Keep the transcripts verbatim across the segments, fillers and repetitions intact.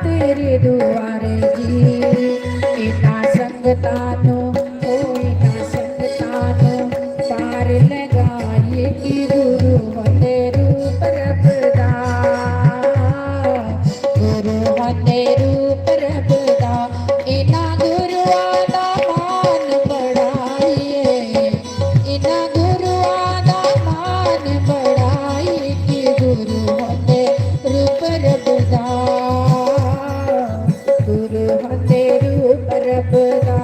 तेरे दुआरे जी। इन्हां संगतां नूं, ओ इन्हां संगतां नूं पार लगाइए कि गुरु होंदे रूप रब दा, गुरु होंदे रूप रब दा। इन्हां गुरुआं दा मान बढ़ाइए, इन्हां गुरुआं दा मान बढ़ाइए कि गुरु होंदे रूप रब दा, गुरु होंदे रूप रब दा।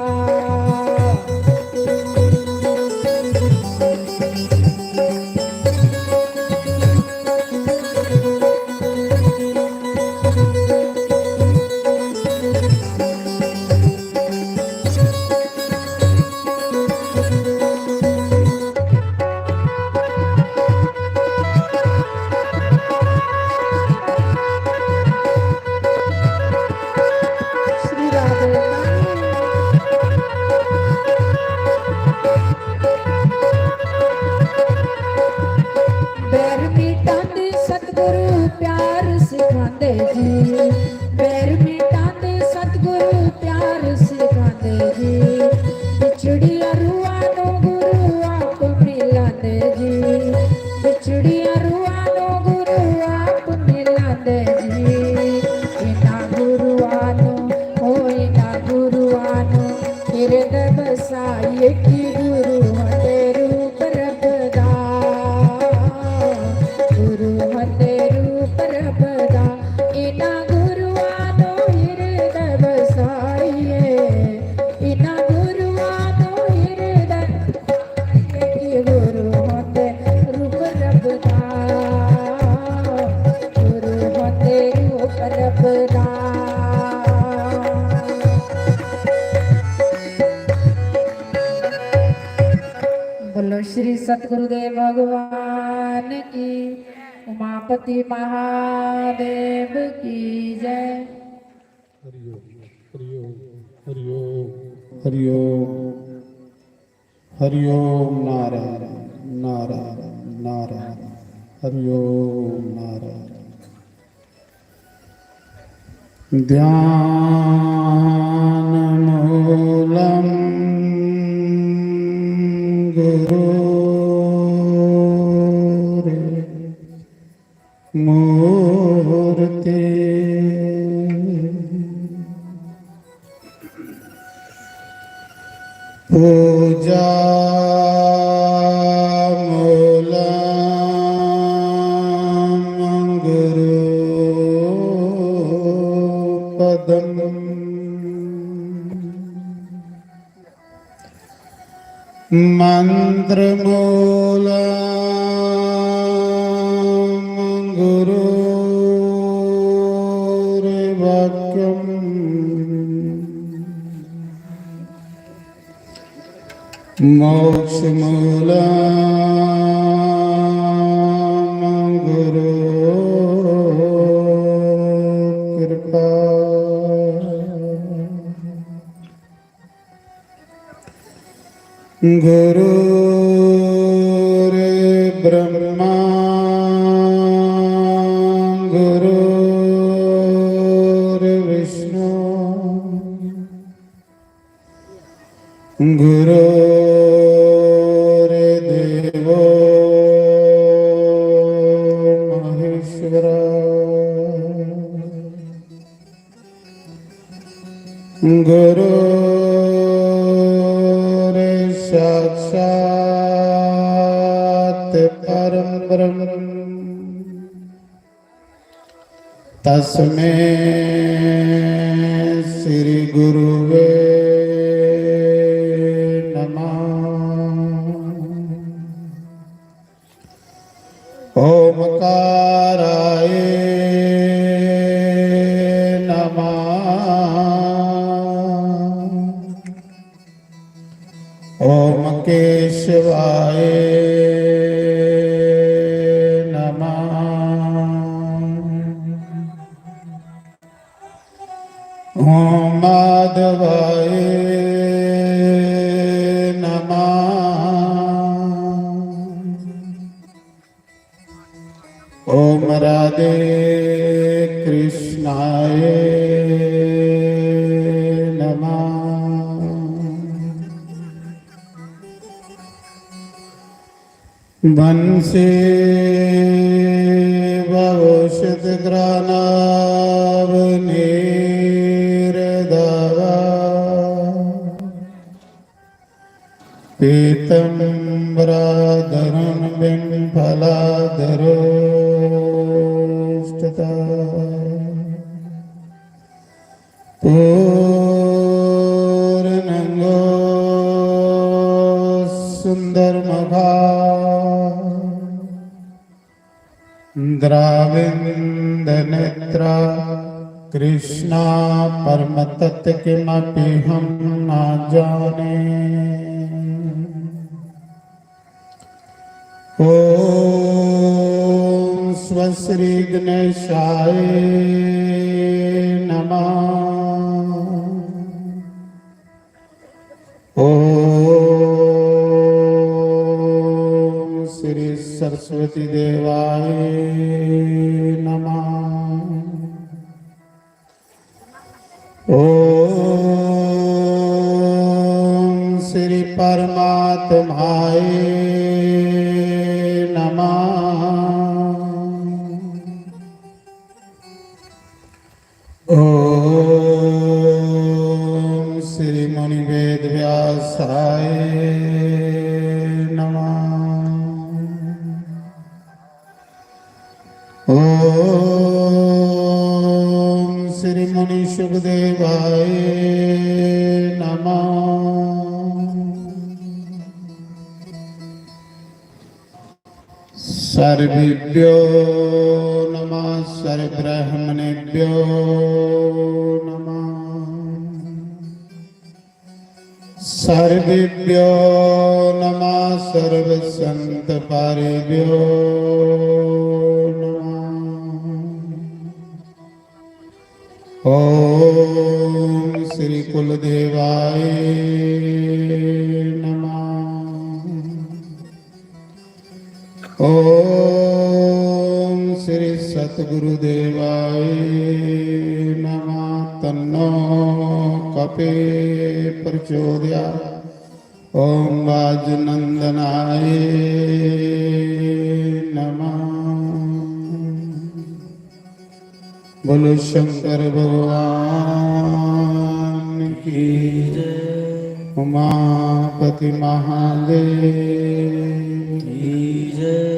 श्री राधे। बैर मिटांदे सतगुरु प्यार सिखांदे जी, बैर मिटांदे सतगुरु प्यार सिखांदे जी। बिछड़िया रूहां नूं गुरु आप मिलांदे जी, बिछड़िया रूहां नूं गुरु आप मिलांदे जी। इन्हां गुरुआं नूं, ओ इन्हां गुरुआं नूं हिरदय बसाइए कि गुरु होंदे रूप रब दा, गुरु होंदे रूप रब दा। इन्हां गुरुआं नूं हिरदय बसाइए, इन्हां गुरुआं नूं हिरदय बसाइए कि गुरु होंदे रूप रब दा, गुरु होंदे रूप रब दा। बोलो श्री सतगुरुदेव भगवान की, उमापति महादेव की जय। हरि ओम, हरि ओम, हरि ओम, हरि ओम, हरि ओम। नारायण, नारायण, नारायण। हरि ओम, नारायण। ध्यानमूलं गुरोर्मूर्ति। पूजामूलं गुरु पदम्। मन्त्रमूलं गुरोर्वाक्यम्। मोक्षमूलं गुरु कृपा। गुरुर्ब्रह्मा गुरुर्विष्णु गुरुर्देवो महेश्वरा। गुरुर्साक्षात् परं ब्रह्म। तस्मै श्री गुरुवे नमः। ओमकाराय नमः। ओम केशवाय नमः। ओम माधवाय नमः। ओम राधे कृष्णा आय नमः। बंसी बहुषित ग्रानावनीर दावा। पीतम्बराधरुण बिंफलाधरोष्ठता। पूर्णंगो सुंदर मुखा। द्राविंद नेत्रा कृष्णा परम तत्व किमपि हम ना जाने। ओम स्व श्री गणेशाय नमः। ओम श्री सरस्वती देवाय नमः। ओम श्री परमात्माय नमः। ओम श्री मुनि वेद व्यासाय नमः। ओम श्री मुनि सुखदेवाय नमः। सर्वेभ्यो नमः, सर्वब्राह्मणेभ्यो नमः। सर्वेभ्यो नमः, सर्वसंतपारेभ्यो नमः। ओम श्री कुलदेवाय नमः। ओम श्री सतगुरुदेवाय नमः। तन्नो कपे प्रचोदया। ओम वाजनंदनाय नमः। बोलो शंकर भगवान की जय, उमापति महादेव की जय।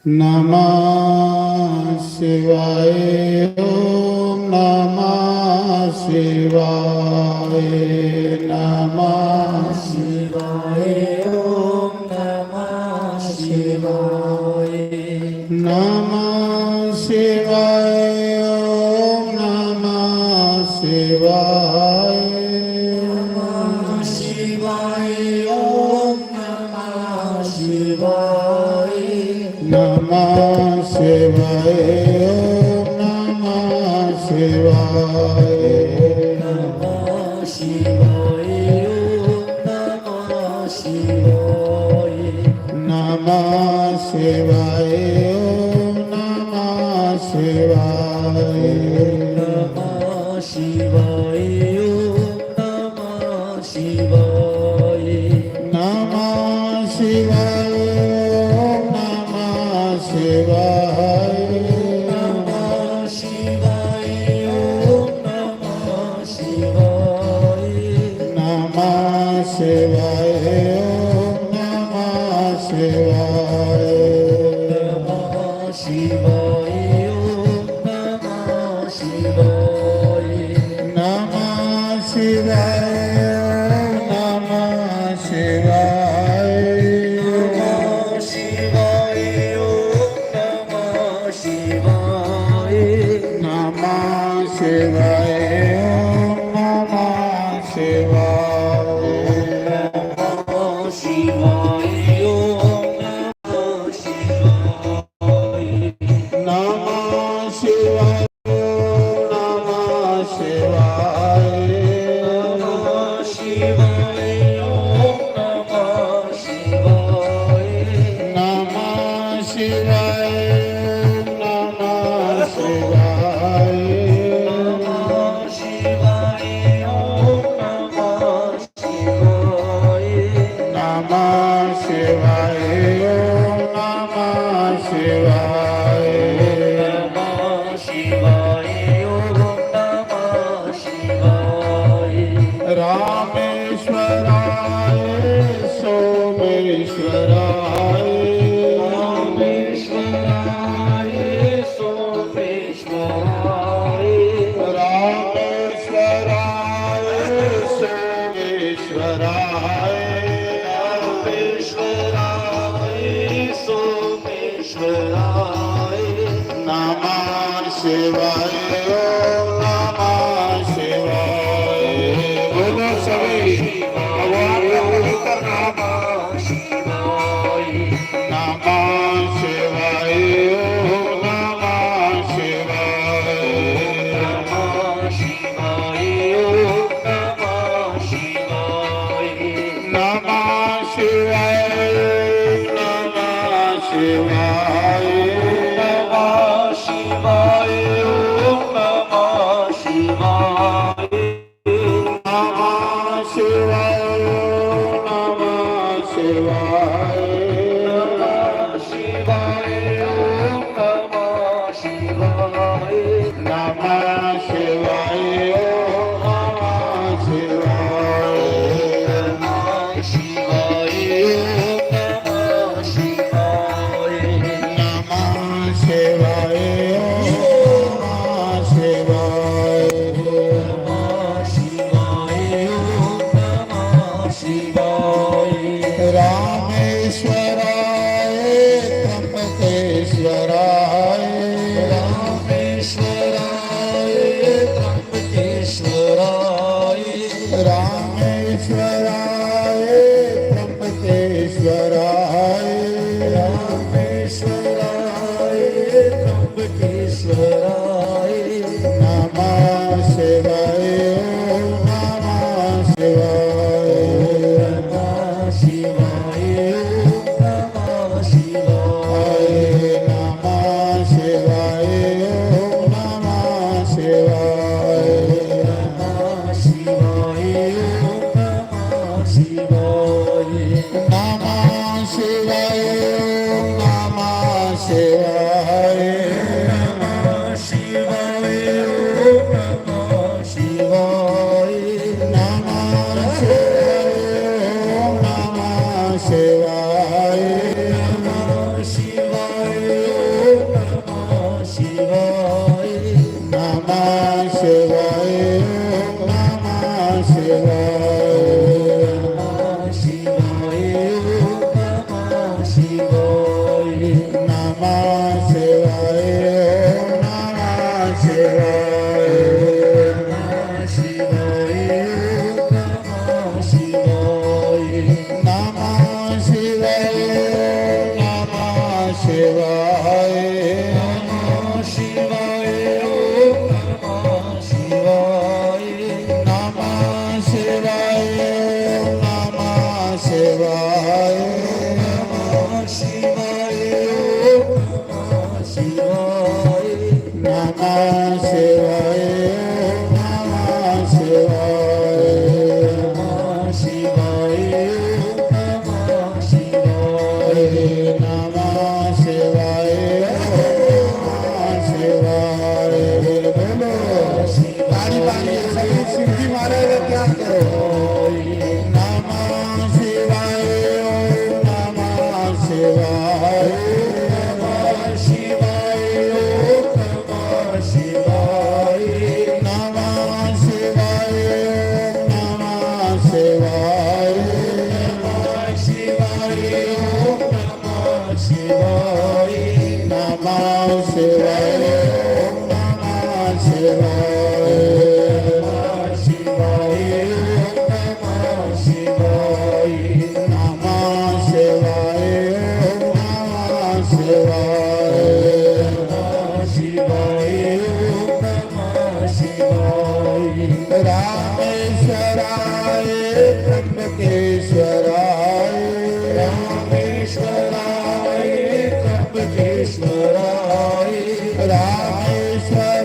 नमः शिवाय, ओम नमः शिवाय, नमः शिवाय, ओम नमः शिवाय। नमः शिवाय, ओम नमः शिवाय। नमः शिवाय, ओम नमः शिवाय। नमः शिवाय, ओम नमः शिवाय। नमः शिवाय, ओम नमः शिवाय। नमः शिवाय, ओम नमः शिवाय। नमः शिवाय, ओम नमः शिवाय। नमः शिवाय, ओम नमः शिवाय। नमः शिवाय, ओम नमः शिवाय। नमः शिवाय, ओम नमः शिवाय। नमः शिवाय, ओम नमः शिवाय। नमः शिवाय, ओम नमः शिवाय। नमः शिवाय, ओम नमः शिवाय। नमः शिवाय, ओम नमः शिवाय। नमः शिवाय, ओम नमः शिवाय। नमः शिवाय, ओम नमः शिवाय। नमः शिवाय, ओम नमः शिवाय। नमः शिवाय, ओम नमः शिवाय। रामेश्वराय सोमेश्वराय। रामेश्वराय सोमेश्वराय। रामेश्वराय सोमेश्वराय। रामेश्वराय सोमेश्वराय। नमः शिवाय, ओम नमः शिवाय। बोलो सभी भगवान का पवित्र नाम। नमः शिवाय, ओम नमः शिवाय। नमः शिवाय, नमः शिवाय। नमः शिवाय, ओम नमः शिवाय। नमः शिवाय, नमः शिवाय। नमः शिवाय, ओम नमः शिवाय। नमः शिवाय, ओम नमः शिवाय। नमः शिवाय, ओम नमः शिवाय। नमः शिवाय, ओम नमः शिवाय। नमः शिवाय, ओम नमः शिवाय। रामेश्वराय, त्र्यंबकेश्वराय। रामेश्वराय, त्र्यंबकेश्वराय। रामेश्वराय, त्र्यंबकेश्वराय। रामेश्वराय, त्र्यंबकेश्वराय। नमः शिवाय, ओम नमः शिवाय। नमः शिवाय, ओम नमः शिवाय। नमः शिवाय, ओम नमः शिवाय। नमः शिवाय, ओम नमः शिवाय। नमः शिवाय, ओम नमः शिवाय। नमः शिवाय, ओम नमः शिवाय। नमः शिवाय, ओम नमः शिवाय। नमः शिवाय, ओम नमः शिवाय। नमः शिवाय, ओम नमः शिवाय। नमः शिवाय, ओम नमः शिवाय। नमः शिवाय, ओम नमः शिवाय। नमः शिवाय, ओम नमः शिवाय। नमः शिवाय, नमः शिवाय। नमः शिवाय, ओम नमः शिवाय। नमः शिवाय, ओम नमः शिवाय। नमः शिवाय, ओम नमः शिवाय। नमः शिवाय, ओम नमः शिवाय। नमः शिवाय, ओम नमः शिवाय। नमः शिवाय, ओम नमः शिवाय। बोलो, ताली मारिए सभी शिव जी महाराज का ध्यान करो। नमः शिवाय, ओम नमः शिवाय। नमः शिवाय, ओम नमः शिवाय। नमः शिवाय, ओम नमः शिवाय। नमः शिवाय, ओम नमः शिवाय। नमः शिवाय, ओम नमः शिवाय। नमः शिवाय, ओम नमः शिवाय। नमः शिवाय, ओम नमः शिवाय। नमः शिवाय, ओम नमः शिवाय। रामेश्वराय, त्र्यंबकेश्वराय। रामेश्वराय, त्र्यंबकेश्वराय। रामेश्वराय,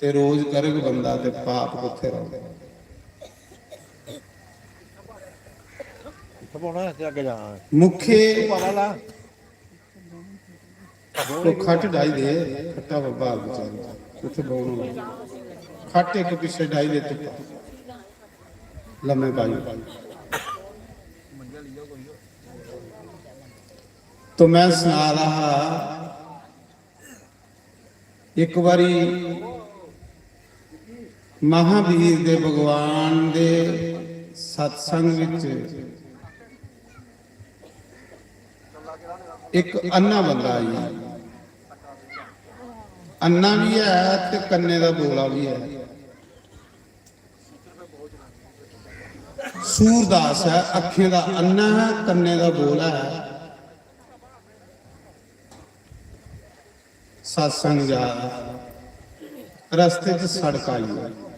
ते रोज करग बंदा ते पाप कुत्थै रौह्ग? इत्थै पौना ऐ ते अग्गें जाना ऐ। मुखे पता ला। तो खट डाई दे, खट्टा बब्बा बेचारा कुत्थै बौह्ना? खट इक पिच्छे डाई दे, धुप्पा लम्मे पाई। तो मैं सना रहा हा, इक बारी महावीर दे भगवान दे सत्संग विच इक अन्ना बंदा आई। अन्ना भी है ते कन्ने दा बोला भी है। सूरदास है, अखें दा अन्ना है, कन्ने दा बोला है। सत्संग जा रहा, रस्ते च सड़क आई है।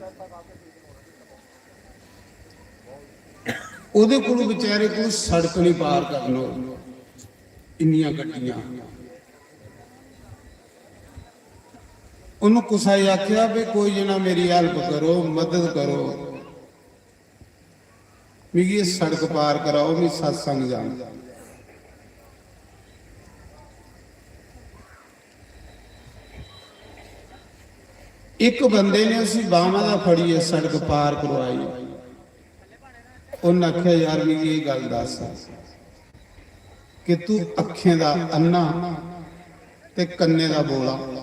ओदे कोल बेचारे कोल सड़क नहीं पार करन होई, इन्नियां गड्डियां। उन्होंने कुसा गी आख्या भी कोई जना मेरी help करो, मदद करो, मिगी एह् सड़क पार कराओ, मिगी सत्संग जाना। इक बंदे ने उसी बांह् दा फड़ियै सड़क पार करवाई। उन्न आखेआ, "यार, मिगी एह् गल्ल दस्स कि तू अक्खें दा अन्ना ते कन्ने दा बोला,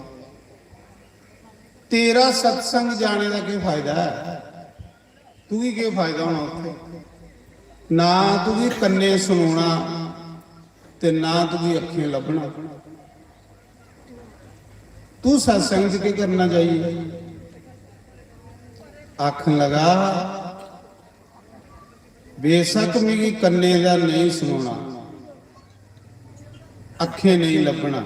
तेरा सत्संग जाने दा केह् फायदा ऐ? तुगी केह् फायदा होना उत्थै? ना तुगी कन्ने सुनोना ते ना तुगी अक्खें लब्भना। तू सत्संग च केह् करना जाइयै?" आखन लगा, "बेशक मिगी कन्ने दा नेईं सुनोना, अक्खें नेईं लब्भना,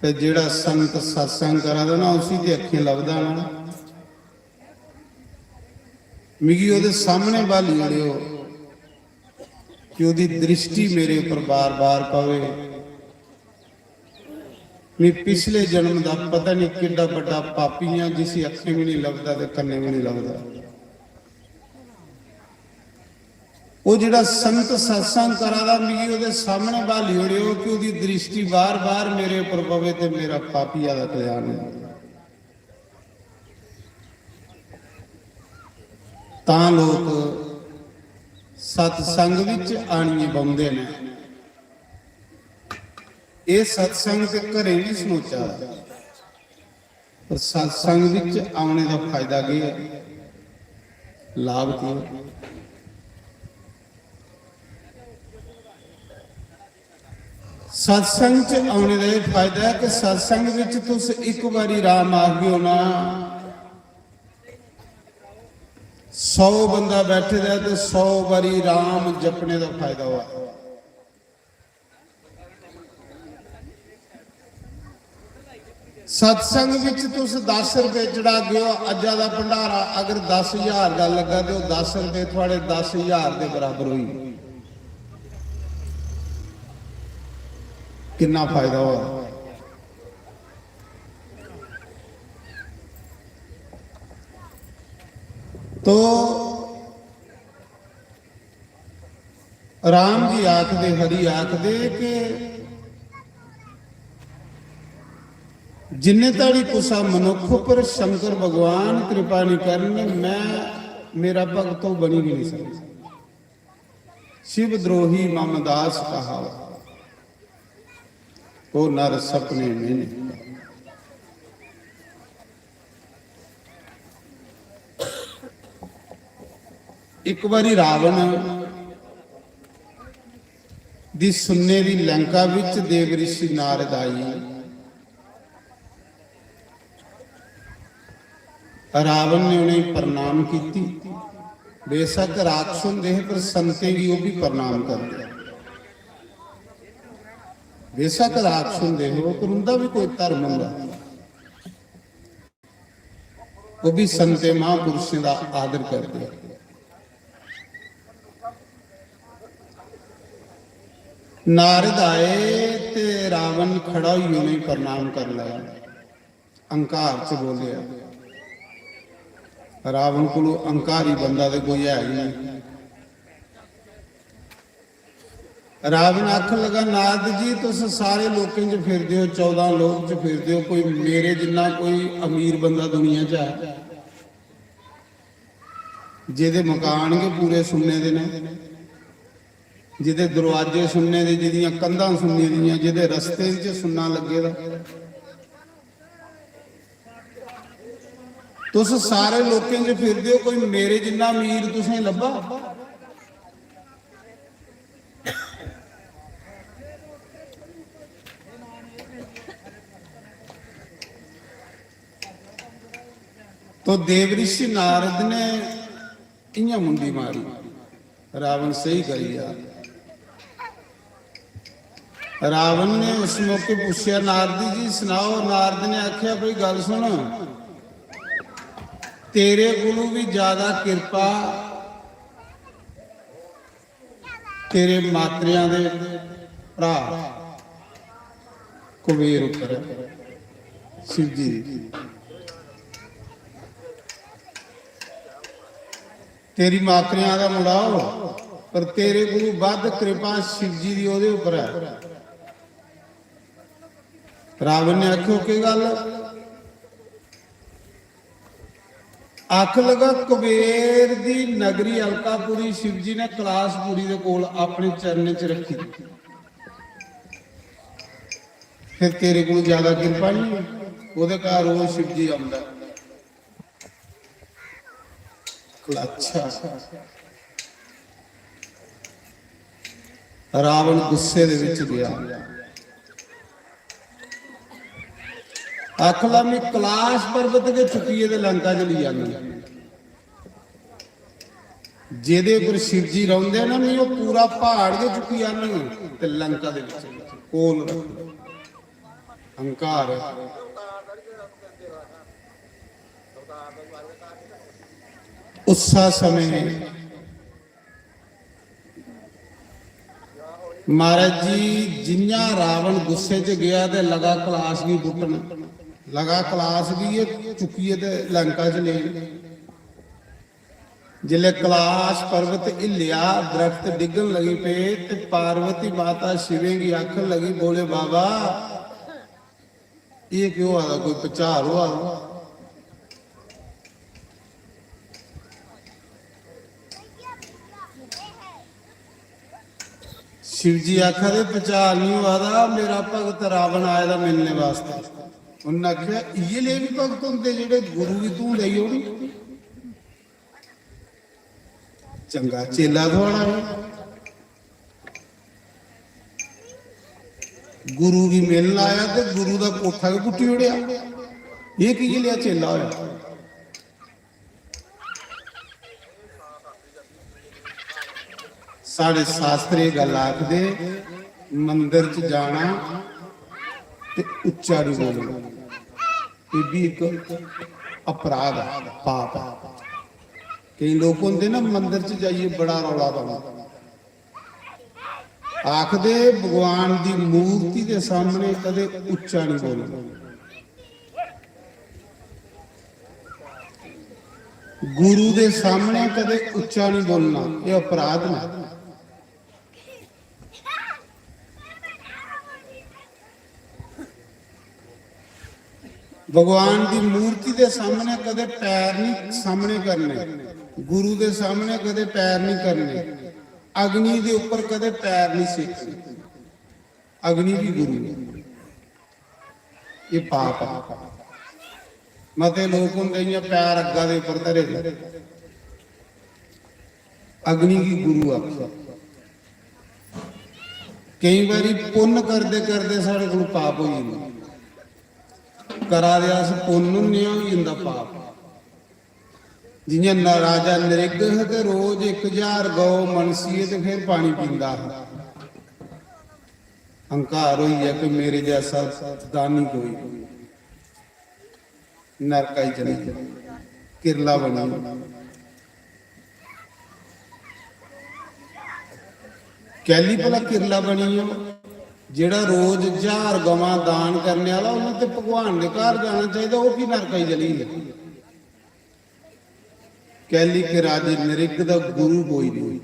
ते जेह्ड़ा संत सत्संग करा दा ना, उसी ते अक्खें लभदा ना। मिगी ओह्दे सामने ब्हाली ओड़ेओ कि ओह्दी दृष्टि मेरे उप्पर बार-बार पवे। मैं पिछले जन्म दा पता नहीं केड्डा बड्डा पापी आं, जिसी अक्खें भी नहीं लभदा ते कन्ने भी नहीं लभदा। ओह् जेह्ड़ा संत सत्संग करा दा, मिगी ओह्दे सामने ब्हाली ओड़ेओ कि ओह्दी दृष्टि बार-बार मेरे उप्पर पवे ते मेरा पापिया दा कल्याण होई जाए।" तां लोक सत्संग विच आनियै बौंह्दे न। एह् सत्संग ते घरें बी सनोचा दा, पर सत्संग विच औने दा फायदा केह् ऐ? लाभ केह् ऐ? सत्संग च औने दा एह् फायदा ऐ कि सत्संग विच तुस इक बारी राम आखगे ओ ना, सौ बंदा बैठे दा ते सौ बारी राम जपने दा फायदा होआ। सत्संग विच तुस दस रपेऽ चढ़ागे ओ, अज्जा दा भंडारा अगर दस ज्हार दा लग्गा ते ओह् दस रपेऽ थुआढ़े दस ज्हार दे बराबर होई गे। किन्ना फायदा होआ। तो राम जी आखदे, हरि आखदे कि जिन्ने धड़ी कुसा मनुक्ख उप्पर शंकर भगवान कृपा नहीं करन, मैं, मेरा भगत ओह् बनी भी नहीं सकदा। शिव द्रोही मम दास कहावा, ओ नर सपने में नहीं। एक बारी रावण दी सुन्ने दी लंका विच देव ऋषि नारद आई। रावण ने उ'नेंगी प्रणाम कीती। बेशक राक्षस होंदे हे, पर संतें गी ओह् भी प्रणाम करदे। बेशक राक्षस होंदे हे, पर उं'दा भी कोई धर्म होंदा, ओह् भी संतें महापुरुषें दा आदर करदे। नारद आए ते रावण खड़ा होइयै उ'नेंगी प्रणाम करन लगा। अहंकार च बोलेआ। रावण कोल अहंकारी बंदा ते कोई है ही नहीं। रावण आखन लगा, "नारद जी, तुस सारे लोकें च फिरदे हो, चौदां लोक च फिरदे हो, कोई मेरे जिन्ना कोई अमीर बंदा दुनिया च है, जेह्दे मकान गै पूरे सुन्ने दे न, जेह्दे दरवाजे सुन्ने दे, जेह्दियां कंधां सुन्ने दियां, जेह्दे रस्ते च सुन्ना लग्गे दा? तुस सारे लोकें च फिरदे हो, कोई मेरे जिन्ना अमीर तुसें लब्भा?" तो देवऋषि नारद ने इयां मुंडी मारी, रावण सेही करी गेआ। रावण ने उस मौके पुच्छेआ, "नारद जी, सनाओ।" नारद ने आखेआ, "भई, गल्ल सुन, तेरे कोलू भी ज्यादा किरपा तेरे मातरेआं दे भ्राऽ कुबेर उप्पर ऐ, शिव जी दी। तेरी मातरेआं दा मुड़ा ओ, पर तेरे कोलू बद्ध किरपा शिव जी दी ओह्दे उप्पर ऐ।" रावण ने आखेआ, "केह् गल्ल?" आख लगा, "कुबेर दी नगरी अलकापुरी शिव जी ने कैलाशपुरी दे कोल अपने चरणें च रखी दी। फिर तेरे कोल ज्यादा किरपा नहीं है?" ओह्दे घर रोज शिव जी औंदा। अच्छा, रावण गुस्से दे विच गया। आखला, "मैं कैलाश पर्वत गै चुक्कियै ते लंका च लेई आनी। जेह्दे पर शिव जी रौंह्दे ना, मैं ओह् पूरा प्हाड़ गै चुक्की आनङ ते लंका दे विच कोल रक्खङ।" अहंकार। उस्सा समें महाराज जी, जियां रावण गुस्से च गया ते लगा कैलाश गी पुट्टन, लगा कैलाश गी गै चुक्कियै ते लंका च लेन। जिसलै कैलाश पर्वत हिल्लेआ, दरख्त डिग्गन लगी पे ते पार्वती माता शिवें गी आखन लगी, "भोले बाबा, एह् केह् होआ दा? कोई भुचाल होआ दा?" शिव जी आखा दे, "भुचाल नहीं होआ दा, मेरा भगत रावण आए दा मिलने वास्तै।" उन्नै आखेआ, "इ'यै लेह् बी भगत होंदे जेह्ड़े गुरु गी धूं देई ओड़न?" चंगा चेला थुआढ़ा ऐ। गुरु गी मिलन आया ते गुरु दा कोठा गै पुट्टी ओड़ेआ। एह् की लेआ चेला होया? साढ़े शास्त्र एह् गल्ल आखदे, मंदर च जाना ते उच्चा निं बोलना। एह् बी इक अपराध ऐ, पाप ऐ। केईं लोक होंदे ना, मंदर च जाइयै बड़ा रौला पांदे। आखदे, भगवान दी मूर्ति दे सामने कदे उच्चा नहीं बोलना, गुरु दे सामने कदे उच्चा नहीं बोलना, ये अपराध ना। भगवान दी मूर्ति दे सामने कदे पैर नहीं सामने करने, गुरु दे सामने कदे पैर नहीं करने, अग्नि दे ऊपर कदे पैर नहीं सेकने। अग्नि भी गुरु है, ये पाप है। मते लोक होंदे इ'यां पैर अग्गा दे उप्पर धरे दे, अग्नि गी गुरु आखो। केई बारी पुन्न करदे करदे साढ़े कोल पाप होई जंदा, करा दे अस पुन्न होन्ने आं, होई जंदा पाप। जियां न-, राजा नरेग हा ते रोज इक ज्हार गौ मनसियै ते फिर पानी पींदा हा। अहंकार होई गेआ कि मेरे जैसा दानी कोई नहीं। नरक आई चली गेआ, किरला बनी गेआ। कैली भला किरला बनी गेआ? जेड़ा रोज हजार गवां दान करने वाला, उन्हें ते भगवान दे घर जाना चाहिदा, ओह की नरका च चली गेआ? कैली के राजे नरिक दा गुरु कोई नहीं।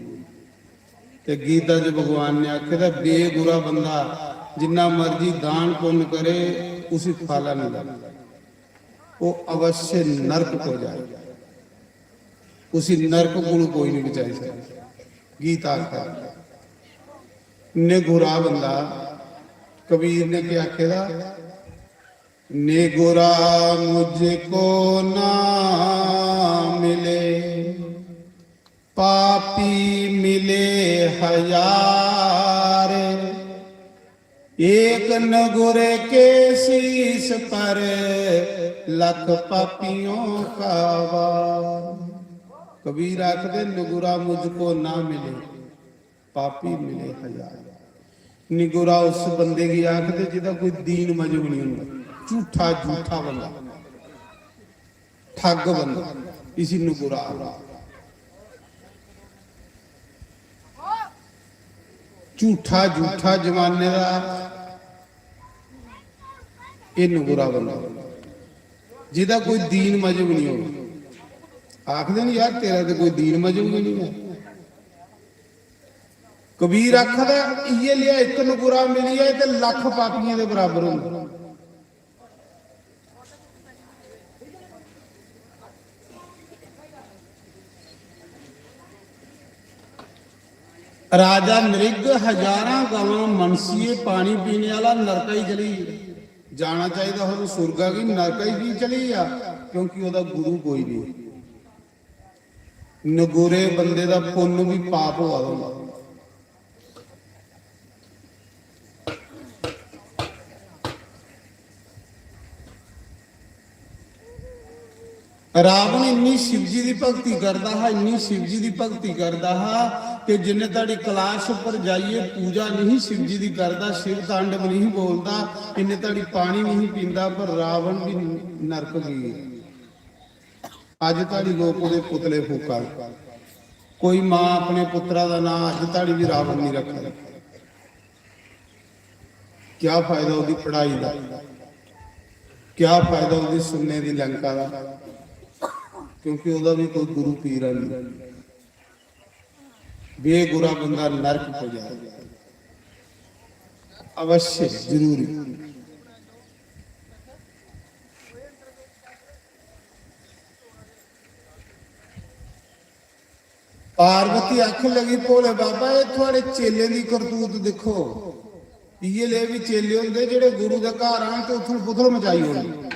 ते गीता च भगवान ने आखे दा, बेगुरा बंदा जिन्ना मर्जी दान पुण्य करे, उसी फल नहीं लगदा, वो अवश्य नरक को जाए, उसी नरक कोलू कोई नहीं बचाई सकता। गीता आखदा, निगुरा बंदा, कबीर ने क्या आखे दा, निगुरा मुझको ना मिले, पापी मिले हजार। एक नगुरे के शीश पर लख पापियों का वार। कबीर आखदे, निगुरा मुझको ना मिले, पापी मिले हजार। निगुरा उस बंदे गी आखदे जिदा कोई दीन मजहब नहीं होंदा, झूठा, झूठा बंदा, ठग बंदा, इसी निगुरा आखदे। झूठा, झूठा जमाने दा, एह निगुरा बंदा, जिदा कोई दीन मजहब नहीं होंदा। आखदे न, यार, तेरा ते कोई दीन मजहब गै नहीं है। कबीर आखदा, इयै लिया इक नगुरा मिली जाए ते लख पापियें दे बराबर होंदा। राजा नृग हजारां गवां मनसिए पानी पीने वाला नरका ही चली जाना चाहिदा, हूं सुरगा गी नरका ही की चली गया? क्योंकि ओहदा गुरु कोई नहीं। नगोरे बंदे दा पुन्न भी पाप होआ दा होंदा। रावण इन्नी शिवजी दी भक्ति करदा हा, इन्नी शिवजी दी भक्ति करदा हा कि जिन्ने धड़ी कलाश उप्पर जाइयै पूजा नहीं शिवजी दी करदा, शिव तांडव नहीं बोलदा, इन्ने धड़ी पानी नहीं पींदा, पर रावण भी नरक गई। अज धड़ी लोक ओहदे पुतले फूका दे। कोई मां अपने पुत्रा दा नां अज धड़ी भी रावण नहीं रखा दी। क्या फायदा ओहदी पढ़ाई दा, क्या फायदा ओहदी सुन्ने दी लंका दा, क्योंकि ओहदा भी कोई गुरु पीर नहीं। बेगुरा बंदा नरक को जाए, अवश्य, जरूरी। पार्वती आखन लगी, भोले बाबा, एह थुआड़े चेलें दी करतूत दिक्खो। इयै ले भी चेले होंदे जेड़े गुरु दे घर आन ते उथल पुथल मचाई ओड़न।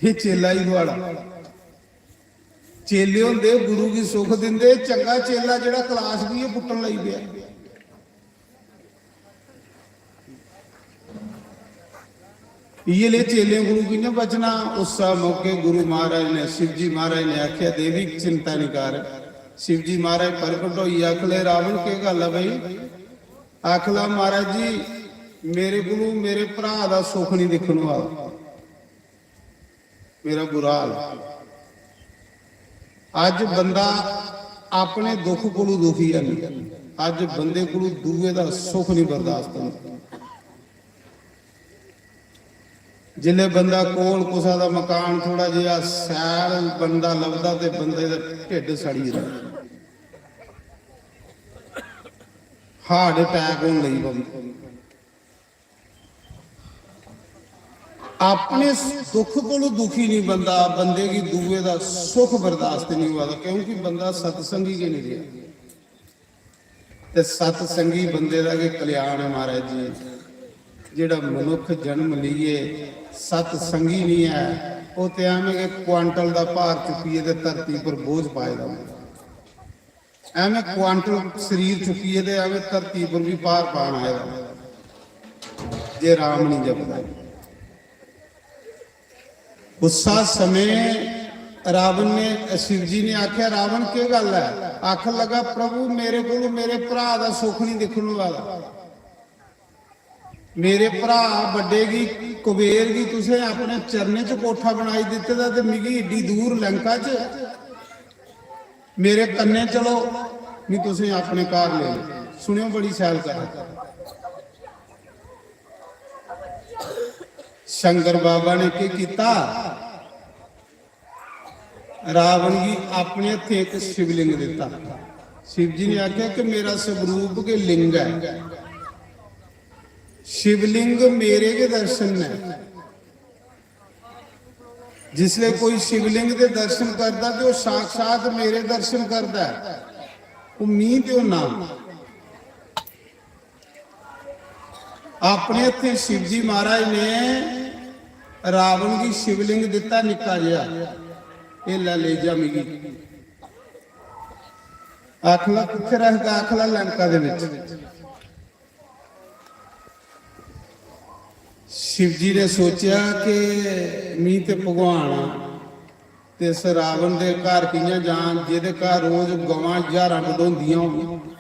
एह चेला ही थुआड़ा। चेले होंदे गुरु गी सुख दिंदे, चंगा चेला जेड़ा क्लास गी गै पुट्टन लगी पेआ। इयै ले चेलें कोलू कियां बचना? उस्सै मौके गुरु महाराज ने, शिवजी महाराज ने आखेआ, "देवी, चिंता निं कर।" शिवजी महाराज प्रगट होइयै आखन लगे, "रावण, केह् गल्ल ऐ भाई?" आखन लगा, "महाराज जी, मेरे कोलू मेरे भ्राऽ दा सुख निं दिक्खन होआ दा।" मेरा बुरा हाल। अज्ज बंदा अपने दुख कोलू दुखी है नहीं, अज्ज बंदे कोलू दूए दा सुख नहीं बर्दाश्त होंदा। जिसले बंदा कोल कुसा दा मकान थोड़ा जिहा सैल बंदा लभदा ते बंदे दा ढिड्ड सड़ी जंदा, हार्ट अटैक होन लगी पौंदा। अपने दुख कोलू दुखी नहीं बंदा, बंदे गी दूए दा सुख बर्दाश्त नहीं होआ दा, क्योंकि बंदा सत्संगी गै नहीं रहा। ते सत्संगी बंदे दा गै कल्याण है महाराज जी। जेड़ा मनुख जन्म लिए सत्संगी नहीं है, ओह ते एवें गै क्वांटल दा भार चुक्कियै ते धरती पर बोझ पाए दा होंदा। एवें क्वांटल शरीर चुक्कियै ते एवें धरती पर भी भार पान आए दा, जे राम नहीं जपदा। उस्सा समें रावण ने, शिव जी ने आख्या, "रावण, केह् गल्ल ऐ?" आखन लगा, "प्रभु, मेरे कोलू मेरे भ्रा दा सुख नहीं दिक्खन होआ दा।" मेरे भ्रा बड्डे गी, कुबेर गी तुसें अपने चरणें च कोठा बनाई दित्ते दा ते मिगी एड्डी दूर लंका च मेरे कन्नै चलो, में तुसें अपने घर लेई जां। सुनेओ, बड़ी शैल कथा। शंकर बाबा ने केह् कीता? रावण गी अपने हत्थें इक शिवलिंग दित्ता। शिव जी ने आखेआ कि मेरा स्वरूप गै लिंग ऐ, शिवलिंग मेरे गै दर्शन न। जिसले कोई शिवलिंग दे दर्शन करदा ते ओह् साक्षात मेरे दर्शन करदा ऐ। ओह् मी ते ओह् ना। अपने हत्थें शिवजी महाराज ने रावण गी शिवलिंग दित्ता निक्का जेहा, "एह् लै, लेई जा मिगी।" आखला, "कुत्थै रखगा?" आखला, "लंका दे बिच।" शिवजी ने सोचेआ कि मी ते भगवान आं, ते इस रावण दे घर कि'यां जां, जेह्दे घर रोज गवां ज्हारां बढोंदियां होन।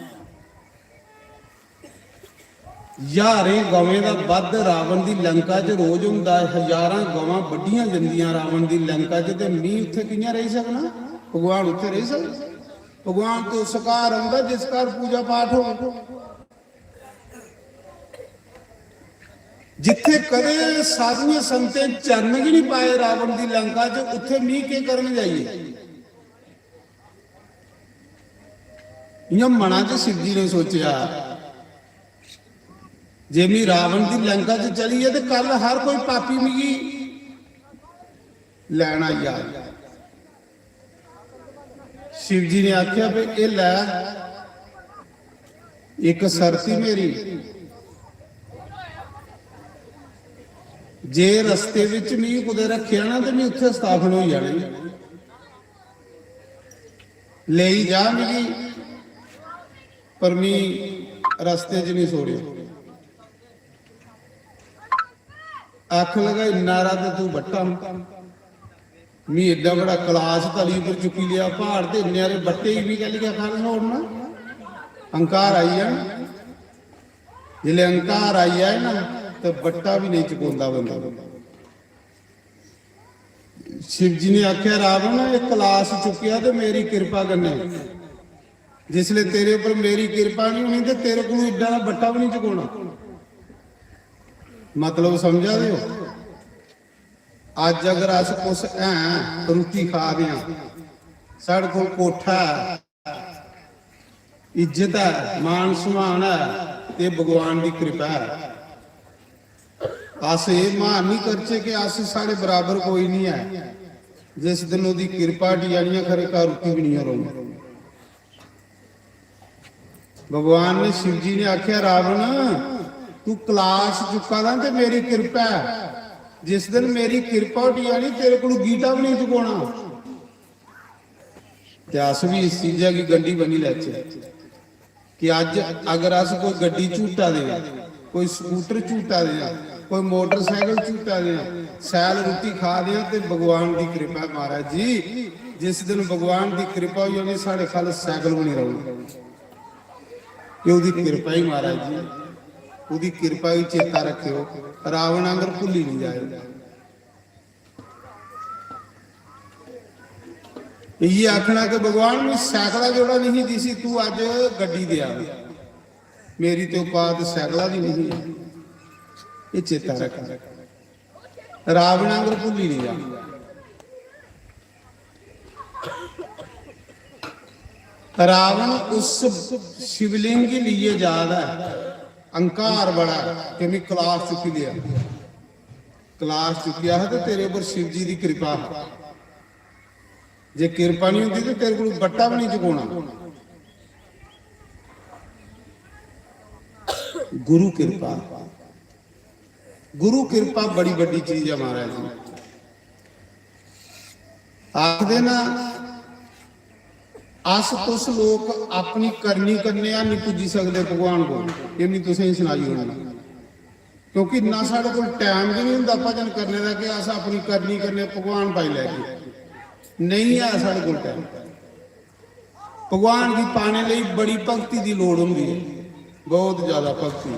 ज्हारें गवें दा बद्ध रावण दी लंका च रोज होंदा, हजारां गवां बड्ढियां जंदियां रावण दी लंका च, ते मी उत्थै कि'यां रेही सकना? भगवान उत्थै रेही सकदा? भगवान ते उस घर औंदा जिस घर पूजा पाठ होग। जित्थै कदें साधुएं संतें चरण गै निं पाए रावण दी लंका च, उत्थै मी केह् करन जाइयै? इ'यां मना च शिवजी ने सोचेआ, "जे मी रावण दी लंका च चली गेआ ते कल हर कोई पापी मिगी लैन आई जाग।" शिवजी ने आखेआ, "भई एह् लै, इक शर्त ही मेरी, जे रस्ते बिच मिगी कुतै रक्खेआ ना ते मी उत्थै स्थापन होई जाना। लेई जा मिगी, पर मी रस्ते च निं छोड़ेओ।" आखन लगा, "इन्ना हारा ते तू बट्टा, मी एड्डा बड़ा कलाश तली उप्पर चुक्की लेआ प्हाड़, ते इन्ने हारे बट्टे गी बी कैह्ली आखा छोड़ना?" अहंकार आई जाए ना, जिसलै अहंकार आई जाए ना, ते बट्टा बी नेईं चकोंदा बंदा। शिवजी ने आखेआ, "रावण, एह् कलाश चुक्केआ ते मेरी किरपा कन्नै, जिसलै तेरे उप्पर मेरी किरपा निं होनी ते तेरे कोलू इड्डा दा बट्टा बी निं चकोना।" मतलब समझा दे ओ? अज्ज अगर अस कुछ हैं, रुट्टी खा दे आं, साढ़े कोल कोठा ऐ, इज्जत ऐ, मान सम्मान ऐ, ते भगवान दी किरपा ऐ। अस एह् म्हान निं करचै कि अस, साढ़े बराबर कोई निं ऐ। जिस दिन ओह्दी किरपा हटी जानी ऐ, खरे घर रुट्टी बी निं रौह्नी। भगवान ने, शिवजी ने आखेआ, "रावण, तू कलाश चुक्का दा ते मेरी किरपा ऐ। जिस दिन मेरी किरपा हटी जानी, तेरे कोलू गीटा बी नेईं चुकोना।" ते अस बी इस चीजा गी गंढी बन्नी लैचै कि अज्ज अगर अस कोई गड्डी झूटा दे आं, कोई स्कूटर झूटा दे आं, कोई मोटरसाइकिल झूटा दे आं, शैल रुट्टी खा दे आं, ते भगवान दी किरपा ऐ महाराज जी। जिस दिन भगवान दी किरपा होई जानी, साढ़े ख'ल्ल साइकिल बी निं रौह्ना। एह् ओह्दी किरपा ही महाराज जी, ओह्दी किरपा गी चेता रक्खेओ, रावण आंगर भुल्ली निं जाएओ। इ'यै आखना कि भगवान, मैं सैकला जोड़ा नहीं, जिसी तू अज्ज गड्डी देआ, मेरी ते औकात सैकला दी नहीं है। एह् चेता रख, रावण आंगर भुल्ली निं जा। रावण उस शिवलिंग गी लेइयै जा दा ऐ, अहंकार बड़ा ऐ कि मैं कलाश चुक्की लेआ, कलाश चुक्केआ हा ते तेरे उप्पर शिव जी दी किरपा हा। जे किरपा नहीं होंदी ते तेरे कोल बट्टा भी नहीं चुकोना। गुरु किरपा, गुरु किरपा बड़ी बड्डी चीज है महाराज जी। आखदे ना, अस तुस लोक अपनी करनी कन्नै निं पुज्जी सकदे भगवान कोल, एह् में तुसेंगी सनाई ओड़ना। क्योंकि इन्ना साढ़े कोल टैम गै निं होंदा भजन करने दा कि अस अपनी करनी कन्नै भगवान पाई लैगे। नेईं ऐ साढ़े कोल टैम। भगवान गी पाने लेई बड़ी भक्ति दी लोड़ होंदी ऐ, बहुत ज्यादा भक्ति।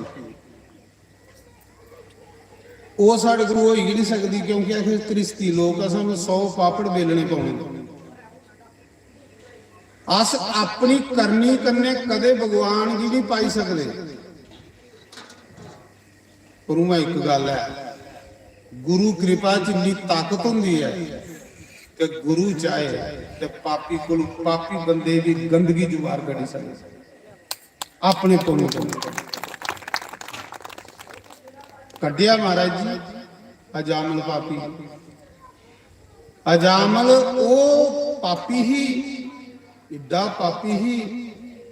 ओह् साढ़े कोल होई गै निं सकदी, क्योंकि अस घ्रिस्ती लोक आं, सानूं सौ पापड़ बेलने पौने। अस अपनी करनी कन्नै कदें भगवान गी नहीं पाई सकदे। पर उ'आं इक गल्ल ऐ, गुरु कृपा च इन्नी ताकत होंदी ऐ कि गुरु चाहे ते पापी कोल, पापी बंदे दी गंदगी जवार कड्ढी सकदे अपने पुन्न कन्नै। कड्ढेआ महाराज जी अजामल पापी। अजामल ओह् पापी ही, इड्डा पापी ही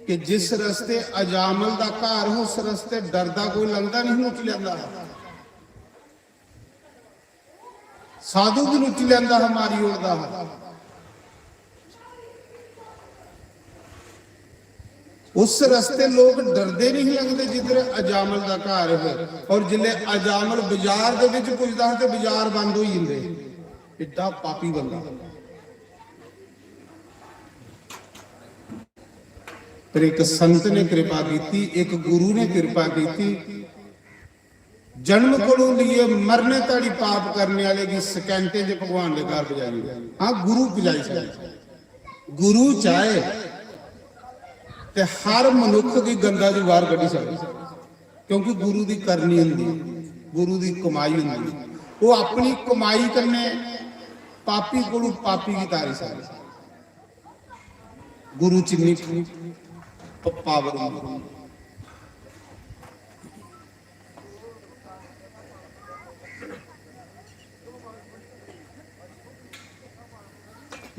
कि जिस रस्ते अजामल दा घर, उस रस्ते डरदा कोई लंघदा नहीं, लुट्टी लैंदा हा। साधु भी लुट्टी लैंदा हा, मारी ओड़दा हा। उस रस्ते लोक डरदे नहीं लंघदे जिधर अजामल दा घर है। और जिसले अजामल बाजार दे विच पुजदा हा ते बाजार बंद होई जंदे। इड्डा पापी बंदा। पर एक संत ने कृपा कीती, एक गुरु ने कृपा कीती। जन्म कोलों लेइयै मरने धोड़ी पाप करने वाले गी सैकंडें च भगवान दे घर पजाई ओड़े। हाँ, गुरु पजाई सकदा। गुरु चाहे ते हर मनुख गी गंदा दी बाहर कड्ढी सकदा, क्योंकि गुरु दी करनी होंदी, गुरु दी कमाई होंदी। वो अपनी कमाई कन्नै पापी कोलों पापी गी तारी सकदा। गुरु च इन्नी प-, पावर होंदी।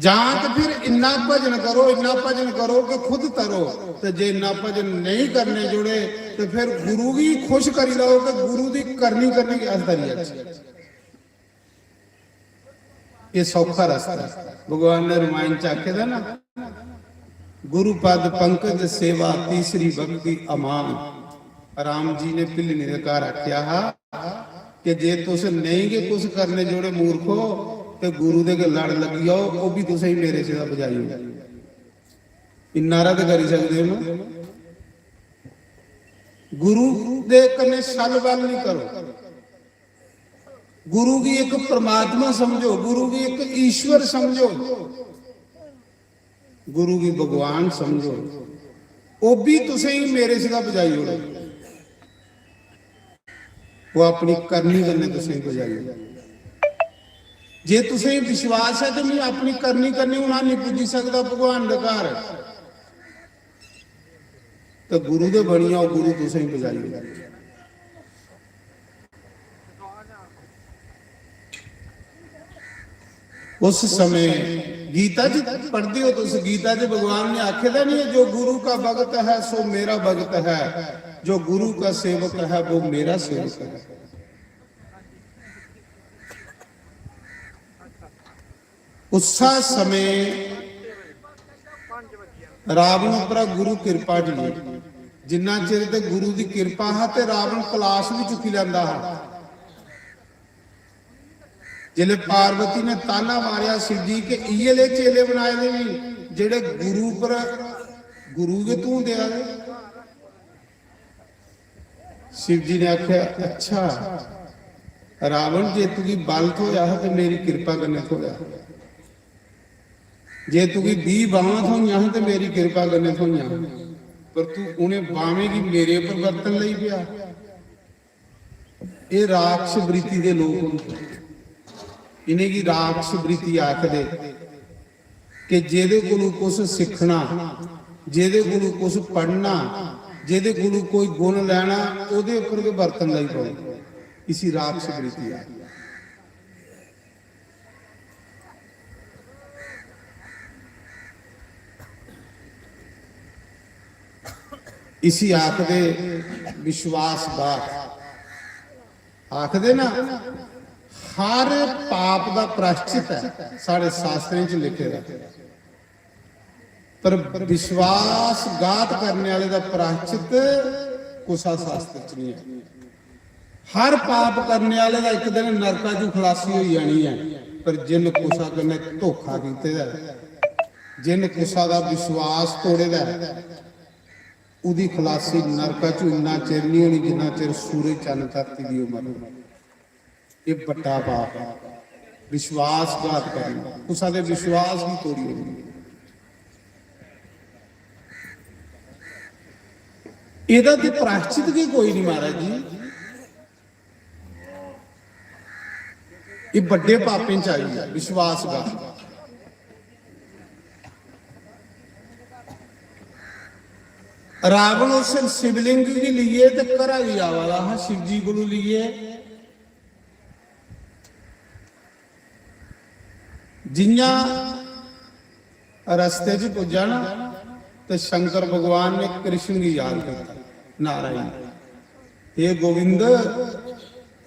जां ते फिर इन्ना भजन करो, इन्ना भजन करो कि खुद तरो, ते जे इन्ना भजन नहीं करने जुड़े ते फिर गुरु गी खुश करी लो कि गुरु दी करनी करनी की अस तरी अच्छी। ये सौखा रस्ता है। भगवान ने रामायण च आखे दा ना, "गुरु पद पंकज सेवा, तीसरी भक्ति अमान।" राम जी ने भिल्लनी दे घर आख्या हा कि जे तुस नेईं गै कुछ करने जोड़े मूर्खो, ते गुरु दे गै लड़ लग्गी जाओ, ओह् भी तुसेंगी मेरे सिवा बजाई ओड़े। इन्ना हारा ते करी सकदे हो ना। गुरु दे कन्नै छल बल नहीं करो। गुरु गी इक परमात्मा समझो, गुरु गी इक ईश्वर समझो, गुरु गी भगवान समझो। ओह् भी तुसेंगी मेरे सिवा बजाई ओड़ो। वो अपनी करनी कन्नै तुसेंगी बजाई ओड़ो। जे तुसेंगी विश्वास है कि मैं अपनी करनी कन्नै हून नहीं पुज्जी सकदा भगवान दे घर, तो गुरु दे बनी जाओ, गुरु तुसेंगी बजाई ओड़ो। उस समय गीता च पढ़दे हो तुस, गीता च भगवान ने आखे दा नहीं है, "जो गुरु का भक्त है सो मेरा भक्त है, जो गुरु का सेवक है वो मेरा सेवक है।" उस समय रावण उपर गुरु कृपा जी, जिन्ना चिर ते गुरु दी कृपा हा ते रावण कलाश भी चुकी लैंदा हा। जिसले पार्वती ने ताना मारया शिव जी के इये ले चेले बनाए दे भी जेड़े गुरु पर गुरु गै धूं देआ दे। शिव जी ने आख्या, "अच्छा रावण, जे तुगी बल थोया हा ते मेरी कृपा कन्नै थोया, जे तुगी बीह बावां थोइयां हा ते मेरी कृपा कन्नै थोइयां, पर तू उन्हें बावें गी मेरे पर बरतन लई पेआ।" ये राक्षस वृत्ति दे लोक होंदे, इ'नेंगी राक्षस वृत्ति आखदे। कि जेह्दे कोलू कुछ सिक्खना, जेह्दे कोलू कुछ पढ़ना, जेह्दे कोलू कोई गुण लैना, ओह्दे उप्पर गै बरतन लगी पौंदे। इसी राक्षस वृत्ति आखदे। इसी आखदे विश्वासघात। आखदे ना, हर पाप दा प्राश्चित ऐ, साढ़े शास्त्रें च लिखे दा। पर विश्वासघात करने आह्ले दा प्राश्चित कुसा शास्त्र च नहीं है। हर पाप करने आह्ले दा इक दिन नरका चों खलासी होई जानी ऐ, पर जिन कुसा कन्नै धोखा कीते दा ऐ, जिन कुसा दा विश्वास तोड़े दा ऐ, ओह्दी खलासी नरका चों इन्ना चिर नहीं होनी जिन्ना चिर सूरज, चन्न, धरती दी उम्र होनी। ये बड्डा पाप है, विश्वासघात करना, कुसा दे विश्वास गी तोड़ी ओड़ना। एह्दा ते प्रायश्चित गै कोई नहीं महाराज जी। एह् बड्डे पापें च आई ऐ विश्वासघात। रावण उस शिवलिंग गी लेइयै ते घरा गी आवा दा हा शिव जी कोलू लेइयै। जियां रस्ते च पुज्जा ना, ते शंकर भगवान ने कृष्ण गी याद किया, नारायण, हे गोविंद,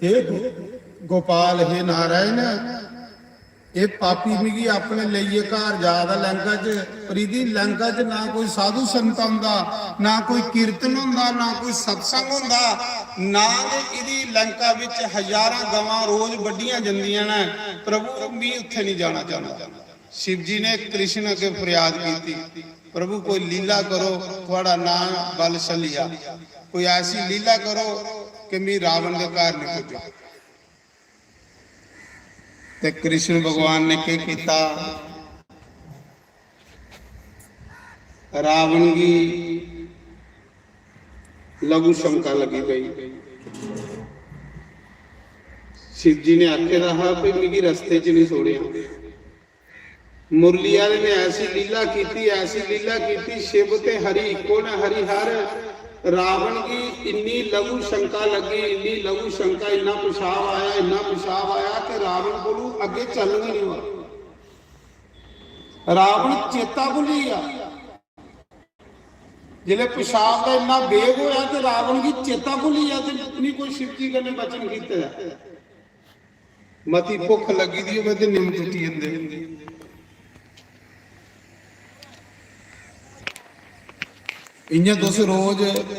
हे गो-, गोपाल, हे नारायण, एह् पापी मिगी अपने लेइयै घर जा दा लंका च। पर इदी लंका च ना कोई साधु संत आंदा, ना कोई कीर्तन होंदा, ना कोई सत्संग होंदा, ना गै इदी लंका बिच हजारां गवां रोज बड्ढियां जंदियां न। प्रभु, मी उत्थे नहीं जाना चाहता। शिव जी ने कृष्ण अगे फरियाद की, प्रभु, कोई लीला करो, थुआड़ा नाम बल छलिया, कोई ऐसी लीला करो कि मी रावण के घर नहीं पुज्जे। ते कृष्ण भगवान ने के किया? रावण की लघु शंका लगी पई। शिव जी ने आखे दा हा कि मिगी रस्ते च नहीं छोड़िया। मुरली वाले ने ऐसी लीला की, ऐसी लीला की, शिव ते हरि इक्को ने, हरि हर। रावण की इन्नी लघु शंका लगी, इन्नी लघु शंका, इन्ना पेशाब आया, इन्ना पेशाब आया कि रावण कोलू अगे चलन ही नहीं हुआ। रावण चेता भुली गया। जिसले पेशाब का इन्ना वेग होया तो रावण की चेता भुली गया कि नहीं कोई शिव जी कन्नै वचन कीते दा। मती भुख लगी दी होवे ते निम्म टुटी जंदे। इयां तुस रोज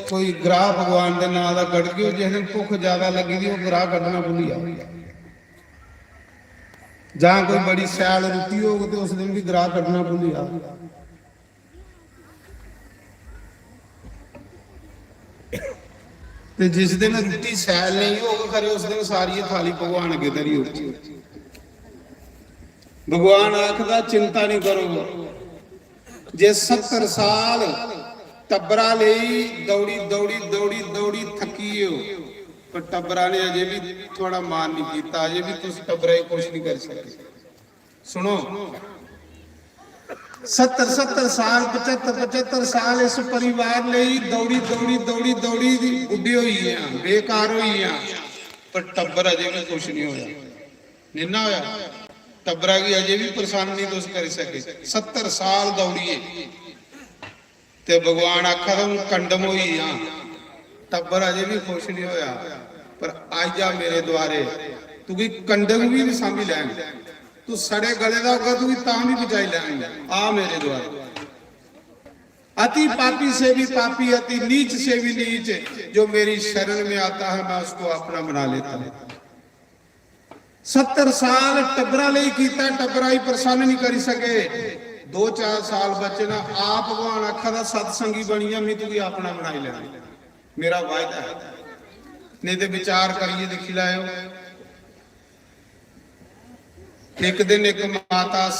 कोई ग्राह भगवान दे नां दा कड्ढगे ओ, जिस दिन भुख ज्यादा लगी दी, ओह् ग्राह कड्ढना भुल्ली जाओ। जां कोई बड़ी शैल रुट्टी होग ते उस दिन भी ग्राह कड्ढना भुल्ली जाओ। ते जिस दिन रुट्टी शैल नहीं होग, खरे उस दिन सारी थाली भगवान अग्गे धरी ओड़ची। भगवान आखदा, चिंता नहीं करो, जे सत्तर साल टब्बरा लेई दौड़ी, दौड़ी, दौड़ी, दौड़ी थकी गे ओ, पर टब्बरा ने अजे भी थुआड़ा मान नहीं कीता, अजे भी तुस टब्बरा गी खुश नहीं करी सके। सुनो, सत्तर सत्तर साल, पचहत्तर पचहत्तर साल इस परिवार लेई दौड़ी, दौड़ी, दौड़ी, दौड़ी दी बुड्ढे होई गे आं, बेकार होई गे आं, पर टब्बर अजे भी खुश नहीं होया, निन्ना होया। टब्बरा गी अजे भी परेशान नहीं तुस करी सके। सत्तर साल दौड़िए ते भगवान आखा दा, "हूँ कंडम होई गेआ।" टब्बर अजे भी खुश नहीं होया, पर आई जा मेरे द्वारे, तुगी कंडम भी नहीं सांभी लैन, तू सड़े गले दा होगा, तुगी तां भी बचाई लैन। आ मेरे द्वारे। अति पापी से भी पापी, अति नीच से भी नीच, जो मेरी शरण में आता है, मैं उसको अपना बना लेता हूँ। सत्तर साल टब्बरा लेई कीता, टब्बरा ही प्रसन्न नहीं करी सके। दो चार साल बचे ना, आप भगवान आखा दा, "सत्संगी बनी जा, मैं तुगी अपना बनाई लैना, मेरा वायदा है।" नहीं ते विचार करिए दिखी लैओ। एक दिन एक माता स-,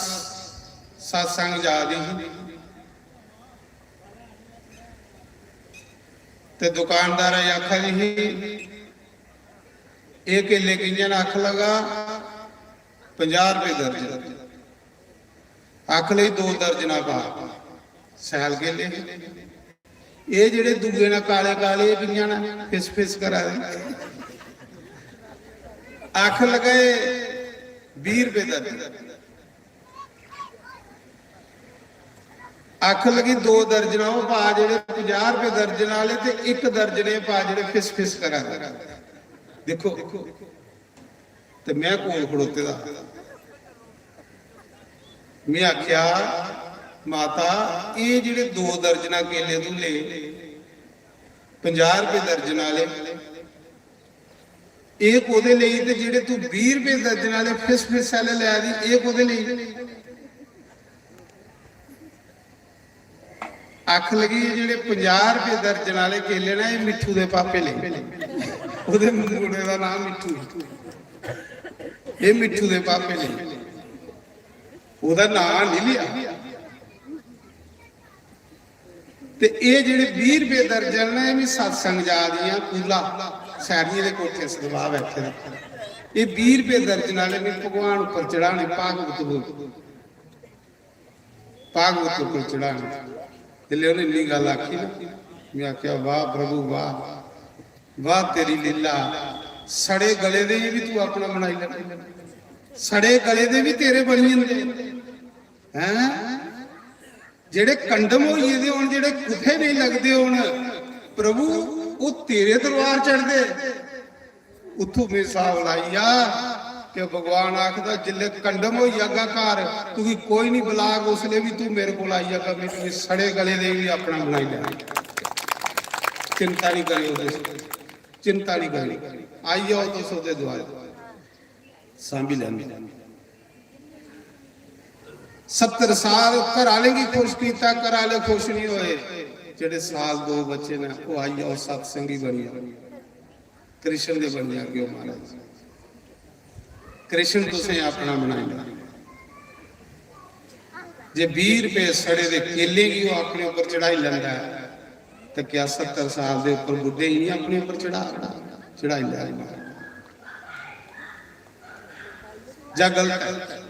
सत्संग जा दी ही ते दुकानदार आखा दी ही, "एह् केले कि'यां न?" आखन लगा, "पंजाह् रपेऽ दर्जन।" आख लगी, "दो दर्जना पा।" शैल केले। एह् जेह्ड़े दूए न काले काले, एह् कि'यां न, फिस फिस करा दे? आख लगे, "बीह् रपेऽ दर्जन।" आख लगी, "दो दर्जना ओह् पा जेह्ड़े पंजाह् रपेऽ दर्जन आह्ले, ते इक दर्जन एह् पा जेह्ड़े फिस फिस करा दे।" दिक्खो, ते मैं कोल खड़ोते दा। मैं आखेआ, "माता, एह् जेह्ड़े दो दर्जना केले तूं ले, पंजाह् रपेऽ दर्जन आह्ले, एह् कोह्दे लेई? ते जेह्ड़े तूं बीह् रपेऽ दर्जन आह्ले फिस फिस आह्ले लै दी, एह् कोह्दे लेई?" आख लगी, "एह् जेह्ड़े पंजाह् रपेऽ दर्जन आह्ले केले न, एह् मिट्ठू दे पापे लेई।" ओह्दे मुड़े दा नांऽ मिट्ठू। "एह् मिट्ठू दे पापे लेई।" ओह्दा नांऽ नहीं लिया। ते एह् जेह्ड़े बीह् रपेऽ दर्जन न, एह् बी सत्संग जा दियां, कूला सैरियें दे कोठे सदवा बैठे दे। एह् बीह् रपेऽ दर्जन आह्ले बी भगवान उप्पर चढ़ाने, भागवत को, भागवत उप्पर चढ़ाने। जिसलै उ'नें इन्नी गल्ल आखी ना, में आखेआ, "वाह प्रभु, वाह, वाह तेरी लीला, सड़े गले दे बी तू अपना बनाई लैना, सड़े गले दे बी तेरे बनी जंदे हैं।" जेह्ड़े कंडम होई गेदे होन, जेह्ड़े कुत्थै नेईं लगदे होन, प्रभु, ओह् तेरे दरबार चढ़दे। उत्थों में हिसाब लाइया कि भगवान आखदा, "जिसलै कंडम होई जागा घर, तुगी कोई निं बलाग, उसलै बी तू मेरे कोल आई जागा, में तुगी सड़े गले दे बी अपना बनाई लैना।" चिंता निं करेओ तुस, चिंता निं करेओ, आई जाओ तुस ओह्दे द्वारे, सांभी लैंदे। सत्तर साल घर आह्लें गी खुश कीता, घर आह्ले खुश निं होए। जेह्ड़े साल दो बच्चे न, ओह् आई जाओ, सत्संगी बनी जाओ, कृष्ण दे बनी जागे ओ महाराज। कृष्ण तुसें अपना बनाई लैना। जे बीह् रपेऽ सड़े दे केले गी ओह् अपने उप्पर चढ़ाई लैंदा ऐ, ते क्या सत्तर साल दे उप्पर बुड्ढे गी निं अपने उप्पर चढ़ा, चढ़ाई लैंदा? जां गलत ऐ?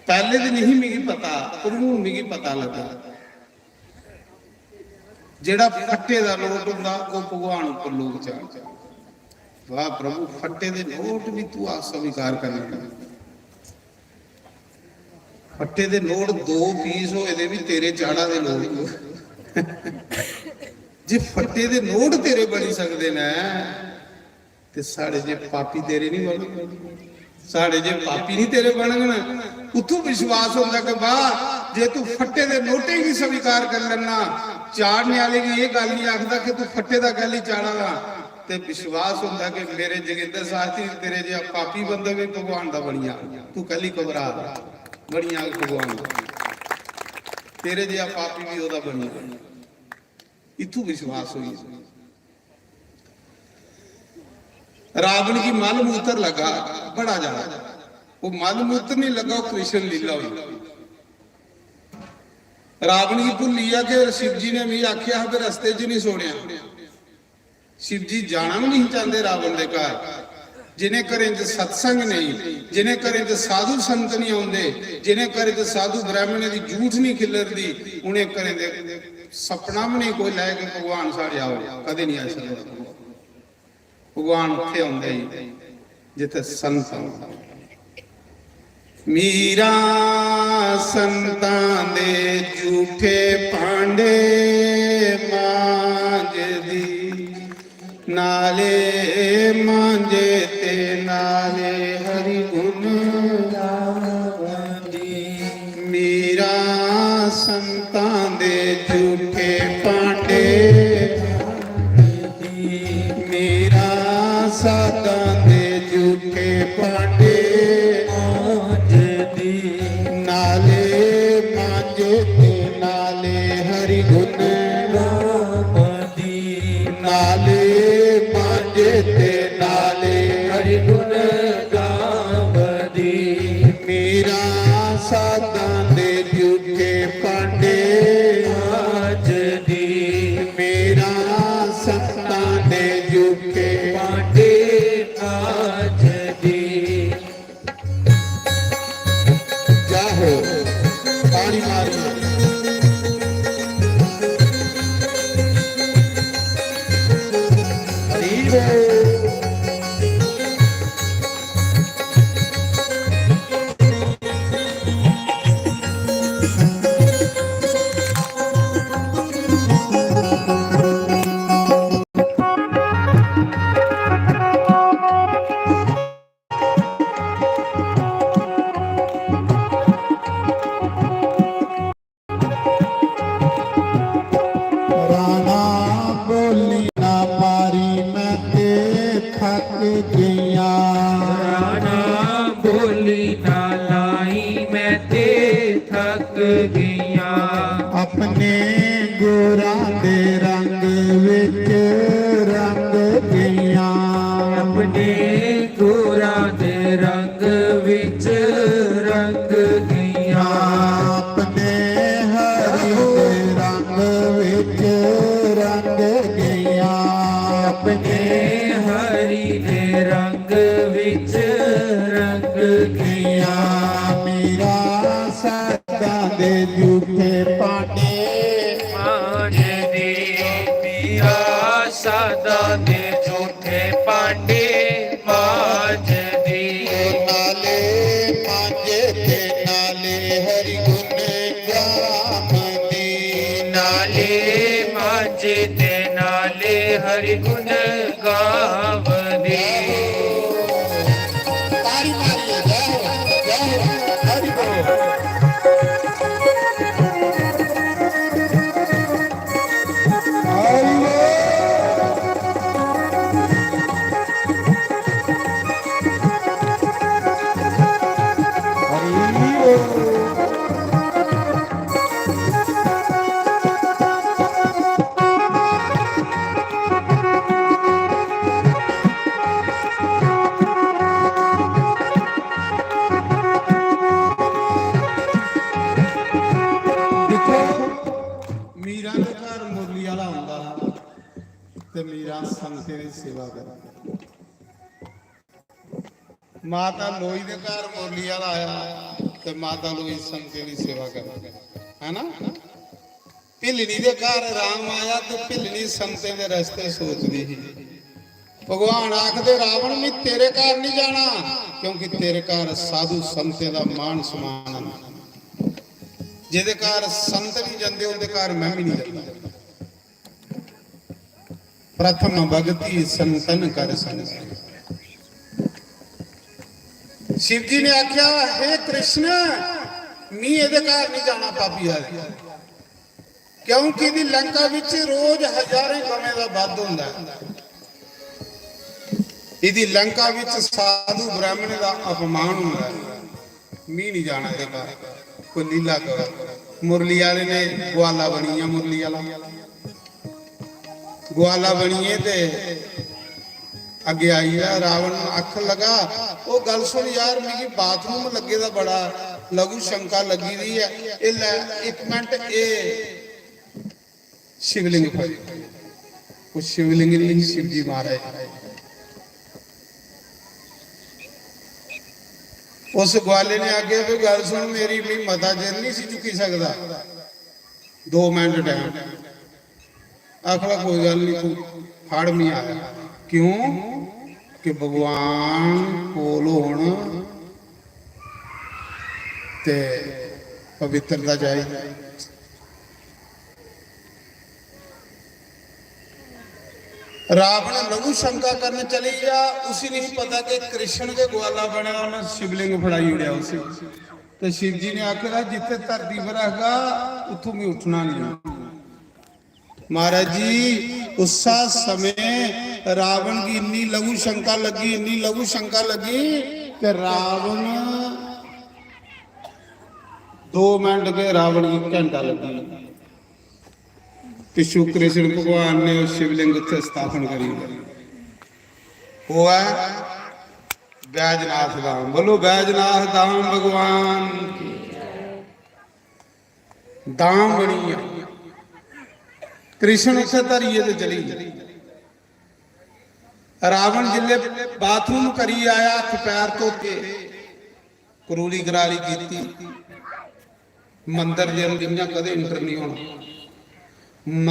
पैह्ले ते नेईं मिगी पता, पर हून मिगी पता लग्गा। जेह्ड़ा फट्टे दा नोट होंदा, ओह् भगवान उप्पर लोक चाढ़दे। वाह प्रभु, फट्टे दे नोट बी तू आ स्वीकार कर लेना। फट्टे दे नोट दो पीस होए दे बी तेरे चाढ़ा दे लोक। जे फट्टे दे नोट तेरे बनी सकदे न, ते साढ़े जे पापी तेरे नहीं बनन, साढ़े जे पापी नहीं तेरे बनन। उत्थों विश्वास होंदा कि वाह, जे तू फट्टे दे नोटें गी स्वीकार कर लेना, चाढ़ने वाले गी ये गल नहीं आखदा कि तू फट्टे दा गल ही चाढ़ा दा। ते विश्वास होंदा कि मेरे जोगिंदर शास्त्री, तेरे जे पापी बंदा भी भगवान दा बनी जा, तू कली घबरा, बनी जा भगवान दा, तेरे जे पापी भी ओदा बनी जा। इत्थों विश्वास होई। रावण गी मल मूत्र लगा बड़ा ज्यादा, वो मल मूत्र नहीं लगा, वो कृष्ण लीला हुई। रावण गी भुल्ली गेआ कि शिव जी ने मिगी आखेआ हा, फिर रस्ते च नहीं छोड़ेआ। शिव जी जाना भी नहीं चाहते रावण दे घर। जिन्हें घरें च सत्संग नहीं, जिन्हें घरें च साधु संत नहीं आते, जिन्हें घरें च साधु ब्राह्मणें की जूठ नहीं खिलरदी, उन्हें घरें दे सपना भी नहीं कोई लै कि भगवान साढ़े आओ, कदे नहीं आई सकदा। भगवान उत्थे आंदे ही जिथे संत आंदे। मीरा संतां दे जूठे भांडे मांजदी, नाले मांजे ते नाले हरि गुण गावदी। मीरा संतां दे जूठे भांडे, मीरा साधां दे जूठे भांडे मांजदी, नाले मांजे ते नाले हरि गुण गावदी। नाले मांजे ते नाले हरि गुण गावदी। मीरा साधां दे जूठे भांडे मांजदी। मीरा संतां दे जूठे भांडे मांजदी। जय हो। ताड़ी मारिए। हरी बोल। राणा बोली ना पारी, मैं ते थक गईयां। राणा बोली ना लाई, मैं ते थक गईयां। अपने गोरां दे रंग विच रंग गईयां। अपने गोरां दे रंग विच रंग गईयां। अपने हरि मीरा सदा दे झूठे भांडे मांजदी। मीरा सदा दे झूठे भांडे मांजदी। नाले मांजे ते नाले हरि गुण गावदी। नाले मांजे ते नाले हरि गुण गावदी। तारी मारिए जय हो, जय हो, हरि बोल। हरि बोल। हरि बोल। दिक्खो, मीरा दे घर मुरली आह्ला आंदा हा ते मीरा संगतें दी सेवा करदी। माता लोई दे घर मुरली आह्ला आया ते माता लोई संगतें दी सेवा करदी, है ना? भिल्लनी दे घर राम आया ते भिल्लनी संगतें दे रस्ते सोचदी ही। भगवान आखदे, "रावण, मैं तेरे घर नहीं जाना, क्योंकि तेरे घर साधु संतें दा मान सम्मान है। जेदे घर संत नहीं जंदे, उंदे घर मैं भी नहीं जाना।" प्रथम भक्ति संतन कर संग। शिव जी ने आख्या, "हे कृष्ण, मी एदे घर नहीं जाना पापिया दे, क्योंकि इदी लंका विच रोज हजारें गवें दा वध होंदा है। इदी लंका विच साधु ब्राह्मण दा अपमान होंदा है।" मी नहीं जाना एह्दे घर। कोई लीला करो। मुरली आह्ले ने ग्वाला बनी गेआ, मुरली आह्ला। ग्वाला बनियै ते अग्गें आई गेआ। रावण आखन लगा, "ओह् गल्ल सुन यार, मिगी बाथरूम लग्गे दा बड़ा लघु शंका लग्गी दी ऐ। एह् लै, इक मिंट, एह् शिवलिंग पर।" ओह् शिवलिंग नहीं, शिव जी महाराज। उस ग्वाले ने आखेआ, "भी गल्ल सुन मेरी, मी मता चिर नहीं सी चुक्की सकदा, दो मिंट टाइम।" आखदा, "कोई गल्ल नहीं, तू फड़, मी आ।" क्यों? कि भगवान कोल होन ते पवित्रता चाहिदी। रावण लघु शंका करन चली गया, उसी नहीं पता कि कृष्ण के ग्वाला बने, उन्हें शिवलिंग फड़ाई उड़िया उसी। तो शिव जी ने आखेदा, "जिथे धरती पर रखगा, उत्थों भी उठना नहीं।" महाराज जी, उस समय रावण की इन्नी लघु शंका लगी, इन्नी लघु शंका लगी कि रावण दो मिनट के, रावण की घंटा लगी। पिछू कृष्ण भगवान ने शिवलिंग उत्थे स्थापन करी ओड़ेआ। ओह् ऐ बैजनाथ धाम। बोलो, बैजनाथ धाम भगवान की। धाम बनी गया। कृष्ण उत्थे धरियै ते चली गे। रावण जिसले बाथरूम करी आया, हत्थ पैर धोते, करूली कराली कीती, मंदर दे अंदर इ'यां कदें एंटर नहीं होना।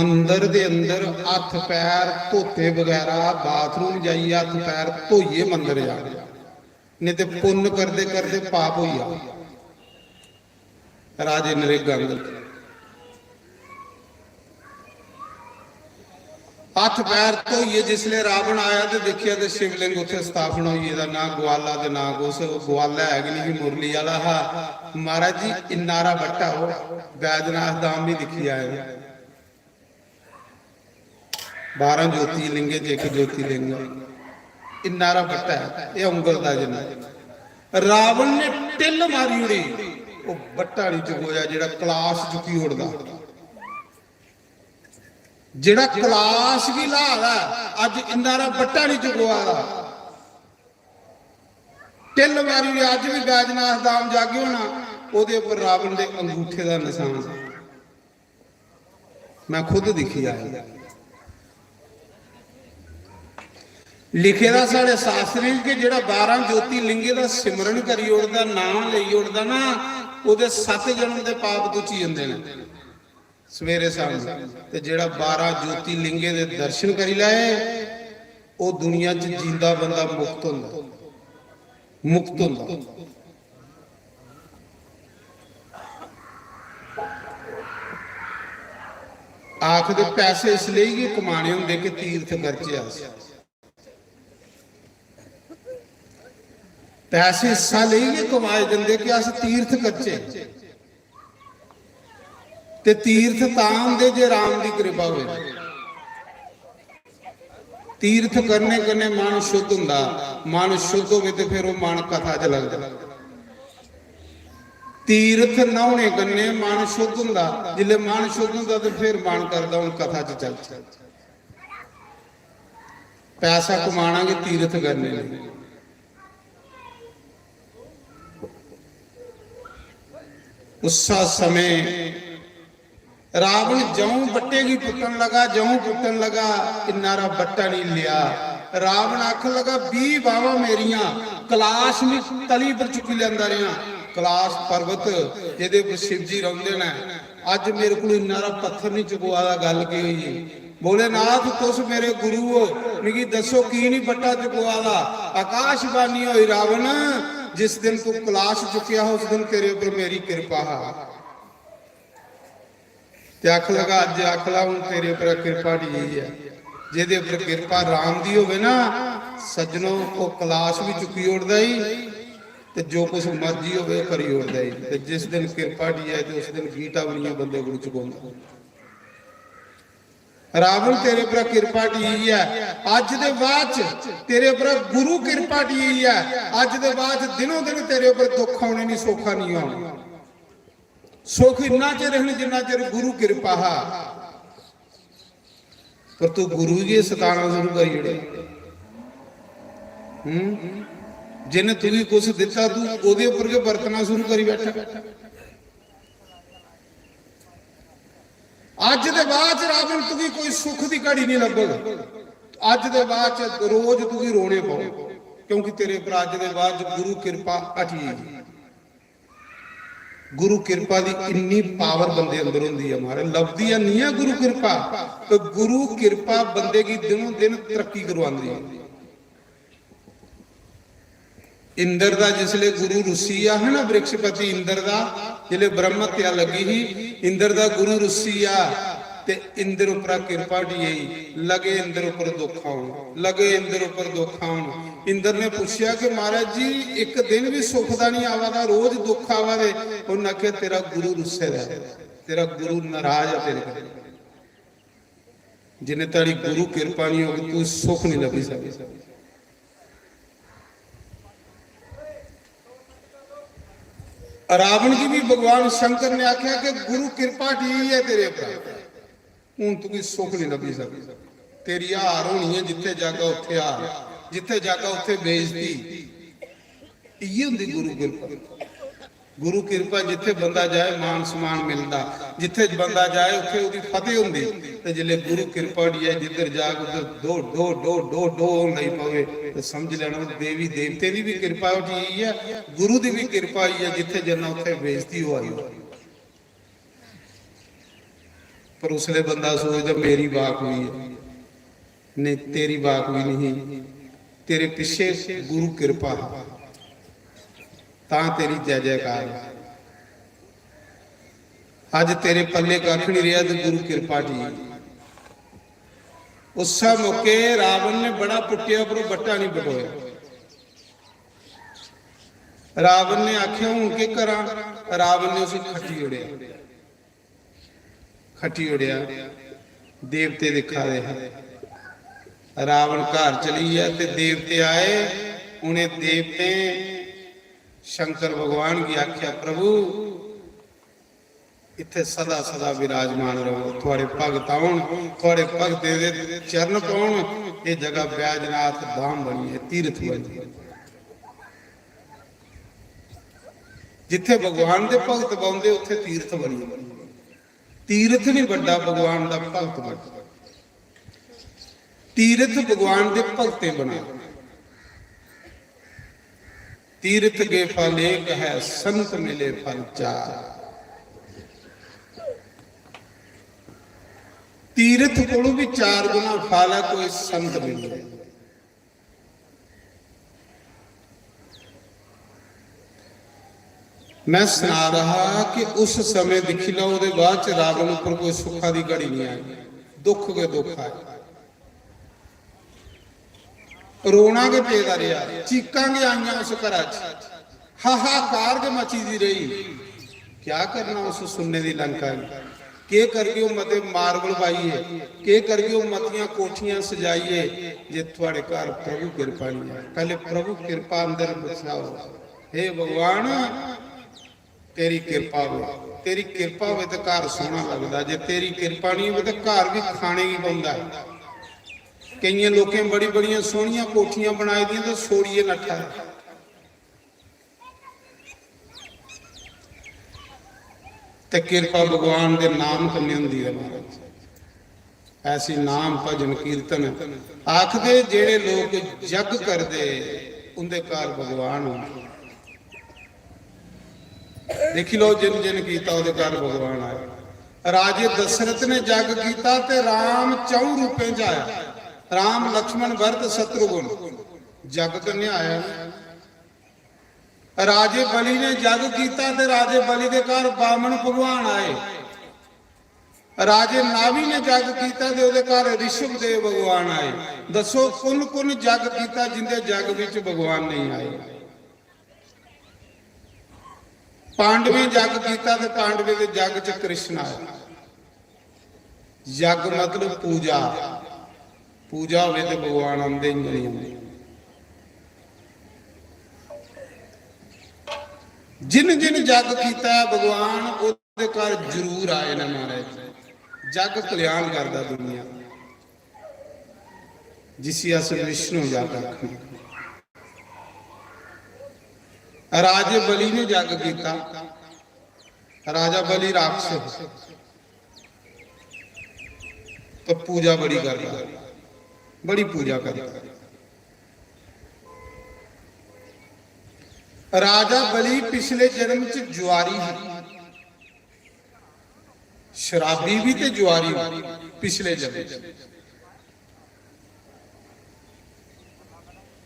मंदर दे अंदर हत्थ पैर धोते बगैरा, बाथरूम जाइयै हत्थ पैर धोइयै मंदर जाना, नहीं ते पुन्न करदे करदे पाप होई जा। राजे नरेगा आंगर। हत्थ पैर धोइयै जिसले रावण आया ते दिक्खेआ ते शिवलिंग उत्थे स्थापना होई गेदा, ना ग्वाला ते ना कुछ। ग्वाला है गै नहीं, मुरली आह्ला हा। महाराज जी, इन्ना हारा बट्टा, ओह् बैजनाथ धाम भी दिक्खी आए। बारां ज्योतिर्लिंगें च इक ज्योतिर्लिंग, इन्ना हारा बट्टा ऐ, एह् उंगल दा जिन्ना। रावण ने टिल्ल मारी ओड़ी, ओह् बट्टा नहीं चकोया, जेह्ड़ा कलाश चुकी ओड़दा। जेह्ड़ा कलाश गी ल्हा दा ऐ, अज्ज इन्ना हारा बट्टा नहीं चकोआ दा। टिल्ल मारी ओड़ी, अज्ज भी बैजनाथ धाम जागे हो ना, ओह्दे उप्पर रावण दे अंगूठे दा नशान। मैं खुद दिक्खी आया। लिखे दा साढ़े शास्त्रें च कि जेह्ड़ा बारां ज्योतिर्लिंगें दा सिमरन करी ओड़दा, नाम लेई ओड़दा ना, ओह्दे सत्त जन्म दे पाप घुची जंदे न। सवेरे शामी ते जेह्ड़ा बारां ज्योतिर्लिंगें दे दर्शन करी लैए, ओह् दुनिया च जींदा बंदा मुक्त होंदा, मुक्त होंदा। आखदे पैसे इसलेई गै कमाने होंदे कि तीर्थ करचै अस। पैसे इस्सा लेई गै कमाए जंदे कि अस तीर्थ करचै। ते तीर्थ तां होंदे जे राम दी कृपा होवे। तीर्थ करने कन्नै मन शुद्ध हुंदा, मन शुद्ध होवे ते फिर ओह् मन कथा च लगदा। तीर्थ न्हौने कन्नै मन शुद्ध हुंदा, जिसलै मन शुद्ध हुंदा ते फिर मन करदा हून कथा च चलचै। पैसा कमाना गै तीर्थ करने लेई। उस्सा समें रावण जऊं बट्टे गी पुट्टन लगा, जऊं पुट्टन लगा, इन्ना रा बट्टा नहीं लिया। रावण आखन लगा, "बीह बावां मेरियां, कलाश भी तली पर चुकी लैंदा रेहा।" कलाश पर्वत जेह्दे पर शिव जी रौंह्दे न, अज्ज मेरे कोल इन्ना रा पत्थर नहीं चुकवा दा, गल्ल की होई? भोलेनाथ, तुस मेरे गुरु हो, मिगी दस्सो की नहीं बट्टा चुकवा दा? आकाशवाणी होई, "रावण, जिस दिन तू कलाश चुक्केआ हा, उस दिन तेरे उप्पर मेरी कृपा हा।" ते आख लगा, "अज्ज आख ला, हून तेरे उप्पर कृपा ढी है।" जेह्दे उप्पर कृपा राम दी होवे ना, सज्जनो, ओह् कलाश भी चुक्की ओड़दा ही, ते जो कुछ मर्जी होवे, करी ओड़दा ही। ते जिस दिन कृपा ढी है, ते उस दिन गीटा बनियै बंदे कोल चुकोंदा। रावण, तेरे पर कृपा ढी है, अज्ज दे बाद च तेरे पर गुरु कृपा ढी है, अज्ज दे बाद च दिनों दिन तेरे पर दुख आने नहीं, सौखा नहीं आना। सुख इन्ना चिर है जिन्ना चिर गुरु कृपा हा, पर तू गुरु गी सताना शुरू करी ओड़े। हम्म, जिन्ने तुगी कुछ दिता, तू ओदे उपर गै बरतना शुरू करी बैठा। अज्ज दे बाद च रावण तुगी कोई सुख दी घड़ी नहीं लभग। अज्ज दे बाद च रोज तुगी रोने पौग, क्योंकि तेरे पर अज्ज दे बाद च गुरु कृपा हटी गई। गुरु कृपा दी इन्नी पावर बंदे अंदर होंदी है, महाराज, लभदी है नहीं है गुरु कृपा। तो गुरु कृपा बंदे की दिनों दिन तरक्की करवांदी है। इंद्र दा जिसले गुरु रुस्सी गेआ हा ना, बृहस्पति इंद्र दा, जिसले ब्रह्म हत्या लगी ही, इंद्र दा गुरु रुस्सी गेआ ते इंद्र उपरा कृपा ढी गेई, लगे इंद्र उपर दुख आउन, लगे इंद्र उपर दुख आउन। इंद्र ने पुच्छेआ कि महाराज जी, इक दिन भी सुख दा नहीं आवा दा, रोज दुख आवा दे। उन्हें आखेआ, "तेरा गुरु रुस्से दा ऐ, तेरा गुरु नाराज है तेरे कन्नै।" जिन्ने ताड़ी गुरु कृपा नहीं होगी, तू सुख नहीं लभी सकता। रावण की भी भगवान शंकर ने आख्या कि गुरु कृपा ढी है तेरे पर, हूं तुगी सुख नहीं लभी सकता। तेरी हार होनी है, जिथे जागा उथे हार, जिथे जागा उथे बेइज्जती। इये होंदी गुरु कृपा। गुरु कृपा, जिथे बंदा जाए मान सम्मान मिलदा, जिथे बंदा जाए उथे ओदी फतेह होंदी। ते जिसले गुरु कृपा होई जाए, जिधर जाग उधर डो डो डो डो डो होन लगी पवे, ते समझ लेना देवी देवते दी भी कृपा होई है, गुरु दी भी कृपा होई है, जिथे जन्ना उथे बेइज्जती होआ दी। पर उसले बंदा सोचदा, "मेरी बाक हुई है।" नहीं, तेरी बाक भी नहीं, तेरे पिछे गुरु कृपा है, तां तेरी जय जयकार है। अज तेरे पल्ले कख नहीं रहा, तो गुरु कृपा ढी। उस मौके रावण ने बड़ा पुट्टिया, पर बट्टा नहीं पटोया। रावण ने आख्या, "हूं के करा?" रावण ने उसे खट्टी ओड़या, खट्टी ओड़या। देवते दिखा दे हे। रावण घर चली गया ते देवते आए। उन्हें देवतें शंकर भगवान की आख्या, "प्रभु, इत्थे सदा सदा विराजमान रहो, थुआड़े भगत आउन, थुआड़े भगतें दे चरण पौन, ये जगह बैजनाथ धाम बनी है, तीर्थ बनी है।" जिथे भगवान दे भगत बौंदे, उथे तीर्थ बनी है। तीर्थ नहीं बड़ा, भगवान दा भगत बड़ा। तीर्थ भगवान दे भगतें बना। तीर्थ गे फल एक है, संत मिले फल चार। तीर्थ कोलों भी चार गुना फल है कोई संत मिले। मैं सुना रहा कि उस समय दिखी लो, ओदे बाद च रावण उपर कोई सुखा दी घड़ी नहीं आई, दुख गै दुख आए। रोना गै पेदा रेहा, चीकां गै आइयां उस घरा च, हाहाकार गै मची दी रेही। क्या करना उस सुन्ने दी लंका गी? केह् करगे ओह् मते मार्बल पाइयै, केह् करगे ओह् मतियां कोठियां सजाइयै, जे थुआढ़े घर प्रभु किरपा निं ऐ? पैह्ले प्रभु किरपा अंदर बसाओ। हे भगवान, तेरी किरपा होवे, तेरी किरपा होवे ते घर सोह्ना लगदा, जे तेरी किरपा निं होवे ते घर बी खाने गी पौंदा ऐ। केइयें लोकें बड़ी बड़ियां सोह्नियां कोठियां बनाई दियां ते सोड़ियै नट्ठा ऐ। ते किरपा भगवान दे नाम कन्नै होंदी ऐ महाराज। ऐसी नाम भजन कीर्तन आखदे, जेड़े लोक जग करदे उंदे घर भगवान होंदे। देखी लो, जिन जिन कीता ओदे घर भगवान आए। राजे दशरथ ने जग कीता ते राम चौं रूपें च आया। राम, लक्ष्मण, भरत, शत्रुघ्न जग कन्नै आया ना। राजे बलि ने जग कीता ते राजे बलि दे घर बामन भगवान आए। राजे नाभि ने जग कीता ते ओदे घर ऋषभ देव भगवान आए। दसो, कुन कुन जग कीता जिंदे जग विच भगवान नहीं आए? पांडवें जग कीता ते पांडवें दे जग च कृष्ण आए। जग मतलब पूजा, पूजा होवे ते भगवान आंदे ही नहीं आंदे। जिन जिन जग कीता ऐ भगवान ओदे घर जरूर आए न महाराज। जग कल्याण करदा दुनिया, जिसी अस विष्णु जग आखने। राजे बलि ने जग कीता, राजा बलि राक्षस, तो पूजा बड़ी करदा, बड़ी पूजा करदा। राजा बलि पिछले जन्म च जुआरी ही, शराबी भी ते जुआरी भी पिछले जन्म च।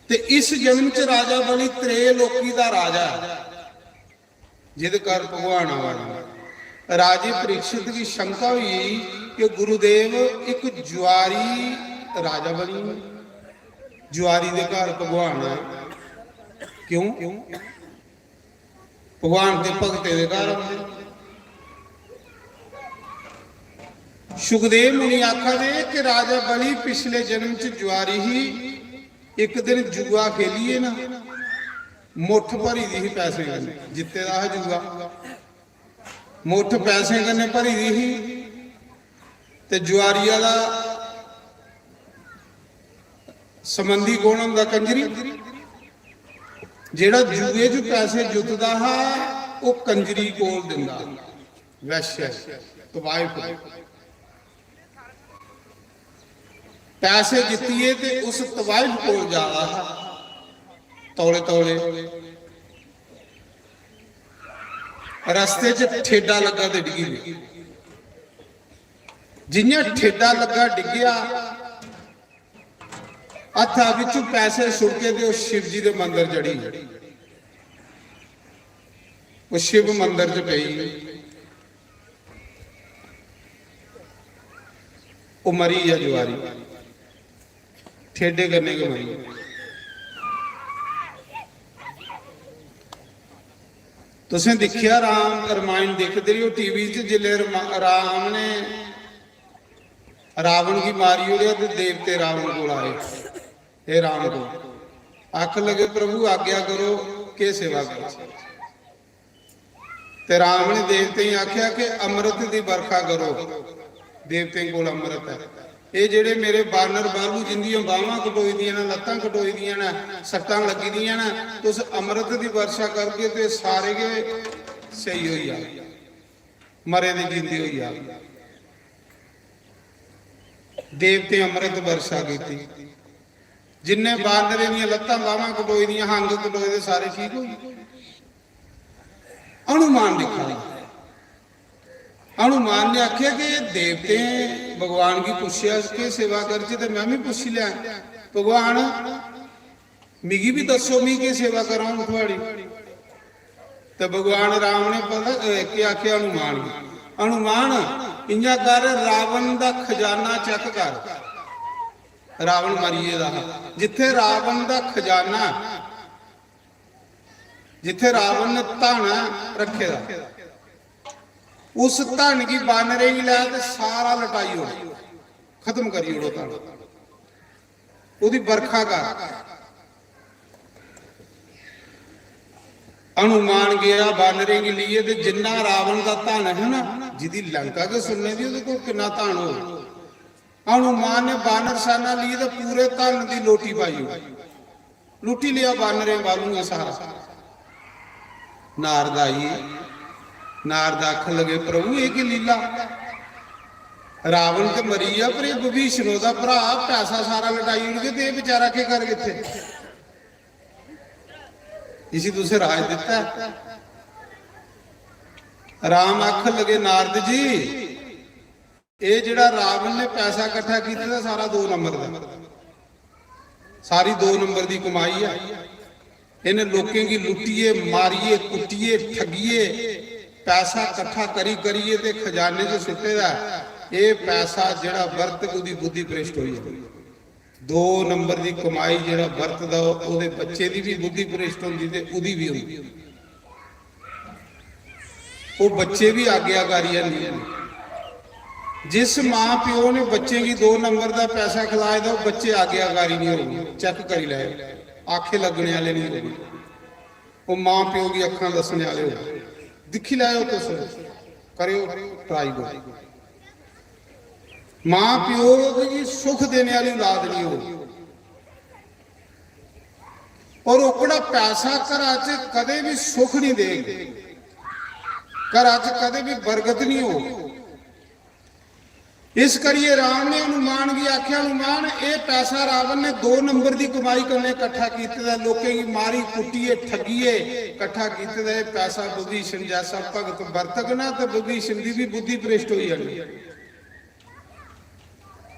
ते इस जन्म च राजा बलि त्रेलोकी दा राजा है। जेह्दे घर भगवान आवा दे। राजे परीक्षित गी शंका होई कि गुरुदेव, इक जुआरी राजा बनी, जुआरी दे घर भगवान आए, क्यों? भगवान दे भगतें दे घर आंदे। सुखदेव मुनि आखा दे कि राजा बलि पिछले जन्म च जुआरी ही, इक दिन जुआ खेलिए ना, मुट्ठ भरी दी ही पैसें कन्नै, जित्ते दा हा जुआ, मुट्ठ पैसें कन्नै भरी दी ही। ते जुआरिया दा संबंधी कौन होंदा? कंजरी। जेड़ा जुए च पैसे जुतदा हा, ओह कंजरी कोल दिंदा, वैश्य, तवाइफ। पैसे जित्तिए ते उस तवाइफ कोल जा रहा हा, तौले तौले। रस्ते च ठेडा लग्गा ते डिग्गी पेआ। जियां ठेडा लग्गा, डिग्गेआ, हत्था बिचू पैसे सुटके ते ओह शिव जी दे मंदर चढ़ी। ओह शिव मंदर च पेई। ओह मरी गेआ जुआरी, ठेडे कन्नै गै मरी गेआ। तुसें दिक्खेआ, राम रमायण दिखदे रहो टीवी च, जिसलै रमा-, राम ने रावण गी मारी ओड़ेआ ते देवते रावण कोल आए, "हे राम," कोल आखन लगे, "प्रभु, आज्ञा करो, केह् सेवा करचै?" ते राम ने देवतें गी आखेआ कि अमृत दी बरखा करो, देवतें कोल अमृत ऐ। एह् जेह्ड़े मेरे बानर बालू, जिंदियां बाह्मां कटोई दियां न, लत्तां कटोई दियां न, सट्टां लग्गी दियां न, तुस अमृत दी वर्षा करगे ते सारे गै स्हेई होई जाग, मरे दे जींदे होई जाग। देवतें अमृत वर्षा कीती। जिन्ने बानरें दियां लत्तां बाह्मां कटोई दियां, हंग कटोए दे, सारे ठीक होई गे। हनुमान दिक्खा दा। हनुमान ने आखेआ कि देवतें भगवान गी पुच्छेआ कि सेवा करचै, ते में भी पुच्छी लैं, भगवान, मिगी भी दस्सो, में केह् सेवा करां हून थुआड़ी? ते भगवान राम ने पता, अ, केह् आखेआ हनुमान गी? हनुमान, इ'यां कर, रावण दा खजाना check कर। रावण मरी गेदा हा। जित्थै रावण दा खजाना, जित्थै रावण ने धन रक्खे दा, उस धन गी बानरें गी लै ते सारा लटाई ओड़, खत्म करी ओड़ो धन। ओह्दी बरखा कर। हनुमान गेआ बानरें गी लेइयै, ते जिन्ना रावण दा धन है ना, जिदी लंका गै सुन्ने दी, ओह्दे कोल किन्ना धन होग? हनुमान ने बानर सेना लेइयै ते पूरे धन दी लोटी पाई ओड़ी। लुट्टी लेआ बानरें बालुएं सारा। नारद आई गे। नारद आखन लगे, प्रभु, एह् केह् लीला? रावण ते मरी गेआ, पर एह् विभीषण ओह्दा भ्राऽ, पैसा सारा लटाई ओड़गे, ते एह् बेचारा केह् करग इत्थै? इसी तुसें राज दित्ता ऐ? राम आखन लगे, नारद जी, एह् जेह्ड़ा रावण ने पैसा कट्ठा कीते दा, सारा दो नंबर दा, सारी दो नंबर दी कमाई ऐ। इ'नें लोकें गी लुट्टियै, मारियै, कुट्टियै, ठग्गियै पैसा कट्ठा करी करियै ते खजाने च सुट्टे दा ऐ। एह् पैसा जेह्ड़ा बरतग, ओह्दी बुद्धि भ्रष्ट होई जानी। दो नंबर दी कमाई जेह्ड़ा बरतदा, ओह्दे बच्चे दी बी बुद्धि भ्रष्ट होंदी ते ओह्दी बी होंदी। ओह् बच्चे बी आज्ञाकारी हैनी हैन। जिस मां प्यो ने बच्चें गी दो नंबर दा पैसा खलाए दा, ओह् बच्चे आज्ञाकारी नहीं होंगे। Check करी लैओ, आखे लगने आह्ले नहीं होंगे। ओह् मां प्यो गी अक्खां दस्सने आह्ले होंगे। दिक्खी लैओ तुस, करेओ try करो। मां प्यो गी सुख देने आह्ली औलाद नहीं होंदी। और ओकड़ा पैसा घरा च कदे भी सुख नहीं देग, घरा च कदे भी बरकत नहीं होग। इस करियै राम ने हनुमान गी आख्या, हनुमान, एह् पैसा रावण ने दो नंबर दी कमाई कन्नै कट्ठा कीते दा, लोकें गी मारी कुट्टियै ठगियै कट्ठा कीते दा। एह् पैसा विभीषण जैसा भगत बरतग ना, ते विभीषण दी भी बुद्धि भ्रष्ट होई जानी।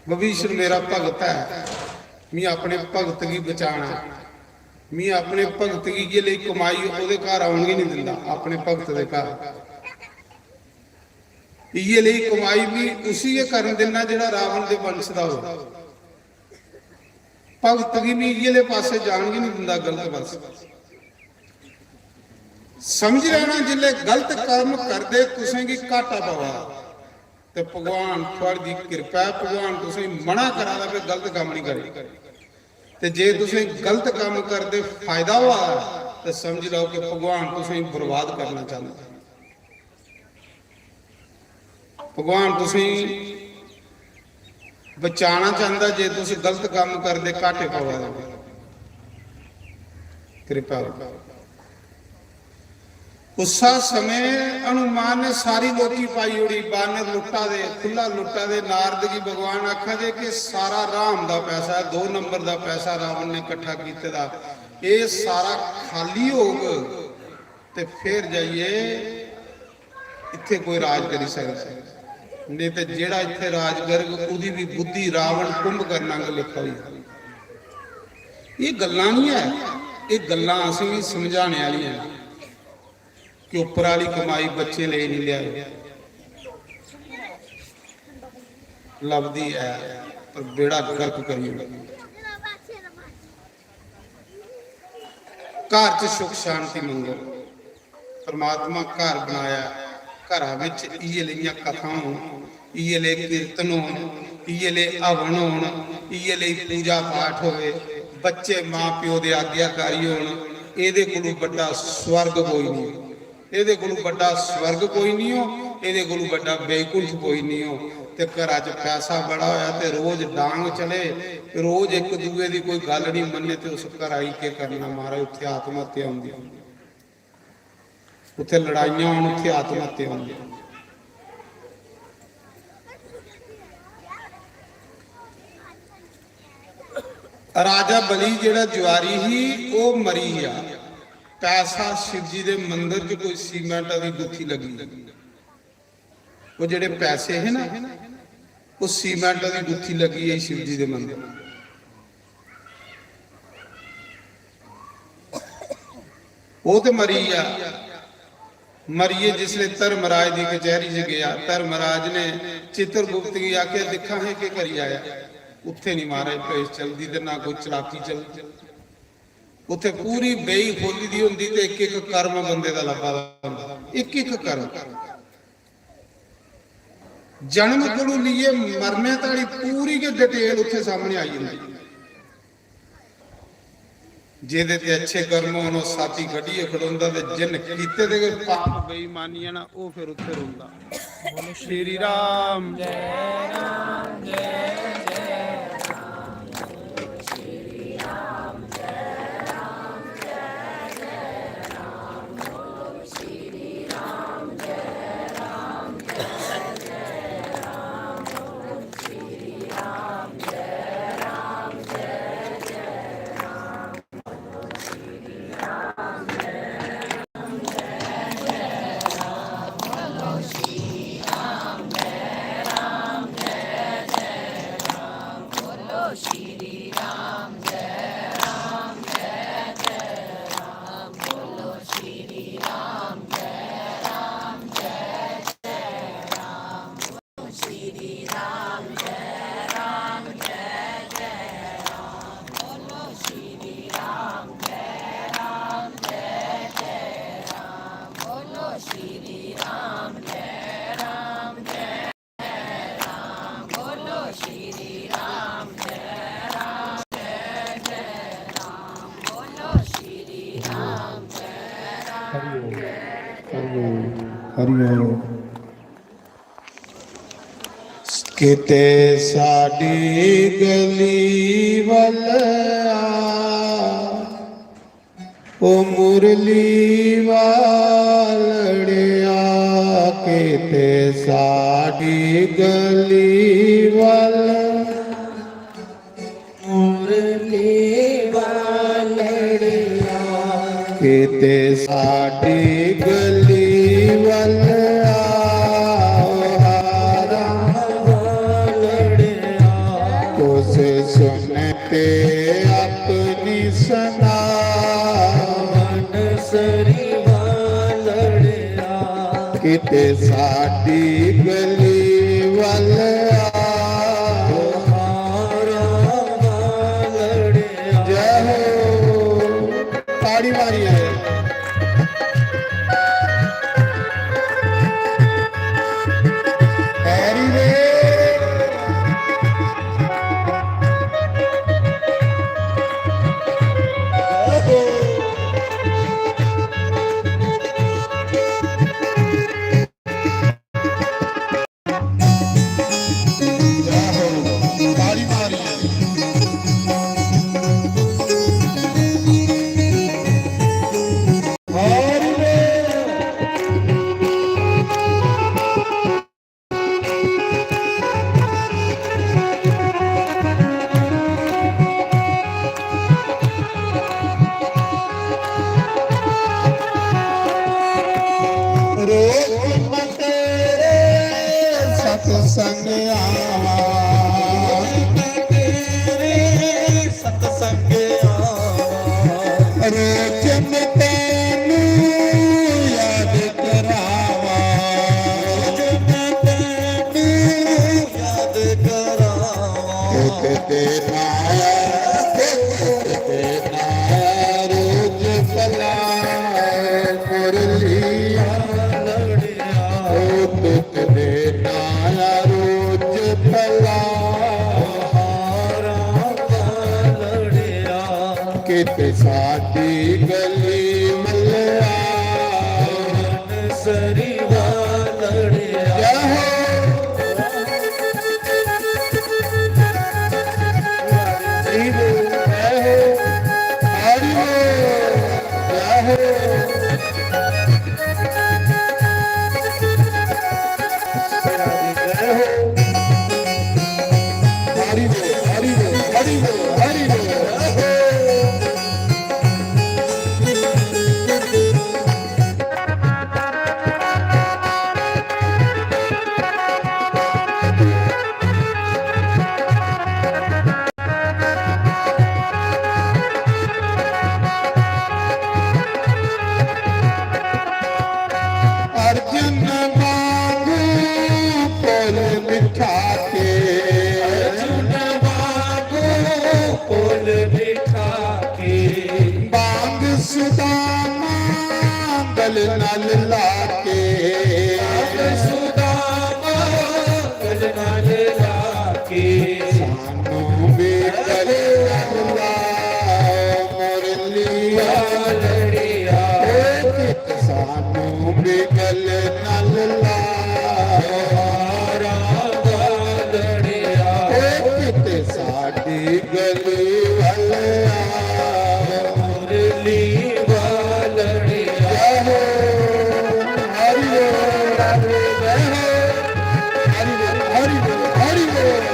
विभीषण मेरा भगत ऐ, मी अपने भगत गी बचाना, मी अपने भगत गी इ'यै लेई कमाई ओह्दे घर औन गै नहीं दिंदा, अपने भगत दे घर। इ'यै लेई कमाई मी उसी गै करन दिन्ना जेह्ड़ा रावण दे वंश दा होऐ। भगत गी मी इ'यै लेई पासै जान गै नहीं दिंदा, गलत पासै। समझ लैना, जिसलै गलत कर्म करदे तुसें गी घाटा पवा दा, ते भगवान थुआढ़ी किरपा ऐ, भगवान तुसें गी मना करा दा कि गलत कम्म नहीं करो। ते जे तुसें गलत कम्म करदे फायदा होआ दा, ते समझ लैओ कि भगवान तुसें गी बर्बाद करना चांहदा। भगवान तुसें गी बचाना चांहदा। जे तुस गलत कम्म करदे, घाटे पवा दे। कृपा करो। उस्सा समें हनुमान ने सारी लोटी पाई ओड़ी, बानर लुट्टा दे, खु'ल्ला लुट्टा दे। नारद गी भगवान आखा दे कि सारा राम दा पैसा ऐ, दो नंबर दा पैसा रावण ने कट्ठा कीते दा, एह् सारा खाली होग ते फिर जाइयै इत्थै कोई राज करी सकदा ऐ। नेईं ते जेह्ड़ा इत्थै राज करग, ओह्दी बी बुद्धि रावण कुंभकर्ण आंगर लेखा होई जानी। एह् गल्लां निं ऐ, एह् गल्लां असेंगी समझाने आह्लियां न कि उप्पर आह्ली कमाई बच्चें लेई निं लेआए, लभदी ऐ, पर बेड़ा गर्क करी ओड़दी। घर च सुख शांति मंगो। परमात्मा घर बनाया, घरा बिच इ'यै लेइयां कथां होन, इ'यै ले कीर्तन होन, इ'यै ले हवन होन, इ'यै लेई पूजा पाठ होवे, बच्चे मां प्यो दे आज्ञाकारी होन, एह्दे कोलू बड्डा स्वर्ग कोई नहीं। एह्दे कोलू बड्डा स्वर्ग कोई नहीं हो, एह्दे कोलू बड्डा बैकुंठ कोई नहीं हो। ते घरा च पैसा बड़ा होया ते रोज डांग चले, रोज इक दूए दी कोई गल्ल नहीं मन्ने, ते उस घरा गी केह् करना महाराज? उत्थे आत्महत्या होंदी, उत्थे लड़ाइयां होन, उत्थे आत्महत्या होंदी। राजा बलि जेह्ड़ा जुआरी ही, ओह् मरी गेआ। पैसा शिव जी दे मंदर च कोई सीमेंट दी गुत्थी लग्गी। ओह् जेह्ड़े पैसे हे ना, ओह् सीमेंट दी गुत्थी लग्गी गेई शिव जी दे मंदर। ओह् ते मरी गेआ। मरियै जिसलै धर्मराज दी कचैहरी च गेआ, धर्मराज ने चित्रगुप्त गी आखेआ, "दिक्खां, एह् केह् करी आया?" "उत्थै निं महाराज भेस चलदी ते ना कोई चलाकी चलदी। उत्थै पूरी बेई खोली दी होंदी ते इक इक कर्म बंदे दा लब्भा दा होंदा, इक इक कर्म।" जन्म कोलू लेइयै मरने ताड़ी पूरी गै डिटेल उत्थै सामने आई जंदी। जेह्दे ते अच्छे कर्म होन, ओह् साथी कड्ढियै खड़ोंदा, ते जिन कीते दे गै पाप बेईमानियां ना, ओह् फिर उत्थै रौंदा। श्री राम। हरि ओम, हरि ओम, हरि ओम। किते साडी गली वल आ, ओ मुरली वालड़िया, किते साडी गली वल। मुरली वालड़िया। किते साडी गली वल आओ हारा वालड़िया। कुछ सुन ते अपनी सुना। बनसरी वालड़िया। किते साडी गली वल आओ। हारा वालड़िया। जय हो। ताड़ी मारिए। पैरी रे। रोज मैं तेरे सत्संग आवा, मैं तेरे सत्संग आवा। रोज मैं तेनू याद करावा, रोज मैं तेनू याद करावा। एक तेरा, एक तेरा रोज भला मुरलिया। ओ तुझ दे नाया रोज भला। कित साडी गली मलया। सरीवा लड़िया। जय हो। हरि बोल, जय हो। हरि बोल, जय हो। जय हो। हरि बोल, हरि बोल, हरि बोल, हरि बोल। अर्जुन वांगू कोल बिठा के, अर्जुन वांगू कोल बिठा के, बांग सुदामा गल नाल लाके, बांग सुदामा गल नाल लाके, सानू भी गल नाल ला, मुरली वालड़िया। सानू भी गल नाल ला, हारा वालड़िया। ओ किते साडी गली वाले आ, मुरली वालड़िया। जय हो, हरि बोल, हरि बोल, हरि बोल, हरि बोल।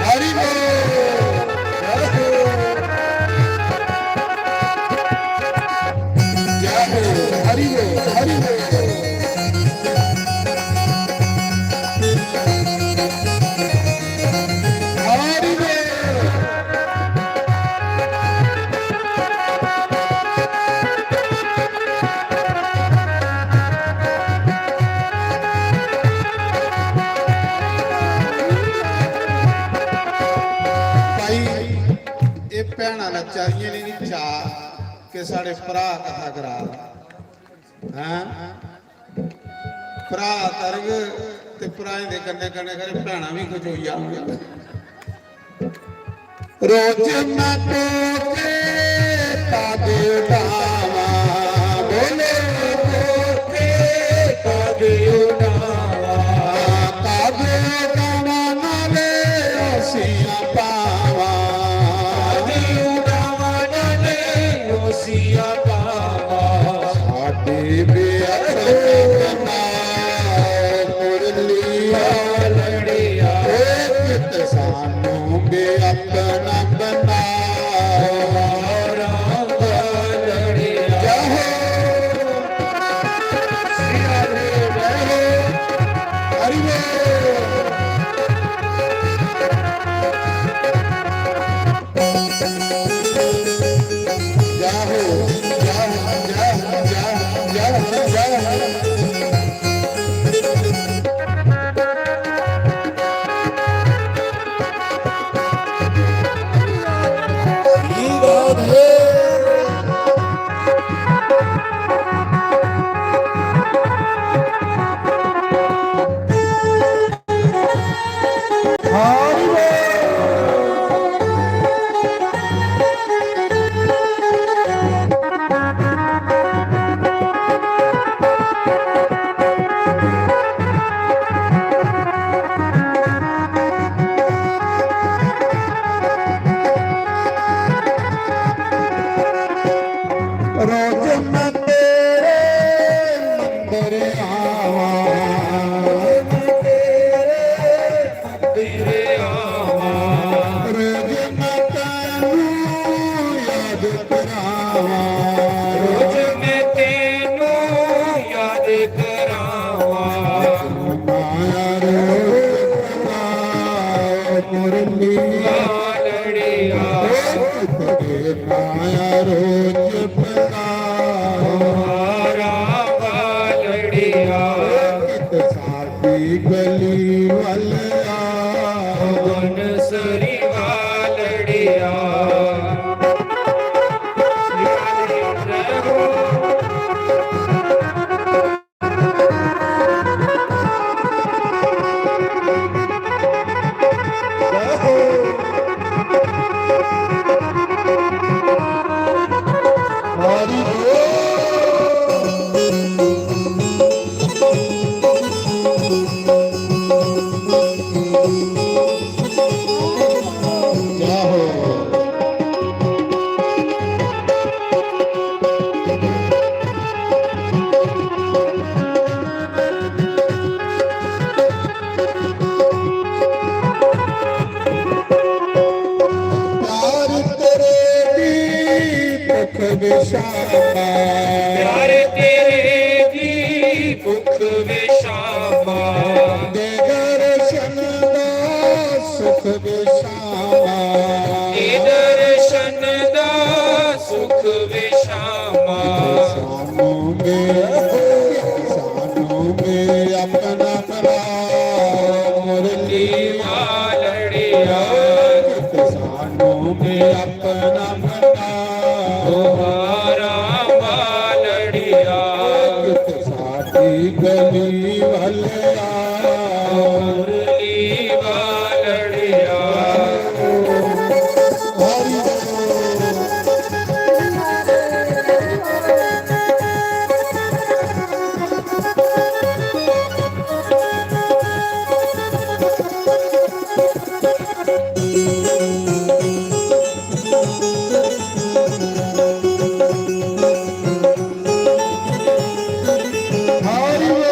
हरि बोल। जय हो। जय हो। हरि बोल, हरि बोल। हरि बोल। भाई, एह् भैनां नच्चा दियां न, इ'नेंगी चाऽ कि साढ़े भ्राऽ कथा करा दे। हैं? भ्राऽ करग ते भ्राएं दे कन्नै कन्नै खरै भैनां बी खचोई जाङन। रोज मैं कोके कादे उठावां, बोलो कोके कादे उठावां, कादे उठावां नाले ओसियां पावां, कादे उठावां नाले ओसियां पावां। साडी बेअदबी ना मुरली वालड़िया, ओ कित सानू भी अपना बना। जय हो। श्री राधे, जय हो। हरि बोल। जय हो, जय हो, जय हो, जय हो, जय हो, जय हो। श्री राधे। रोज मैं तेरे मंदिर आवां, तेरे मंदिर आवां। रोज मैं तैनू याद करावां, रोज मैं तैनू याद करावां। माया रोज पता मुरली वालड़िया। माया रोज पता हारा वालड़िया। साडी गली वाले आ। बनसरी वालड़िया। प्यार तेरे दी भुख विशामा। प्यार तेरे दी भुख विशामा। दे दर्शन दा सुख विशामा। दे विश्रामा। सानू में, सानू में अपना भरा मुरली वालड़िया। सानू में अपना भरा दोबारा वालड़िया। साडी गली वाले आ मुरली वालड़िया। हरि बोल।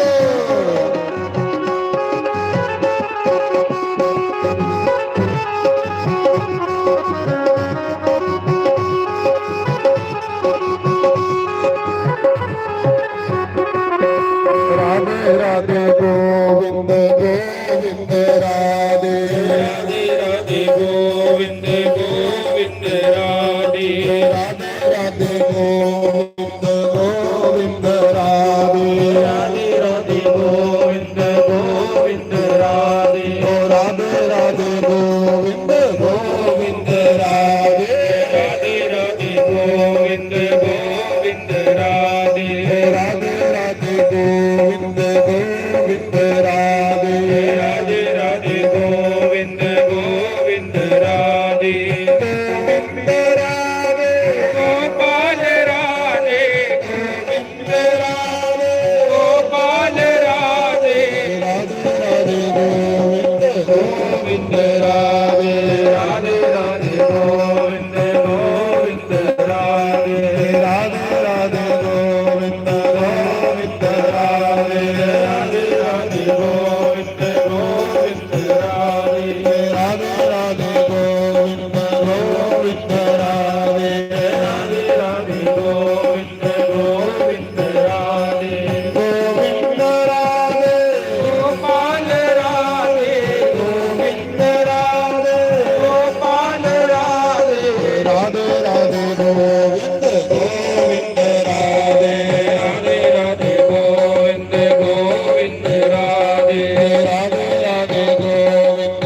राधे राधे गोविंद गोविंद राधे। राधे राधे गोविंद गोविंद राधे। राधे राधे गोविंद गोविंद राधे। राधे राधे गोविंद गोविंद राधे। ओ राधे राधे गोविंद गोविंद राधे। राधे राधे गोविंद गोविंद राधे। राधे राधे गोविंद गोविंद राधे। राधे राधे गोविंद गोविंद राधे। गोविंद राधे। गोपाल राधे। गोविंद राधे। गोपाल राधे। राधे राधे गोविंद गोविंद राधे। राधे राधे गोविंद गोविंद राधे। राधे राधे गोविंद गोविंद राधे। राधे राधे गोविंद गोविंद राधे। राधे राधे गोविंद गोविंद राधे। राधे राधे गोविंद गोविंद राधे। गोविंद राधे। गोपाल राधे। गोविंद राधे। गोपाल राधे। राधे राधे गोविंद गोविंद राधे। राधे राधे गोविंद गोविंद राधे। राधे राधे गोविंद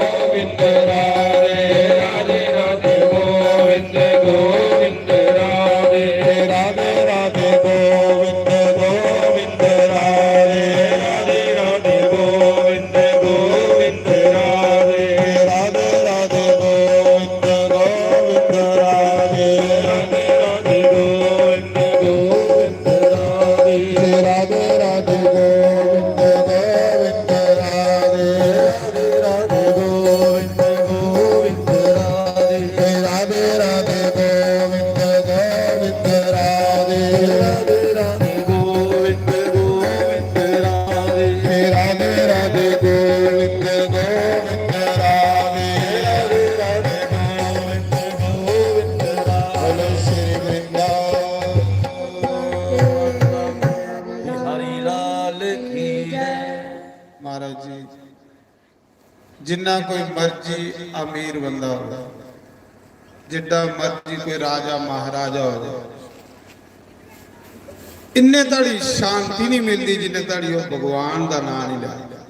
गोविंद राधे। राधे राधे गोविंद गोविंद राधे। राधे राधे गोविंद गोविंद राधे। राधे राधे गोविंद गोविंद राधे। राधे राधे गोविंद गोविंद राधे। राधे राधे गोविंद गोविंद राधे। राधे राधे गोविंद गोविंद राधे। राधे राधे गोविंद गोविंद राधे। राधे राधे गोविंद गोविंद राधे। राधे राधे गोविंद गोविंद राधे। राधे राधे गोविंद गोविंद राधे। राधे राधे गोविंद गोविंद राधे। बोलो श्री वृंदावन। हरि लाल की जय। महाराज जी, जिन्ना कोई मर्जी अमीर बंदा हो, जिड्डा मर्जी कोई राजा महाराजा हो, इन्ने धड़ी शांति नहीं मिलती जिन्ने धड़ी वो भगवान का नाम नहीं लेंदा।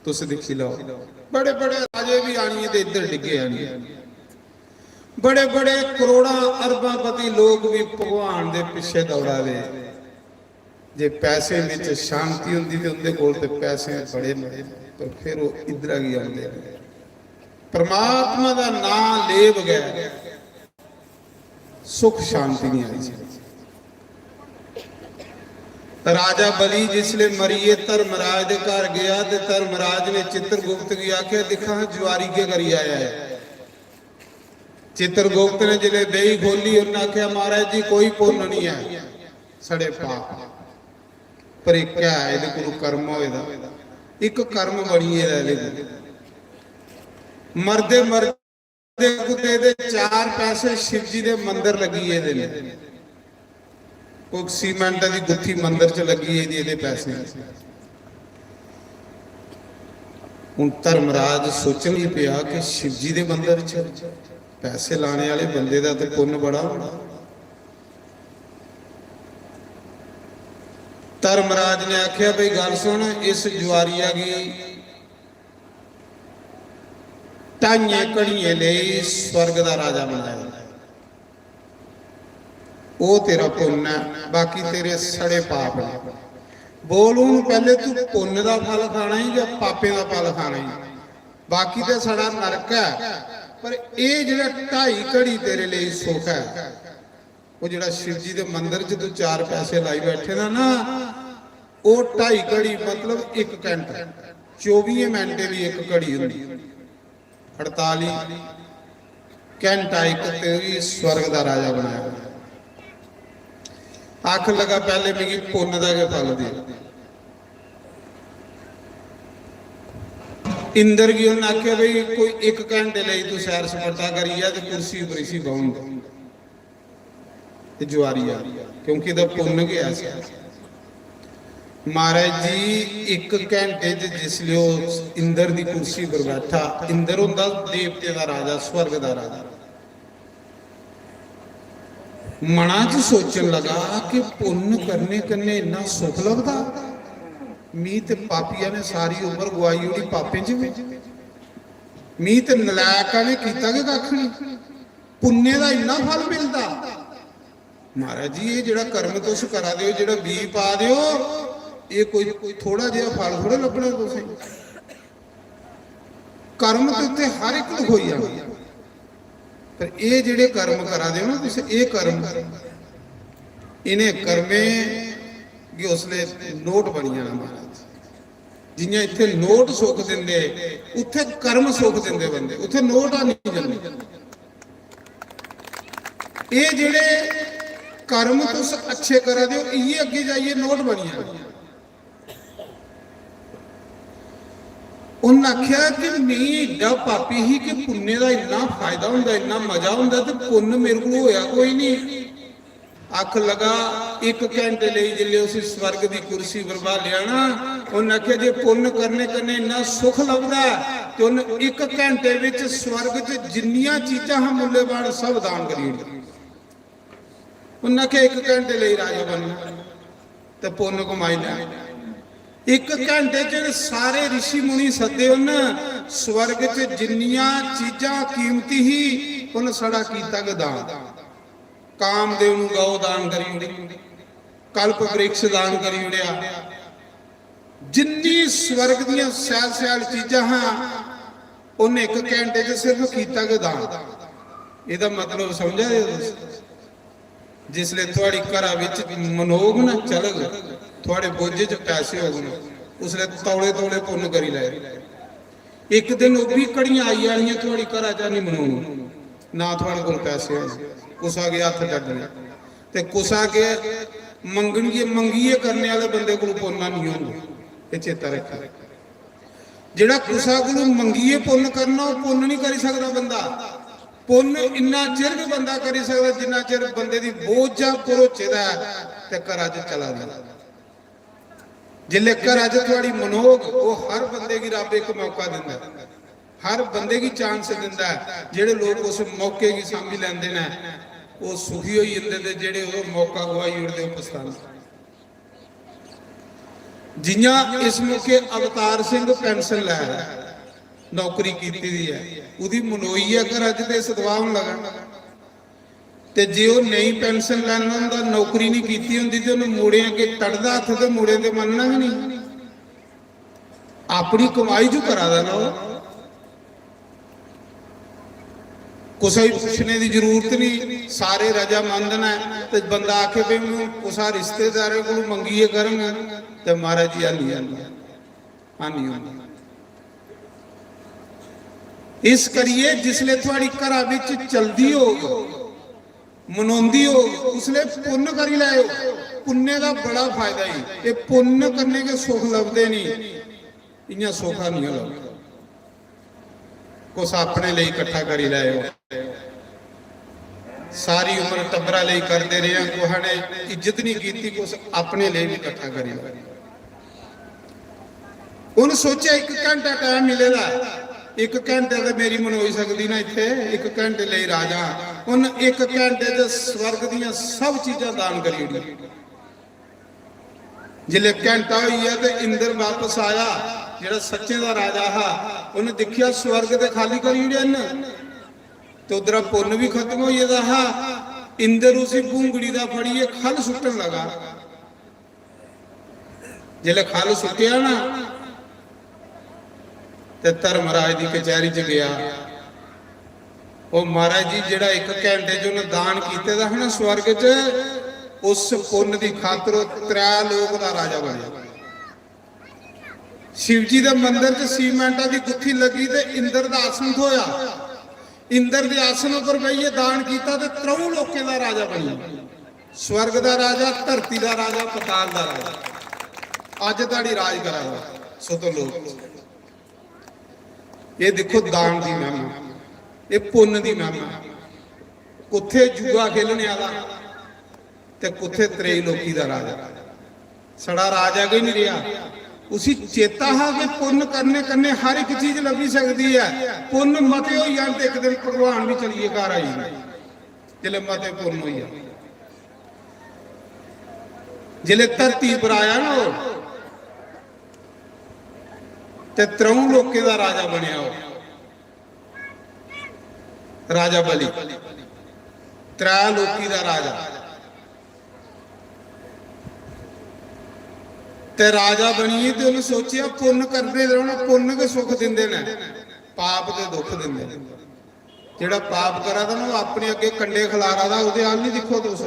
तुस दिक्खी लो, बड़े बड़े राजे भी आनिए ते इधर डिग्गे आनिए, बड़े बड़े करोड़ां अरबां पति लोग भी भगवान दे पिछे दौड़ा दे। जे पैसे विच शांति हुंदी ते उंदे कोल ते पैसे बड़े ने, पर फिर ओह इद्धरा गी औंदे ने। परमात्मा दा नां ले बगैर सुख शांति नहीं आई सकदी। राजा बलि जिसले मरियै धर्मराज दे घर गया ते धर्मराज ने चित्रगुप्त गी आखेआ, "दिक्खां, जुआरी केह् करी आया ऐ?" चित्रगुप्त ने जिसले बेई खोली, उन्हें आखेआ, "महाराज जी, कोई पुन्न नहीं है, साढ़े पाप, पर इक है, एह्दे कोल कर्म होए दा, इक कर्म बनी गेदा एह्दे कोल।" मरदे मरदे कुत्ते दे चार पैसे शिव जी दे मंदर लगी गेदे ने। कोई सीमेंट दी गुत्थी मंदर च लगी गेदी एह्दे पैसे। हून धर्मराज सोचन लगी पेआ कि शिव जी दे मंदर च पैसे लाने आह्ले बंदे दा ते पुन्न बड़ा होना। धर्मराज ने आखेआ, "भई गल्ल सुन, इस जुआरिया गी ढाइयें घड़ियें लेई स्वर्ग दा राजा बनाया, ओह् तेरा पुन्न ऐ, बाकी तेरे सड़े पाप न। बोल हून, पैह्ले तू पुन्न दा फल खाना ई जां पापें दा फल खाना ई? बाकी ते साढ़ा नरक ऐ, पर एह् जेह्ड़ा ढाई घड़ी तेरे लेई सुख ऐ, ओह् जेह्ड़ा शिव जी दे मंदर च तू चार पैसे लाई बैठे दा ना, ओह् ढाई घड़ी मतलब इक घैंटा, चौबियें मिंटें दी इक घड़ी होंदी, अड़ताली घैंटा इक तेरी स्वर्ग दा राजा बनाया।" आखन लगा, "पैह्ले मिगी पुन्न दा गै फल दे।" इंद्र गी उन्नै आखेआ, "भई कोई इक घैंटे लेई तू सैर सपाटा करियै ते कुर्सी उप्पर इसी बौह्न दे, ते जुआरी आ, क्योंकि एह्दा पुन्न गै ऐसा।" महाराज जी, इक घैंटे च जिसलै ओह् इंद्र दी कुर्सी पर बैठा, इंद्र होंदा देवतें दा राजा, स्वर्ग दा राजा, मना च सोचन लगा कि पुन्न करने कन्नै इन्ना सुख लभदा? मी ते पापिया ने सारी उम्र गुआई ओड़ी पापें च गै। मी ते नलायका ने कीता गै कक्ख नहीं, पुन्ने दा इन्ना फल मिलदा? महाराज जी, एह् जेह्ड़ा कर्म तुस करा दे ओ, जेह्ड़ा बीऽ पा दे ओ, एह् कोई थोड़ा जेहा फल थोड़ा लब्भना तुसें। कर्म ते उत्थे हर इक लखोई जाना, पर एह् जेह्ड़े कर्म करा दे ओ ना तुस, एह् कर्म, इ'नें कर्में गी उसले नोट बनी जाना महाराज। जि'यां इत्थे नोट सुख दिंदे, उत्थे कर्म सुख दिंदे बंदे, उत्थे नोट आनी जंदे। एह् जेह्ड़े कर्म तुस अच्छे करा दे ओ, इ'यै अग्गें जाइयै नोट बनी जाना। उन्न आखेआ कि "में एड्डा पापी ही कि पुन्ने दा इन्ना फायदा होंदा, इन्ना मजा होंदा, ते पुन्न मेरे कोल होआ कोई नहीं।" आख लगा, इक घैंटे लेई जिसलै उसी स्वर्ग दी कुर्सी पर ब्हालेआ ना, उन्न आखेआ, "जे पुन्न करने कन्नै इन्ना सुख लभदा ऐ, ते उन्न इक घैंटे विच स्वर्ग च जिन्नियां चीजां हां मुल्लेबान, सब दान करी ओड़ी।" उन्न आखेआ, "इक घैंटे लेई राजा बनना ते पुन्न कमाई लै।" इक घैंटे च सारे रिशी मुनि सद्दे उन्न, स्वर्ग च जिन्नियां चीजां कीमती ही, उन्न सारा कीता गै दान। कामदेव नूं गौ दान करी ओड़ी, कल्प वृक्ष दान करी ओड़ेआ, जिन्नी स्वर्ग दियां शैल शैल चीजां हां, उन्हें इक घैंटे च सिर्फ कीता गै दान। एह्दा मतलब समझा दे ओ तुस? जिसले थुआड़ी घरा विच मनोग ना चलग, थुआड़े बोझे च पैसे होगन, उसले तौले तौले पुन्न करी लैओ। इक दिन ओह् बी घड़ियां आई जानियां, थुआड़ी घरा चा नहीं मनोग, ना थुआड़े कोल पैसे होने, कुसा अगे हत्थ डंडने, ते कुसा अगे मंगनिये, मंगिये करने आले बंदे कोल पुन्न नहीं होंदा। एह् चेता रखो। जेह्ड़ा कुसै कोलू मंगियै पुन्न करना, ओह् पुन्न नहीं करी सकदा बंदा। पुन्न इन्ना चिर गै बंदा करी सकदा, जिन्ना चिर बंदे दी बोझ जा भरोचे दा ऐ ते घरा च चला दा। जिसले घरा च थुआड़ी मनोग, ओह् हर बंदे गी रब इक मौका दिंदा ऐ, हर बंदे गी चांस दिंदा ऐ। जेह्ड़े लोक उस मौके गी सांभी लैंदे न, ओह् सुखी होई जंदे, ते जेह्ड़े ओह् मौका गवाई ओड़दे, ओह् पछतांदे। जियां इस मौके अवतार सिंह पेंशन लै दा ऐ, नौकरी कीती दी ऐ, ओह्दी मनोई ऐ घरा च ते सदवा होन लगा। ते जे ओह् नेईं पेंशन लैना होंदा, नौकरी नहीं कीती होंदी, ते उन्हें मुड़े अग्गे तड़दा हत्थ ते मुड़े ते मन्नना गै नहीं। अपनी कमाई जो करा दा ना ओह्। कुसै गी पुच्छने दी जरूरत नहीं, सारे रजामंद न। ते बंदा आखे, "भई, हून कुसै रिश्तेदारें कोल मंगियै करङ," ते महाराज जी, हानी, हानी, हानी होंदा। इस करियै जिसले थुआड़ी घरा बिच चलदी होग, मनोंदी होग, उसले पुन्न करी लैओ। पुन्ने दा बड़ा फायदा ही। एह् पुन्न कन्नै गै सुख लभदे नी, इ'यां सुख निं लभदा। कुछ अपने लेई इकट्ठा करी लैओ, सारी उम्र टब्बरा लेई करदे रेह्, कुसै ने इज्जत निं कीती, कुछ अपने लेई बी इकट्ठा करी लैओ। उन सोचेआ, इक घैंटा टैम मिले दा ऐ, इक घैंटे ते मेरी मनोई सकदी ना इत्थे, इक घैंटे लेई राजा। उन इक घैंटे च स्वर्ग दियां सब चीजां दान करी ओड़ी। जिसलै घैंटा होई गेआ ते इंद्र बापस आया, जेह्ड़ा सच्चें दा राजा हा। उन्नै दिक्खेआ, स्वर्ग ते खाली करी ओड़े न, ते उद्धरा पुन्न बी खत्म होई गेदा हा। इंद्र उसी भूंगड़ी दा फड़ियै ख'ल्ल सुट्टन लगा। जिसलै ख'ल्ल सुट्टेआ ना, ते धर्मराज दी कचैहरी च गेआ। "ओ महाराज जी, जेह्ड़ा इक घैंटे च उन्नै दान कीते दा हा ना स्वर्ग च, उस पुन्न दी खातर ओह् त्रै लोक दा राजा बनेआ।" शिव जी दे मंदर च सीमेंटा दी गुत्थी लग्गी ते इंद्र दा आसन थ्होया। इंद्र दे आसन उप्पर बेहियै दान कीता ते त्र'ऊं लोकें दा राजा बनेआ। स्वर्ग दा राजा, धरती दा राजा, पताल दा राजा। अज्ज धोड़ी राज करा दा सुतों लोक। एह् दिक्खो दान दी महिमा, एह् पुन्न दी महिमा। कुत्थै जुआ खेलने आह्ला ते कुत्थै त्रैलोकी दा राजा। साढ़ा राजा गै नहीं रेहा। उसी चेता हा कि पुन्न करने कन्नै हर इक चीज लब्भी सकदी ऐ। पुन्न मते होई जान ते इक दिन भगवान बी चलियै घर आई जाने। जिसलै मते पुन्न होई जान, जिसलै धरती पर आया ना ओह्, ते त्र'ऊं लोकें दा राजा बनेआ ओह्। राजा बलि, त्रै लोकी दा राजा। ते राजा बनियै ते उन्नै सोचेआ, पुन्न करदे रौह्ना, पुन्न गै सुख दिंदे न, पाप ते दुख दिंदे न। जेह्ड़ा पाप करा दा ना, ओह् अपने अग्गें कंडे खलारा दा, ओह्दे अल्ल निं दिक्खो तुस।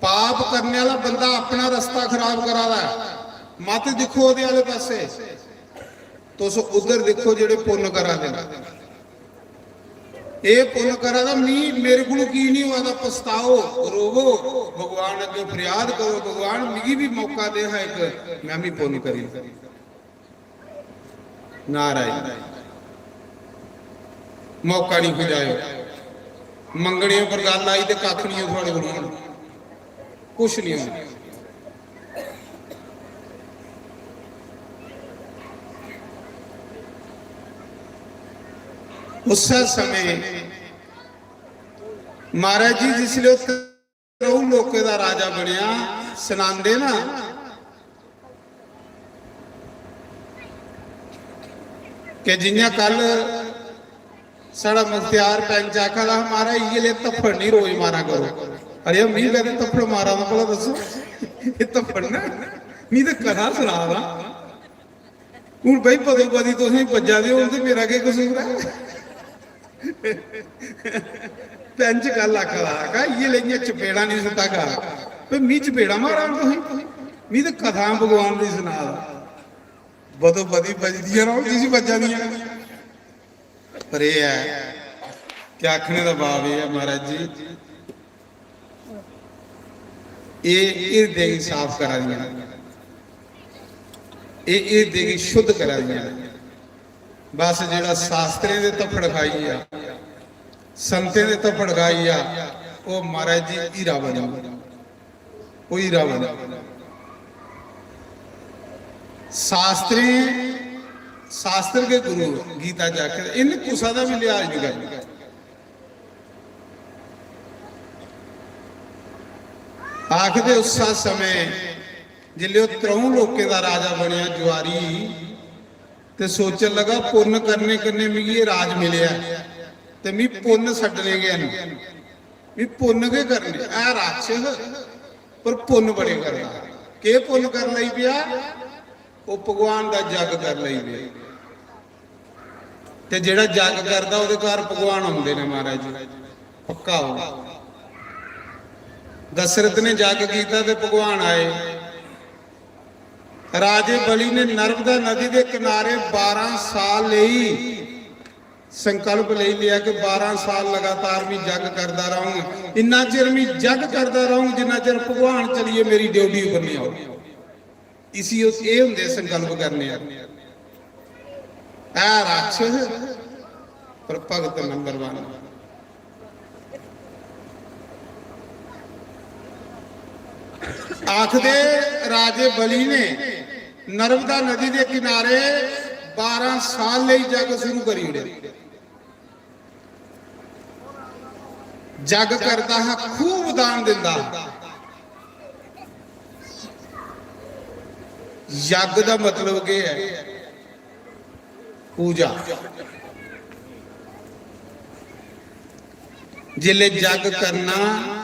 पाप करने आह्ला बंदा अपना रस्ता खराब करा दा ऐ, मत दिक्खो ओह्दे आह्ले पासै, तुस उद्धर दिक्खो जेह्ड़े पुन्न करा दे न। एह् पुन्न करा दा, मी, मेरे कोलू की निं होआ दा, पछताओ, रोवो, भगवान अग्गें फरियाद करो, "भगवान, मिगी बी मौका दे हा इक, में बी पुन्न करी।" नारायण, मौका नहीं खुजायो। मंगने पर गल्ल आई ते कक्ख नहीं हो थुआड़े कोल होना, कुछ नहीं होना। उस समय महाराज जी जिसले त्र'ऊं लोकें दा राजा बनेआ, सनांदे ना कि जि'यां कल साढ़ा मुख्तियार पैंच आखा दा हा, "महाराज, इ'यै ले धफ्फड़ निं रोज मारा करो।" अरे, मी कदें धफ्फड़ मारा दा, भला दस्सो। एह् धफ्फड़ ना, मी ते कथा सना दा। हून भाई, पदो पदी तुसें बज्जा दे होन ते मेरा केह् कसूर ऐ? पैंच कल आखा दा, आखा, "इ'यै लेइयां चपेड़ां निं सुट्टा कर।" ते मी चपेड़ां मारां तुसें, मी ते कथां भगवान दी सना दा। बदो बदी बजदियां रौह्न, जिसी बज्जा दियां। पर एह् ऐ कि आखने दा भाव एह् ऐ, महाराज जी, एह् हिरदे गी साफ करा दियां न, एह् हिरदे गी शुद्ध करा दियां न। बस जेह्ड़ा शास्त्रें दे धफ्फड़ खाई गेआ, संतें दे धफ्फड़ खाई गेआ, ओह् महाराज जी हीरा बनी गेआ, ओह् हीरा बनी गेआ। शास्त्रें, शास्त्र के गुरु गीता च आखे, इन्हें कुसा दा भी लिहाज नहीं करना। आखदे उस समय जिसले ओह् त्र'ऊं लोकें दा राजा बनेआ जुआरी, ते सोचन लगा, "पुन्न करने कन्नै मिगी एह् राज मिलेआ, ते मी पुन्न छड्डने गै न, मी पुन्न गै करने।" ऐ राक्षस, पर पुन्न बड़े करदा। केह् पुन्न कर लई पेआ? ओह् भगवान दा जग कर लई पेआ। ते जेह्ड़ा जग करदा, ओह्दे घर भगवान औंदे ने, महाराज जी, पक्का होग। दशरथ ने जग कीता ते भगवान आए। राजे बलि ने नर्मदा नदी दे किनारे बारां साल लेई संकल्प लेई लिया कि बारां साल लगातार मी जग करदा रहूं, इन्ना चिर मी जग करदा रहूं जिन्ना चिर भगवान चलिए मेरी ड्योढ़ी पर नहीं आओ। इसी उस, एह् होंदे संकल्प करने आह्ले। ऐ राक्षस, पर भगत नंबर वन। आखदे राजे बलि ने नर्मदा नदी दे किनारे बारां साल लेई जग शुरू करी ओड़े। जग करदा हा, खूब दान दिंदा हा। यज्ञ दा मतलब केह् ऐ? पूजा। जिसलै यज्ञ करना,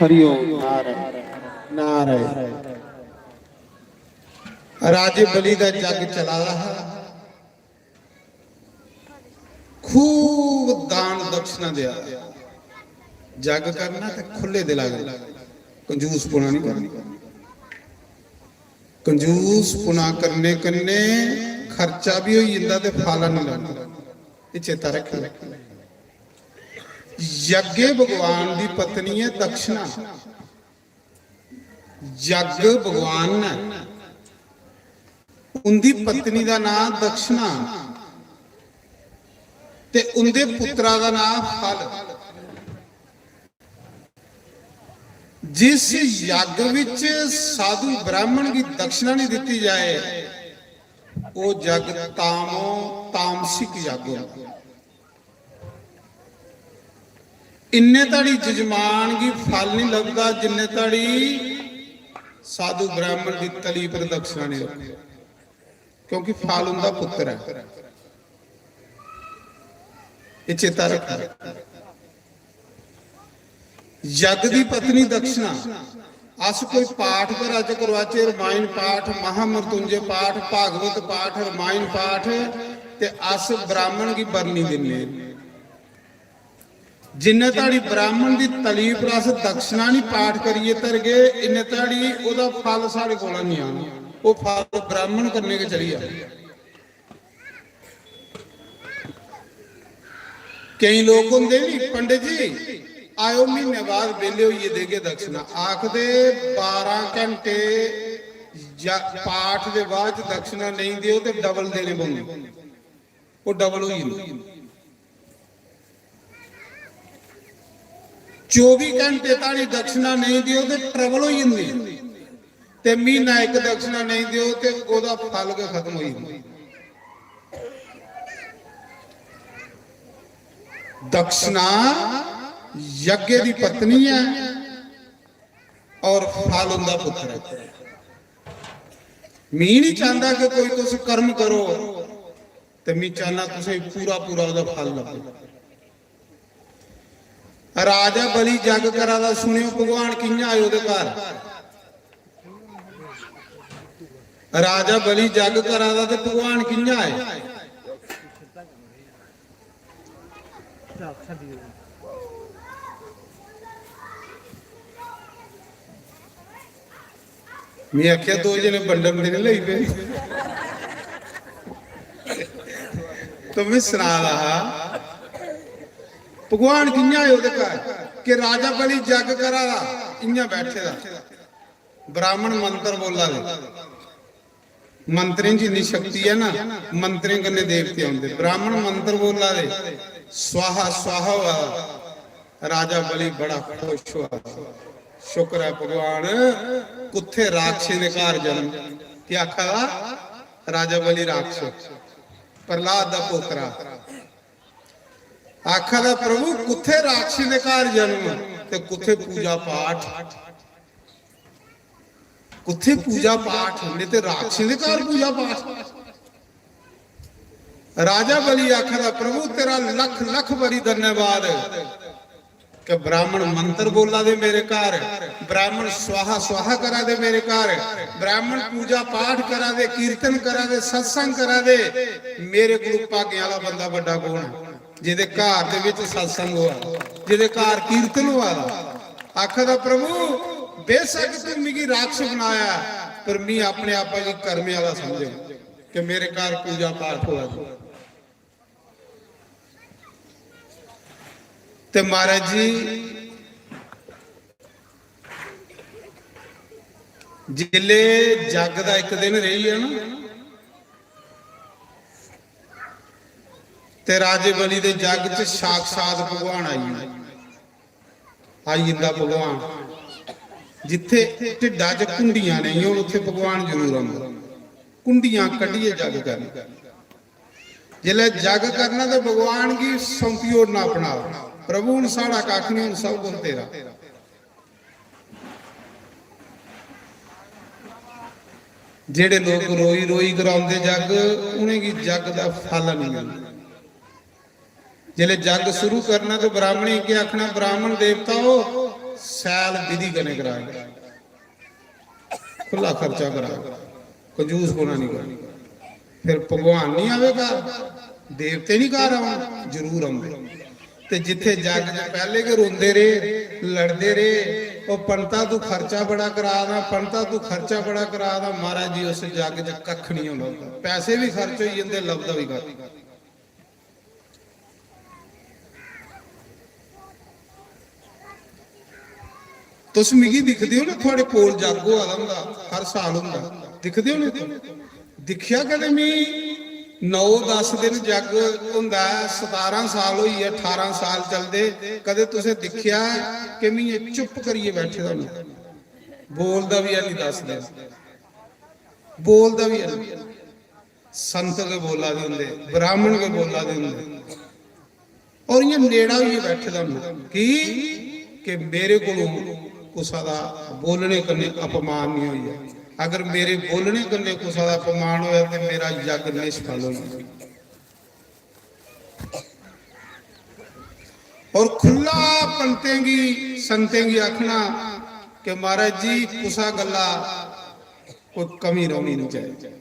हरिओम। नारायण, नारायण। राजे बलि दा जग चला दा हा, खूब दान दक्षिणा देआ। जग करना ते खु'ल्ले दिला कन्नै, कंजूसपुना नहीं करना। कंजूसपुना करने कन्नै खर्चा भी होई जंदा ते फल नहीं लगदा। एह् चेता रक्खेओ। यज्ञ भगवान दी पत्नी ऐ दक्षिणा। यज्ञ भगवान ने, उंदी पत्नी दा नां दक्षिणा ते उंदे पुत्रा दा नां फल। जिस यज्ञ विच साधु ब्राह्मण गी दक्षिणा नहीं दित्ती जाए, ओह यज्ञ तामो, तामसिक यज्ञ होंदा। इन्ने धड़ी जजमान गी फल नहीं लभदा जिन्ने धड़ी साधु ब्राह्मण दी तली पर दक्षिणा नहीं रखो, क्योंकि फल उंदा पुत्र है। ये चेता रखो। यज्ञ दी पत्नी दक्षिणा। अस कोई पाठ घरा च करवाचे, रमायण पाठ, महामृत्युंजय पाठ, भागवत पाठ, रमायण पाठ, ते अस ब्राह्मण गी बरनी दिन्ने। जिन्ने धड़ी ब्राह्मण दी तली पर अस दक्षिणा नहीं पाठ करिए धरगे, इन्ने धड़ी ओहदा फल साढ़े कोला नहीं आना। ओह फल ब्राह्मण कन्नै गै चली जाना। केई लोक होंदे नी, "पंडित जी, आयो, म्हीने बाद बेल्ले होइयै देगे दक्षिणा।" आखदे, "बारां घंटे जा-, पाठ दे बाद च दक्षिणा नेईं देओ ते डबल देने पौंदी, ओह् डबल होई जंदी।" चौबी घंटे धोड़ी दक्षिणा नेईं देओ ते ट्रबल होई जंदी, ते म्हीना इक दक्षिणा नेईं देओ ते ओह्दा फल गै खत्म होई जंदा। दक्षिणा यज्ञ दी पत्नी ऐ और फल उंदा पुत्र ऐ। मी नहीं चाहता कि कोई तुस कर्म करो, ते मी चाहना तुसें पूरा पूरा ओह्दा फल लब्भे। राजा बलि जग करा दा, सुनेओ भगवान कि'यां आए ओह्दे घर। राजा बलि जग करा दा ते भगवान कि'यां आए? में आखेआ, "दो जने बंडन दे नहीं लगी पे।" तो में सना दा हा, भगवान कि'यां आए ओह्दे घर, कि राजा बलि जग करा दा, इ'यां बैठे दा, ब्राह्मण मंत्र बोला दे, मंत्रें च इन्नी शक्ति ऐ ना, मंत्रें कन्नै देवते औंदे। ब्राह्मण मंत्र बोला दे, स्वाहा स्वाहा होआ दा। राजा बलि बड़ा खुश होआ दा, शुक्र ऐ भगवान, कुत्थै राक्षसें दे घर जन्म। केह् आखा दा राजा बलि? राक्षस, प्रहलाद दा पोतरा। आखा दा, "प्रभु, कुत्थै राक्षसें दे घर जन्म ते कुत्थै पूजा पाठ, कुत्थै पूजा पाठ, नहीं ते राक्षसें दे घर पूजा पाठ।" राजा बलि आखा दा, "प्रभु, तेरा लख लख बारी धन्यवाद कि ब्राह्मण मंत्र बोला दे मेरे घर, ब्राह्मण स्वाहा स्वाहा करा दे मेरे घर, ब्राह्मण पूजा पाठ करा दे, कीर्तन करा दे, सत्संग करा दे। मेरे कोलू भागें आह्ला बंदा बड्डा कौन है, जेह्दे घर दे विच सत्संग होआ, जेह्दे घर कीर्तन होआ दा?" आखा दा, "प्रभु, बेशक तू मिगी राक्षस बनाया, पर मी अपने आपा गी कर्मे आह्ला समझेआ कि मेरे घर पूजा पाठ होआ दी। ते महाराज जी, जिसले जग दा इक दिन रेही गेआ ना, ते राजे बलि दे जग च साक्षात भगवान आई गे। आई जंदा भगवान। जित्थे ढिड्डा च कुंडियां नेईं होन, उत्थे भगवान जरूर आंदा। कुंडियां कड्ढियै जग करना। जिसलै जग करना ते भगवान गी सौंपी ओड़ना अपना। प्रभु, हुन साढ़ा कक्ख नहीं, हुन सब कुछ तेरा। जेड़े लोक रोई रोई करांदे जग, उ'नेंगी जग दा फल नहीं मिलदा। जिसलै जग शुरू करना ते ब्राह्मणें गी आखना, "ब्राह्मण देवता हो, सैल विधि कन्नै कराए, खु'ल्ला खर्चा कराए, कंजूस कोना नहीं करना।" फिर भगवान नहीं आवेगा, देवते नहीं घर आवन, जरूर आंदे। ते जित्थे जग च पैह्ले गै रोंदे रेह्, लड़दे रेह्, "ओ पंता, तू खर्चा बड़ा करा दा, पंता, तू खर्चा बड़ा करा दा।" महाराज जी, उस जग च कक्ख नहीं होंदा, पैसे भी खर्च होई जंदे, लभदा भी कक्ख। तुस मिगी दिखदे हो ना, थुआढ़े कोल जग होआ दा होंदा, हर साल होंदा, दिखदे हो ना तुस? दिक्खेआ कदें मी नौ दस दिन जग होंदा ऐ, सतारां साल होई गे, ठारां साल चलदे, कदें तुसें दिक्खेआ ऐ कि मी एह् चुप करियै बैठे दा होंदा, बोलदा बी है नहीं दस दिन, बोलदा बी है नहीं। संत गै बोला दे होंदे, ब्राह्मण गै बोला दे होंदे, और इ'यां नेड़ा होइयै बैठे दा होंदा। की? कि मेरे कोलों कुसा दा बोलने कन्नै अपमान नहीं होई जाए। अगर मेरे बोलने कन्नै कुसा दा अपमान होया ते मेरा यज्ञ निष्फल होई जाए। और खु'ल्ला पंतें गी, संतें गी आखना कि महाराज जी, कुसा गल्ला कोई कमी रौहनी नहीं चाहिए।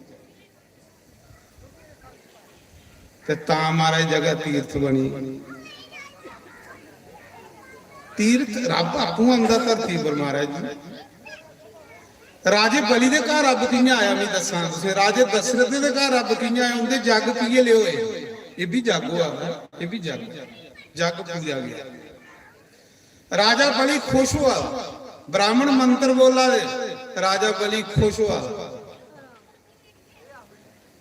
ते तां महाराज जगह तीर्थ बनी। तीर्थ रब आपूं आंदा धरती पर महाराज जी। राजे बलि दे घर रब कि'यां आया, मैं दस्सां तुसें। राजे दशरथ दे घर रब कि'यां आया, उंदे जग कि'यै ले होए? एह् बी जग होआ दा, एह् बी जग, जग पूजा गया। राजा बलि खुश हुआ, ब्राह्मण मंत्र बोला दे, राजा बलि खुश हुआ।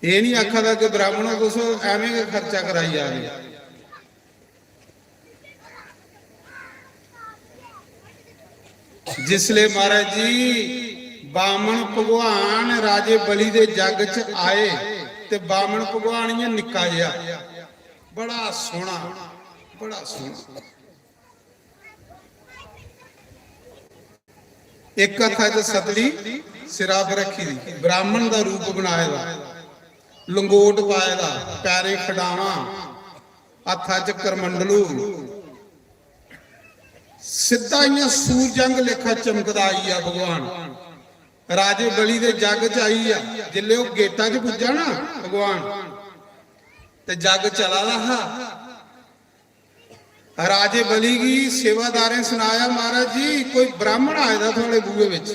एह् नहीं आखा दा कि ब्राह्मणो तुस एवें गै खर्चा कराई जा रहे। जिसले महाराज जी बामन भगवान राजे बलि दे जग च आए ते बामन भगवान इ'यां निक्का जेहा, बड़ा सोहना, बड़ा सोहना। इक हत्था च सतली सिरा पर रखी दी, ब्राह्मण दा रूप बनाए दा, लंगोट पाए दा, पैरें खडावां, हत्था च करमंडलू, सिद्धा इ'यां सूरजंग लेखा चमकदा आई गेआ भगवान। राजे बलि दे जग च आई गेआ। जिसले ओह् गेटा च पुज्जा ना भगवान, ते जग चला दा हा। राजे बलि गी सेवादारें सनाया, "महाराज जी, कोई ब्राह्मण आए दा थुआड़े बूहे बिच।"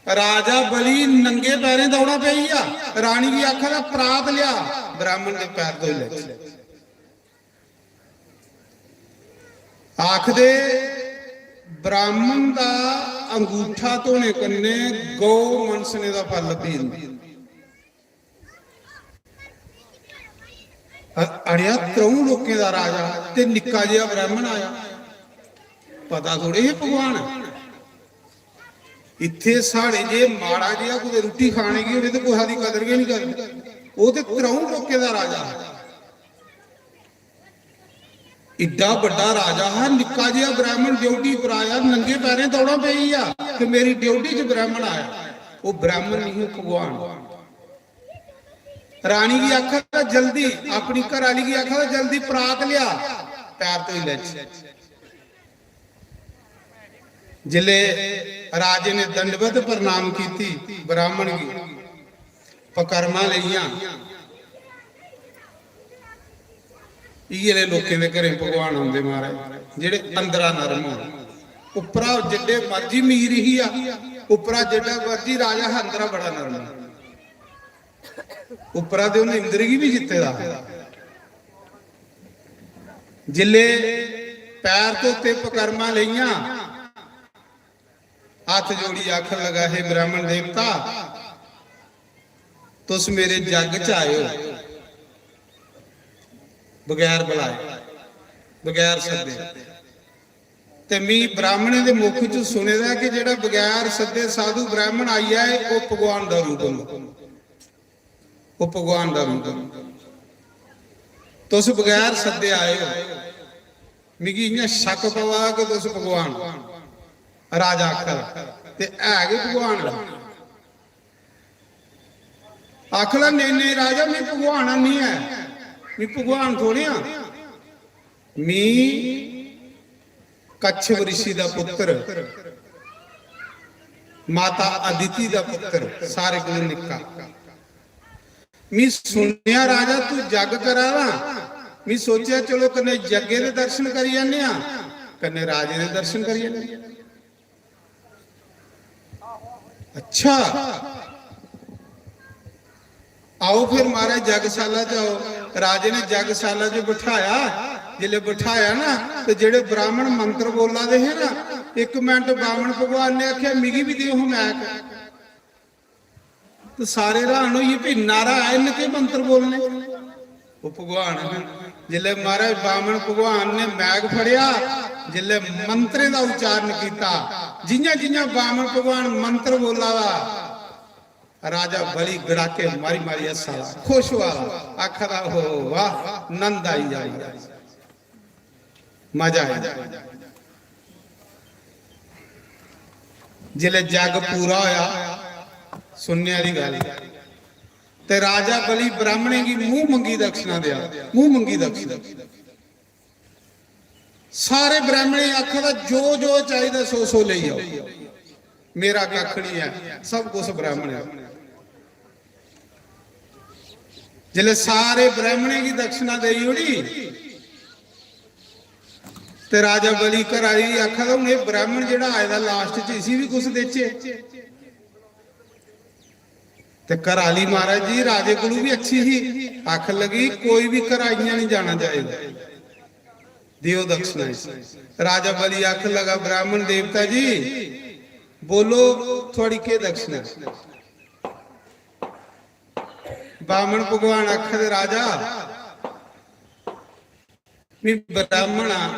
राजा बलि नंगे पैरें दौड़ा पेई गेआ। रानी गी आखा दा, "परात लिया, ब्राह्मण दे पैर धोई लैचे।" आखदे, ब्राह्मण दा अंगूठा धोने कन्नै गौ मनसने दा फल लब्भी जंदा। अ-, अड़ेआ, त्र'ऊं लोकें दा राजा ते निक्का जेहा ब्राह्मण आया। पता थोड़े हे भगवान। इत्थे साढ़े जे माड़ा जेहा कुतै रुट्टी खाने गी होवे ते कुसै दी कदर गै नहीं करदे। ओह् ते त्र'ऊं लोकें दा राजा हा। इड्डा बड्डा राजा हा, निक्का जेहा ब्राह्मण ड्योढ़ी पर आया, नंगे पैरें दौड़ा पेई गेआ कि मेरी ड्योढ़ी च ब्राह्मण आया। ओह् ब्राह्मण नहीं, ओह् भगवान। रानी गी आखा दा जल्दी, अपनी घर आह्ली गी आखा दा जल्दी परात लिया, पैर धोई लैचे। जिसले राजे ने दंडवत प्रणाम कीती ब्राह्मण गी, पकर्मा लेइयां, इ'यै लेह् लोकें दे घरें भगवान औंदे महाराज, जेह्ड़े अंदरा नरम होन। उप्परा जिड्डे मर्जी मीर ही आ, उप्परा जेडा मर्जी राजा हा, अंदरा बड़ा नरम। उप्परा ते उन्हें इंद्र गी भी जित्ते दा। जिले पैर धोते, पकरमा लेइयां, हाथ जोड़ी आखन लगा, "हे ब्राह्मण देवता, तुस मेरे जग च आए हो बगैर बुलाए, बगैर सद्दे।" ते मी ब्राह्मणें दे मुख च सुने दा कि जेह्ड़ा बगैर सद्दे साधु ब्राह्मण आई जाए, ओह् भगवान दा रूप होंदा, ओह् भगवान दा रूप होंदा। तुस बगैर सद्दे आए हो, मिगी इ'यां शक पवा कि तुस भगवान ओ। राजा आखदा, "ते है गै भगवान ओ।" आखदा, "नेईं, नेईं राजा, मी भगवान निं ऐ, मी भगवान थोड़े आं, मी कच्छप ऋषि दा पुत्र, माता अदिति दा पुत्र, सारे कोला निक्का। मी सुनेआ राजा तू जग करा दा, मी सोचेआ चलो कन्नै जग्गे दे दर्शन करी आने आं, कन्नै राजे दे दर्शन करी आने आं।" अच्छा, आओ फिर महाराज जगशाला च आओ। राजे ने जगशाला च बिठाया, जिसले बिठाया ना, ते जेड़े ब्राह्मण मंत्र बोला दे हे ना, इक मिंट बामन भगवान ने आखेआ, "मिगी भी देओ हा मैक।" ते सारे हैरान होई गे, "भी नारा आए, इन्न केह् मंत्र बोलने?" ओह् भगवान न। जिसलै महाराज बामन भगवान ने मैक फड़ेआ, जिसलै मंत्रें दा उच्चारण कीता, जि'यां जि'यां बामन भगवान मंत्र बोला दा, राजा बलि गड़ाके मारी मारी हस्सा दा, खुश होआ दा, आखा दा, "ओहो वाह, नंद आई जा, मजा आई जा।" जिसलै जग पूरा होया, सुनने आह्ली गल्ल, ते राजा बलि ब्राह्मणें गी मुंह मंगी दक्षिणा देआ, मुंह मंगी दक्षिणा। सारे ब्राह्मणें आखा दा, "जो जो चाहिदा सो सो लेई आओ, मेरा कक्ख नहीं है, सब कुछ ब्राह्मण है।" जिसलै सारे ब्राह्मणें गी दक्षिणा देई ओड़ी, ते राजा बलि घर आह्ली गी आखा दा, "हून एह् ब्राह्मण जेह्ड़ा आए दा लास्ट च, इसी बी कुछ देचे।" ते घर आह्ली महाराज जी राजे कोलू भी अच्छी ही, आखन लगी, "कोई भी घरा इ'यां नहीं जाना चाहिदा, देओ दक्षिणा इसी।" राजा बलि आखन लगा, "ब्राह्मण देवता जी, बोलो, थुआड़ी केह् दक्षिणा?" बामन भगवान आखदे, "राजा, मैं ब्राह्मण आं,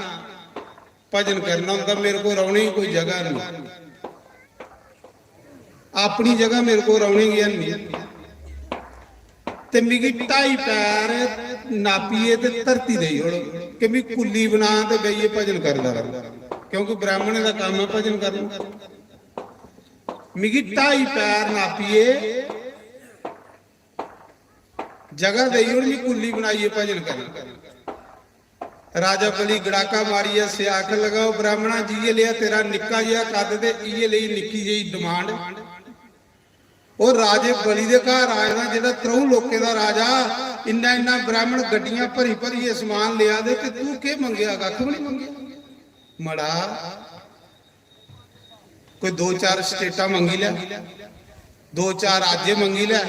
भजन करना होंदा, मेरे को रौह्ने गी कोई जगह नहीं, अपनी जगह मेरे को रौह्ने गी है नहीं, ते मिगी ढाई पैर नापियै ते धरती देई ओड़ो कि मैं कुल्ली बना ते बेहियै भजन करदा रहां, क्योंकि ब्राह्मणें दा कम्म है भजन करना। मिगी ढाई पैर नापियै जगह देई ओड़, मी कुल्ली बनाइयै भजन करना।" राजा बलि गड़ाका मारियै हस्सेआ, आखन लगा, "ओ ब्राह्मणा, जि'यै लेआ तेरा निक्का जेहा कद ते इ'यै लेई निक्की जेही डिमांड। ओ राजे बलि दे घर आए दा, जेह्ड़ा त्र'ऊं लोकें दा राजा, इन्ना इन्ना ब्राह्मण गड्डियां भरी भरियै समान लेआ दे, ते तू केह् मंगेआ? कक्ख बी निं मंगेआ।" मड़ा, कोई दो चार स्टेटां मंगी लै, दो चार राज्य मंगी लै,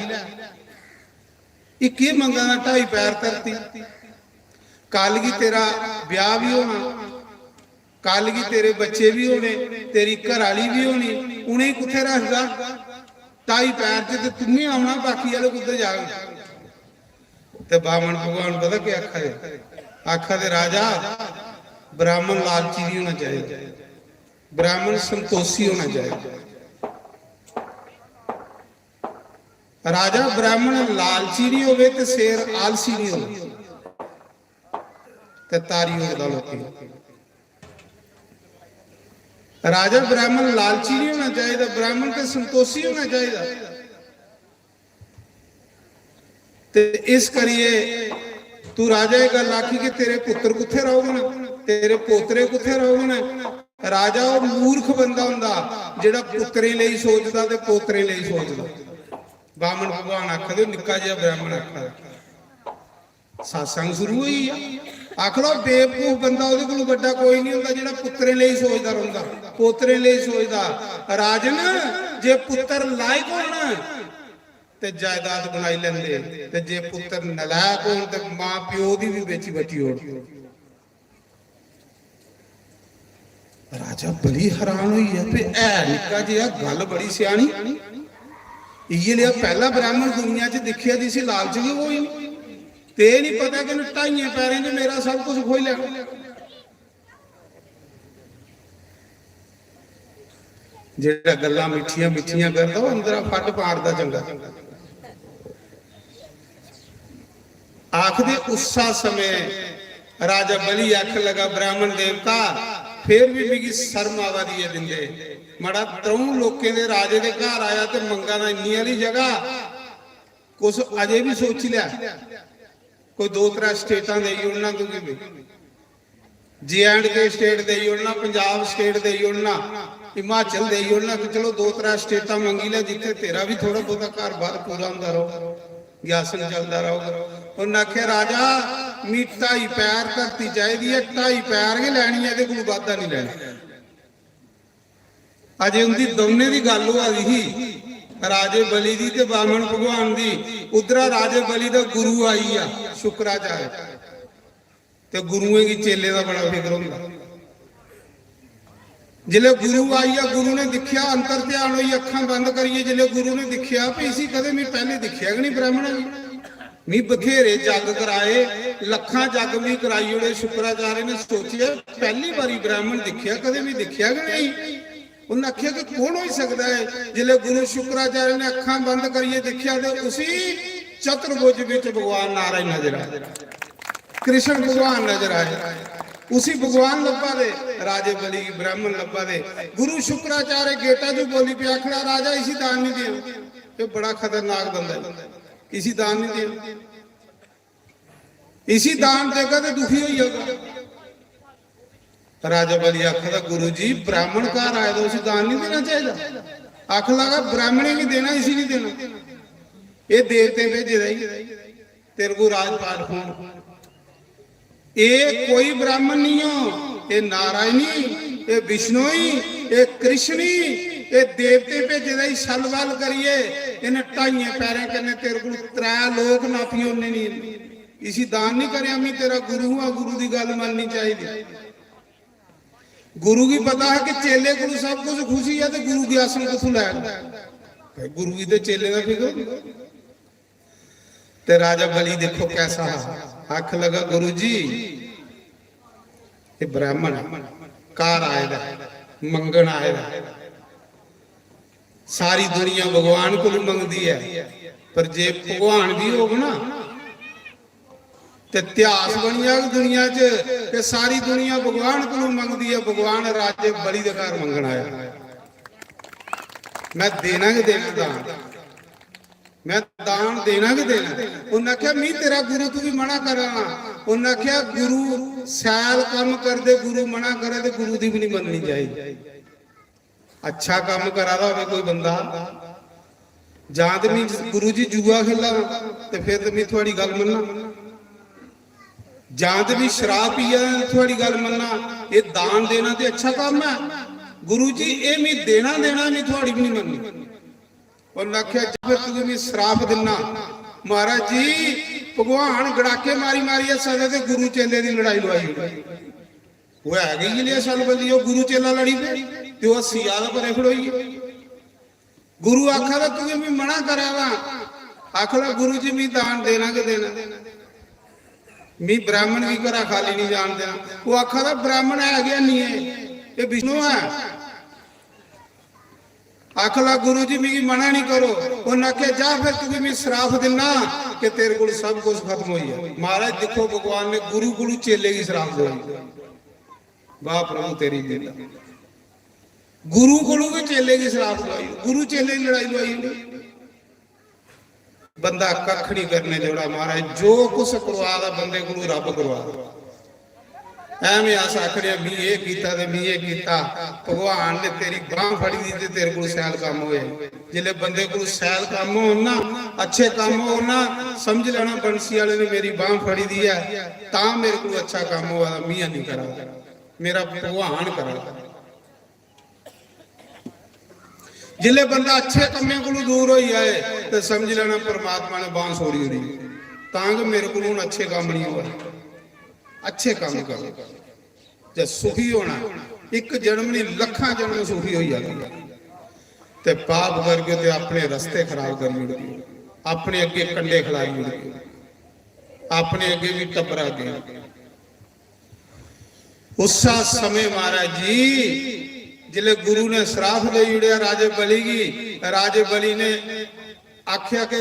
एह् केह् मंगा दा? ढाई पैर धरती। कल गी तेरा ब्याह भी होना, कल गी तेरे बच्चे भी होने, तेरी घर आह्ली भी होनी, उ'नेंगी कुत्थै रखगा? ढाई पैर च ते तुम्मी औना, बाकी आह्ले कुद्धर जाग? ते बामन भगवान पता केह् आखा दे? आखा दे, "राजा, ब्राह्मण लालची नहीं होना चाहिए, ब्राह्मण संतोषी होना चाहिए।" राजा ब्राह्मण लालची नहीं होवे ते शेर आलसी नहीं होवे, ते तारी उड़दा लोकें। राजा ब्राह्मण लालची नहीं होना चाहिए, ब्राह्मण ते संतोषी होना चाहिए। ते इस करिए तू राजा एह् गल्ल आखी कि तेरे पुत्तर कुत्थै रौह्ङन, तेरे पोतरे कुत्थै रौह्ङन। राजा ओह् मूर्ख बंदा होंदा जेह्ड़ा पुत्तरें लेई सोचदा ते पोतरें लेई सोचदा। बामन भगवान आखा दे, निक्का जेहा ब्राह्मण आखा दा। सत्संग शुरू होई गेआ। आखदा, बेवकूफ बंदा, ओह्दे कोलू बड्डा कोई नहीं होंदा जेह्ड़ा पुत्तरें लेई सोचदा रौंह्दा, पोतरें लेई सोचदा। राजन, जे पुत्तर लायक होन ते जायदाद बनाई लैंदे, ते जे पुत्तर नलायक होन ते मां प्यो दी भी बेची बची ओड़दे। राजा बड़ी हैरान होई गेआ, "ते है निक्का जेहा, गल्ल बड़ी स्यानी। इ'यै लेहा पैह्ला ब्राह्मण दुनिया च दिक्खेआ जिसी लालच गै कोई निं। ते एह् निं पता कि इ'नें ढाइयें पैरें च मेरा सब कुछ खोई लैना।" जेह्ड़ा गल्लां मिट्ठियां मिट्ठियां करदा, ओह् अंदरा फट मारदा चंगा। आखदे उस्सा समें राजा बलि आखन लगा, "ब्राह्मण देवता, फिर भी मिगी शर्म आवा दी ऐ दिंदे। मड़ा, त्र'ऊं लोकें दे राजे दे घर आया ते मंगा दा इन्नी आह्ली जगह, कुछ अजे बी सोची लै, कोई दो त्रै स्टेटां देई ओड़ना तुगी बी।" जे एंड के स्टेट देई ओड़ना, पंजाब स्टेट देई ओड़ना, हिमाचल देई ओड़ना, कि चलो दो त्रै स्टेटां मंगी लै, जित्थै तेरा बी थोह्ड़ा बहुता घर बार पूरा होंदा रौह्ग, ग्यासन चलदा रौह्ग। उ'न्नै आखेआ, "राजा, मी ढाई पैर धरती चाहिदी ऐ, ढाई पैर गै लैनी ऐ, एह्दे कोलू बाद्धा निं लैना।" अजे उं'दी दौनें दी गल्ल होआ दी ही, राजे बलि दी ते बामन भगवान दी। उद्धरा राजे बलि दा गुरु आई गेआ शुक्राचार्य। ते गुरुएं गी चेले दा बड़ा फिकर होंदा। जिसलै गुरु आई गेआ, गुरु ने दिक्खेआ, अंतर ध्यान होई, अक्खां बंद करियै जिसलै गुरु ने दिक्खेआ, "भी इसी कदें मी पैह्ले दिक्खेआ गै निं ब्राह्मणा गी। मी बथेरे जग कराए, लक्खां जग मी कराई ओड़े।" शुक्राचार्य ने सोचेआ, "पैह्ली बारी ब्राह्मण दिक्खेआ, कदें मी दिक्खेआ गै नेईं।" उन्नै आखेआ कि कौन होई सकदा ऐ? जिसलै गुरु शुक्राचार्य ने अक्खां बंद करियै दिक्खेआ ते उसी चतुर्भुज बिच भगवान नारायण नजर आए, कृष्ण भगवान नजर आए, उसी भगवान लब्भा दे, राजे बलि गी ब्राह्मण लब्भा दे। गुरु शुक्राचार्य गेटा जो बोली पे, आखना, "राजा, इसी दान नहीं देना, ये बड़ा खतरनाक बंदा है, इसी दान नहीं देना।" इसी दान देगा ते दुखी होई जागा। राजा बलि आखदा, "गुरु जी, ब्राह्मण घर आए दा, उसी दान नहीं देना चाहिए?" आखन लगा, "ब्राह्मणें गी देना, इसी नहीं देना, ये देवतें भेजे दा ही, तेरे को राजपाट कौन?" ये कोई ब्राह्मण नहीं हो, ये नारायणी, ये विष्णोई, ये कृष्णी, ये देवते भेजे दा ही। छल-बल करिए इन्हें ढाइयें पैरें कन्नै तेरे को त्रै लोक नापी ओड़ने नहीं। इसी दान नहीं करेआ, मैं तेरा गुरु हां, गुरु दी गल्ल मननी चाहिदी। गुरु गी पता है कि चेले को सब कुछ खुशी है, तो गुरु गी आसन कुत्थों लैन? भाई, गुरु गी ते चेले दा फिकर होंदा। ते राजा बलि देखो कैसा हा, आख लगा, "गुरु जी, ये ब्राह्मण घर आए दा, मंगन आए दा।" सारी दुनिया भगवान कोल मंगदी ऐ, पर जे भगवान भी होग ना, ते इतिहास बनी जाग दुनिया च कि सारी दुनिया भगवान कोल मंगदी ऐ, भगवान राजे बलि दे घर मंगन आया, "मैं देना गै देना दान, मैं दान देना गै देना।" उन्नै आखेआ, "मी तेरा गुरु, तू भी मना करा ना।" उन्नै आखेआ, "गुरु सैल कम्म करदे, गुरु मना करे ते गुरु दी भी नहीं मननी चाहिदी।" अच्छा कम्म करा दा होवे कोई बंदा, जां ते मी गुरु जी जुआ खेला दा, ते फिर ते मी थुआड़ी गल्ल मन्ना, जां ते मी शराब पिया दा, थुआड़ी गल्ल मन्ना। एह् दान देना ते अच्छा कम्म ऐ, गुरु जी, एह् मी देना देना, मी थुआड़ी भी नहीं मननी। उन्नै आखेआ, "जां फिर तुगी मी श्राप दिन्ना।" महाराज जी, भगवान गड़ाके मारी मारियै सदा ते गुरु चेले दी लड़ाई लुआई ओड़ी। ओह् है गै इ'यै नेहा छल बल्ली, ओह् गुरु चेला लड़ी पे ते ओह् हस्सी जा दा परें खड़ोइयै। गुरु आखा दा, "तुगी मी मना करा दा।" आखा दा, "गुरु जी, मी दान देना गै देना, मी ब्राह्मण गी घरा खाली नहीं जान देना।" ओह् आखा दा, "ब्राह्मण है गै नहीं है, एह् विष्णु है।" आखला, "गुरु जी, मिगी मना नहीं करो।" उन्नै आखेआ, "जा फिर तुगी मैं श्राप दिन्ना कि तेरे कोल सब कुछ खत्म होई जाए।" महाराज दिक्खो, भगवान ने गुरु कोलू चेले गी श्राप दवाई। वाह प्रभु तेरी लीला। गुरु कोलू भी चेले गी श्राप दवाई, गुरु चेले की लड़ाई दवाई। बंदा कक्ख नहीं करने जोड़ा महाराज, जो कुछ करवा दा बंदे कोलू रब करवा दा। एवें अस आखने, "मी एह् कीता ते मी एह् कीता।" भगवान ने तेरी बांह फड़ी दी ते तेरे कोल शैल कम्म होए। जिसले बंदे कोल शैल कम्म होन ना, अच्छे कम्म होन ना, समझ लेना बंसी वाले ने मेरी बांह फड़ी दी है, तां मेरे कोल अच्छा कम्म होआ दा, मी नहीं करा दा, मेरा भगवान करा दा। जिसले बंदा अच्छे कम्में कोलों दूर होई जाए, ते समझी लैना परमात्मा ने बांह छोड़ी ओड़ी। तां गै मेरे कोल हुन अच्छे कम्म नहीं होआ दे। अच्छे कम्म करो। जे सुखी होना, इक जन्म नहीं, लखां जन्म सुखी होई जाना। ते पाप करगे ते अपने रस्ते खराब करी ओड़गे, अपने अग्गे कंडे खलाई ओड़गे, अपने अग्गे भी टब्बरा अग्गे। उस्सा समय महाराज जी, जिसले गुरु ने श्राप देई ओड़ेआ राजे बलि गी, राजे बलि ने आख्या कि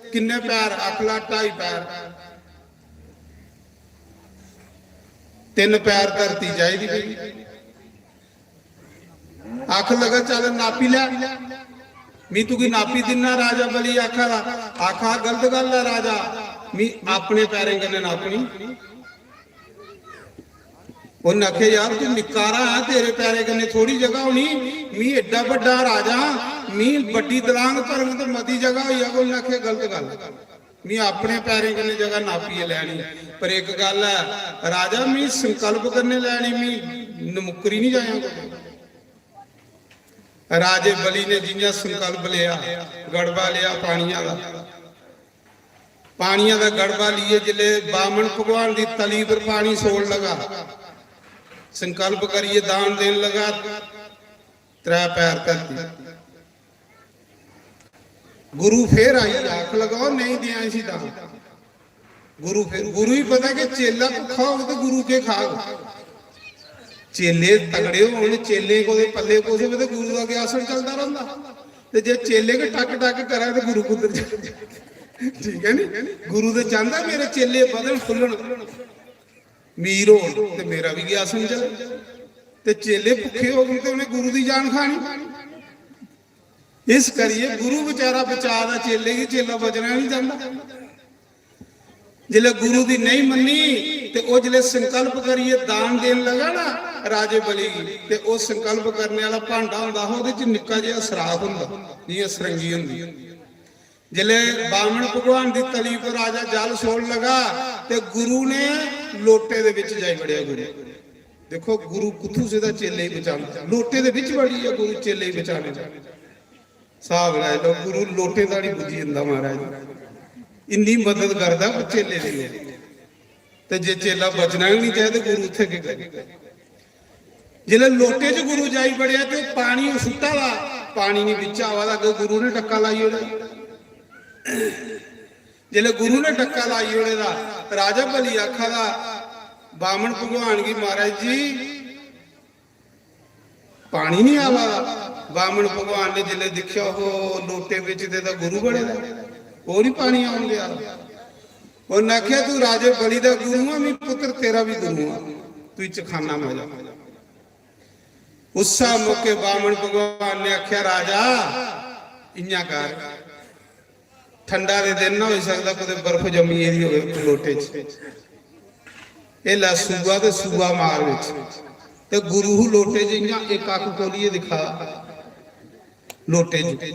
किन्ने पैर? आखला ढाई पैर। तिन्न पैर धरती चाहिदी पेई। आख लगा, "चल नापी लै, मी तुगी नापी दिन्ना।" राजा बलि आखा दा, आखा, "गलत गल्ल ऐ राजा, मी अपने पैरें कन्नै नापनी।" उन्न आखेआ, "यार, तू निक्का हारा ऐ, तेरे पैरें कन्नै थोड़ी जगह होनी, मी एड्डा बड्डा राजा, मी बड्डी दलांग भरङ ते मती जगह होई जाग।" उन्न आखेआ, "गलत गल्ल, मी अपने पैरें कन्नै जगह नापियै लैनी। पर इक गल्ल ऐ राजा, मी संकल्प कन्नै लैनी, मी नमुकरी नहीं जायां कुतै।" राजे बलि ने जियां संकल्प लेआ, गड़बा लेआ पानिया दा, पानिया दा गड़बा लिए जिसले बामन भगवान दी तली पर पानी छोड़न लगा, संकल्प करिए दान देन लगा, त्रै पैर धरती। गुरु फिर आई, आख लगा, "ओ नहीं दियां इसी दान।" गुरु फिर, गुरु ही पता कि चेला भुक्खा होग तो गुरु के खाग? चेले तगड़े होन, चेले को पल्ले कुछ होवे तो गुरु का क्या असर चलता रहंदा? ते जे चेले के टक टक करे तो गुरु कुद्धर जाए? ठीक है नी? गुरु तो चाहता मेरे चेले बधन फुल्लन, मीर होन, ते मेरा भी क्या आसन चले। ते चेले भुक्खे होगन ते उन्हें गुरु दी जान खानी। इस करिए गुरु बेचारा बचा दा चेले गी, चेला बचना नहीं चाहता। जिसले गुरु दी नहीं मन्नी ते ओह जिसले संकल्प करिए दान देन लगा ना राजे बलि गी, ते ओह संकल्प करने वाला भांडा होंदा हा, ओहदे च निक्का जिहा सराख होंदा, जियां सरंगी होंदी। जिसले बामन भगवान दी तली पर राजा जल छोड़न लगा ते गुरु ने लोटे दे विच जाई वड़ेआ। गुरु, देखो, गुरु कुत्थू सिद्धा चेले ही बचांदा, लोटे दे विच वड़ियै गुरु चेले ही बचाने दा। स्हाब लाई लैओ, गुरु लोटे धोड़ी पुज्जी जंदा महाराज, इन्नी मदद करदा चेले दी। ते जे चेला बचना गै नहीं चाहे ते गुरु उत्थै केह् करे? जिसलै लोटे च गुरु जाई बड़ेआ ते पानी ओह् सुट्टा दा, पानी नहीं बिच आवा दा, अग्गें गुरु ने टक्का लाई ओड़े। जिसलै गुरु ने टक्का लाई ओड़े दा, राजा बलि आखा दा बामन भगवान गी, "महाराज जी, पानी नहीं आवा दा।" बामन भगवान ने जिसलै दिक्खेआ, ओहो, लोटे बिच ते तां गुरु बड़े दा, ओह् नहीं पानी आन देआ दा। उन्नै आखेआ, "तू राजे बलि दा गुरु आ, मी पुत्र तेरा भी गुरु आ, तू इच खाना मजा।" उस्सै मौके बामन भगवान ने आखेआ, "राजा, इ'यां कर, ठंडा दे दिन ना होई सकदा, कुतै बर्फ जम्मी गेदी होवे लोटे च। एह् लै सूआ ते सूआ मार बिच।" ते गुरु हू लोटे च इ'यां इक अक्ख खोलियै दिक्खा दा लोटे च।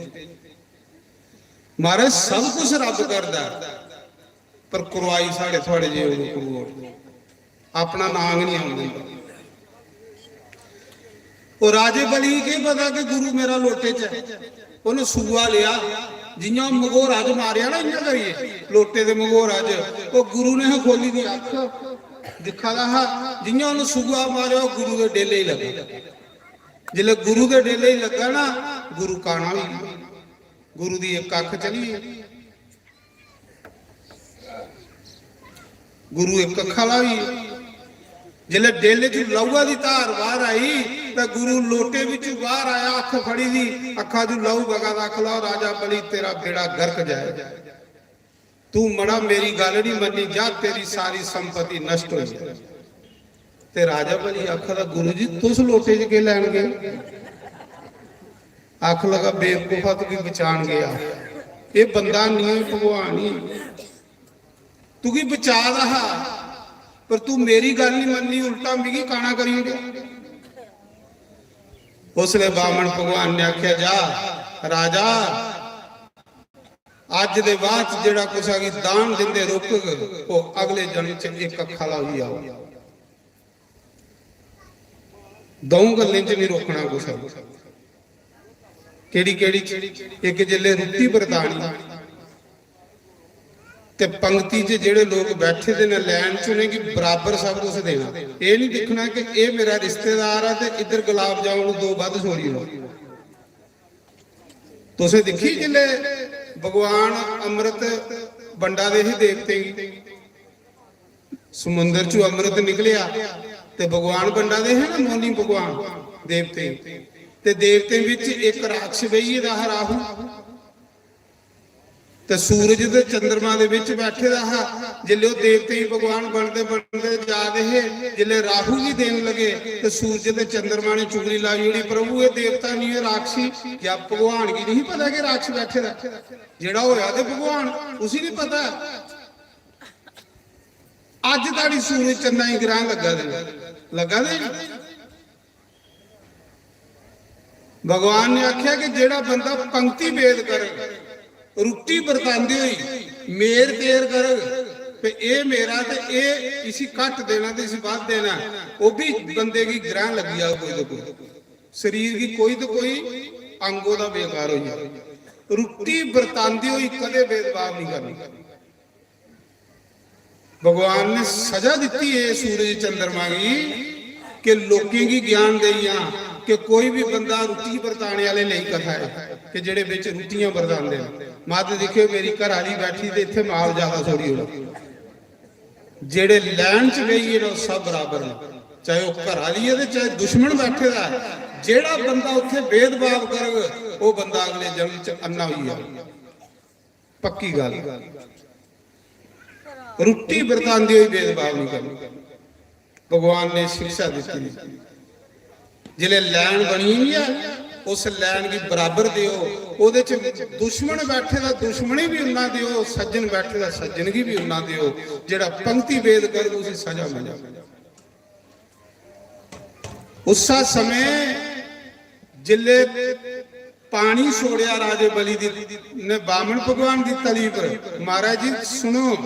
महाराज, सब कुछ रब करदा ऐ, पर करवाई साढ़े थुआड़े जे कोल अपना नांऽ गै नहीं आन दिंदा। ओह् राजे बलि गी केह् पता कि गुरु मेरा लोटे च ऐ। उन्नै सूआ लेआ, जियां ओह् मघोरा च मारेआ ना, इयां करियै लोटे दे मघोरा च, ओह् गुरु ने हा खोली दी अक्ख, दिक्खा दा हा, जियां उन्नै सूआ मारेआ, ओह् गुरु दे डेले ही लग्गा। जिसलै गुरु दे डेले ही लग्गा ना, गुरु काना होई गेआ, गुरु दी इक अक्ख चली गेई। गुरु इक अक्खा ला होई गे। जिसलै डेले च लहूआ दी धार बाहर आई, तां गुरु लोटे बिच बाहर आया, अक्ख फड़ी दी, अक्खा चू लहू बगा दा, आखला, "राजा बलि, तेरा बेड़ा गर्क जाए, तू मड़ा मेरी गल्ल नहीं मन्नी, जा, तेरी सारी संपत्ति नष्ट हो जाए।" ते राजा बलि आखा दा, "गुरु जी, तुस लोटे च केह् लैन गए?" आख लगा, "बेवकूफा, तुगी बचान गया। एह् बंदा नहीं, एह् भगवान ही। तुगी बचा दा हा, पर तू मेरी गल्ल नहीं मन्नी, उल्टा मिगी काना करी ओड़ेआ।" उसलै बामन भगवान ने आखेआ, "जा राजा, अज्ज दे बाद च जेह्ड़ा कुसै गी दान दिंदे रोकग, ओह् अगले जन्म च इक अक्खा ला होई जाग। द'ऊं गल्लें च नहीं रोकना कुसै गी।" केड़ी केड़ी? इक जिसलै रुट्टी बरतानी ते पंगती च जेह्ड़े लोक बैठे दे न लैन च, उ'नेंगी बराबर सब कुछ देना। एह् निं दिक्खना कि एह् मेरा रिश्तेदार ऐ ते इद्धर गुलाब जामुन दो बद्ध छोड़ी ओड़ो। तुसें दिक्खी जिसलै भगवान अमृत बंडा दे हे देवतें गी, समुंदर चों अमृत निकलेआ ते भगवान बंडा दे हे ना, मोनी भगवान देवतें गी। ते देवतें बिच इक राक्षस बेही गेदा हा राहु, ते सूरज ते चंद्रमा दे बिच बैठे दा हा। जिसलै ओह् देवतें गी भगवान बनदे बनदे जा दे हे, जिसलै राहु गी देन लगे ते सूरज ते चंद्रमा ने चुगली लाई ओड़ी, "प्रभु, एह् देवता निं, एह् राक्षसी।" क्या भगवान गी निं पता कि राक्षस बैठे दा? जेह्ड़ा होया ते भगवान, उसी निं पता। अज्ज धोड़ी सूरज चंदा गी ग्रैहण लग्गा दे न, लग्गा दे न। भगवान ने आखेआ कि जेह्ड़ा बंदा पंक्ति भेद करग, रुट्टी बरतांदे होई मेर तेर करग, ते एह् मेरा ते एह् इसी घट्ट देना ते इसी बद्ध देना, ओह् बी बंदे गी ग्रैहण लग्गी जाग कोई ते कोई, शरीर गी कोई ते कोई अंग ओह्दा बेकार होई जाग। रुट्टी बरतांदे होई कदें भेदभाव निं करना। भगवान ने सजा दित्ती ऐ सूरज चंद्रमा गी कि लोकें गी ज्ञान देइयां कि कोई बी बंदा रुट्टी बरताने आह्ले नेईं कथा ऐ कि जेह्ड़े बिच रुट्टियां बरतांदे न। मत दिक्खेओ मेरी घर आह्ली बैठी ते इत्थै माल ज्यादा थोड़ी होना। जेह्ड़े लैन च बेहियै न, ओह् सब बराबर न, चाहे ओह् घर आह्ली ऐ ते चाहे दुश्मन बैठे दा ऐ। जेह्ड़ा बंदा उत्थै भेदभाव करग, ओह् बंदा अगले जन्म च अन्ना होई जाग। पक्की गल्ल। रुट्टी बरतांदे होई भेदभाव नहीं करना। भगवान ने शिक्षा दित्ती दी। जिसलै लैन बनी दी ऐ, उस लैन गी बराबर देओ। ओह्दे च दुश्मन बैठे दा दुश्मनी भी उन्ना देओ, सज्जन बैठे दा सज्जन गी भी उन्ना देओ। जेह्ड़ा पंक्ति भेद करग, उसी सजा मिले। उस्सा समें जिसलै पानी छोड़ेआ राजे बलि दी ने बामन भगवान दी तली पर, महाराज जी सुनो,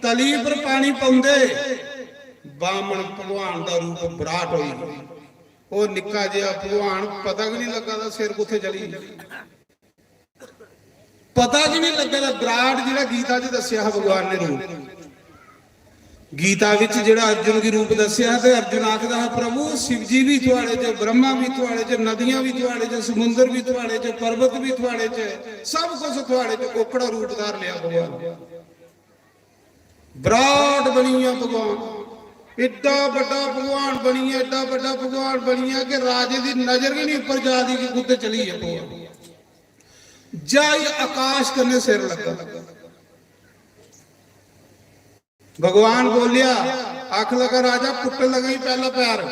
तली पर पानी पौंदे बामन भगवान दा रूप विराट होई गेआ। ओह् निक्का जेहा भगवान पता गै नहीं लग्गा दा सिर कुत्थै चली गेआ। पता गै नहीं लग्गा दा विराट जेह्ड़ा गीता च दस्सेआ हा भगवान ने रूप। गीता विच जेह्ड़ा अर्जुन गी रूप दस्सेआ ते अर्जुन आखदा हा, "प्रभु, शिव जी भी थुआड़े च, ब्रह्मा भी थुआड़े च, नदियां भी थुआड़े च, समुंदर भी थुआड़े च, पर्वत भी थुआड़े च, सब कुछ थुआड़े च।" ओकड़ा रूप धार लिया भगवान। विराट बनी गेआ भगवान, एड्डा बड्डा भगवान बनी गेआ, एड्डा बड्डा भगवान बनी गेआ कि राजे दी नजर गै नहीं उप्पर जा दी कि कुत्थै चली गेआ भगवान। जाई आकाश कन्नै सिर लग्गा। भगवान बोलिया, आख लगा, "राजा, पुट्ट लगा ही पहला पैर।"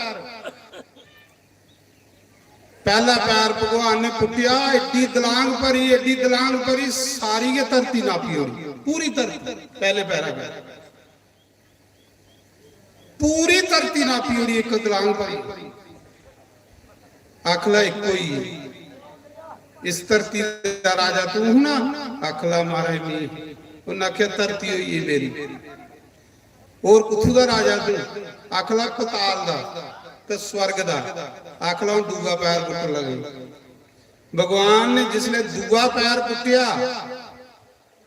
पहला पैर भगवान ने पुट्टिया, एड्डी दलांग भरी, एड्डी दलांग भरी, सारी गै धरती नापी ओड़ी, पूरी धरती पहले पैरा पर। पूरी धरती नापी ओड़ी, इक दलांग भरी। आखला इक होई गेई। इस धरती दा राजा तू हूं ना? आखला, "महाराज, मी।" उन्नै आखेआ, "धरती होई गेई मेरी।" "होर कुत्थू दा राजा तू?" आखला, "पताल दा ते स्वर्ग दा।" आखला, "हूं दूआ पैर पुट्टन लगी।" भगवान ने जिसलै दूआ पैर पुट्टेआ,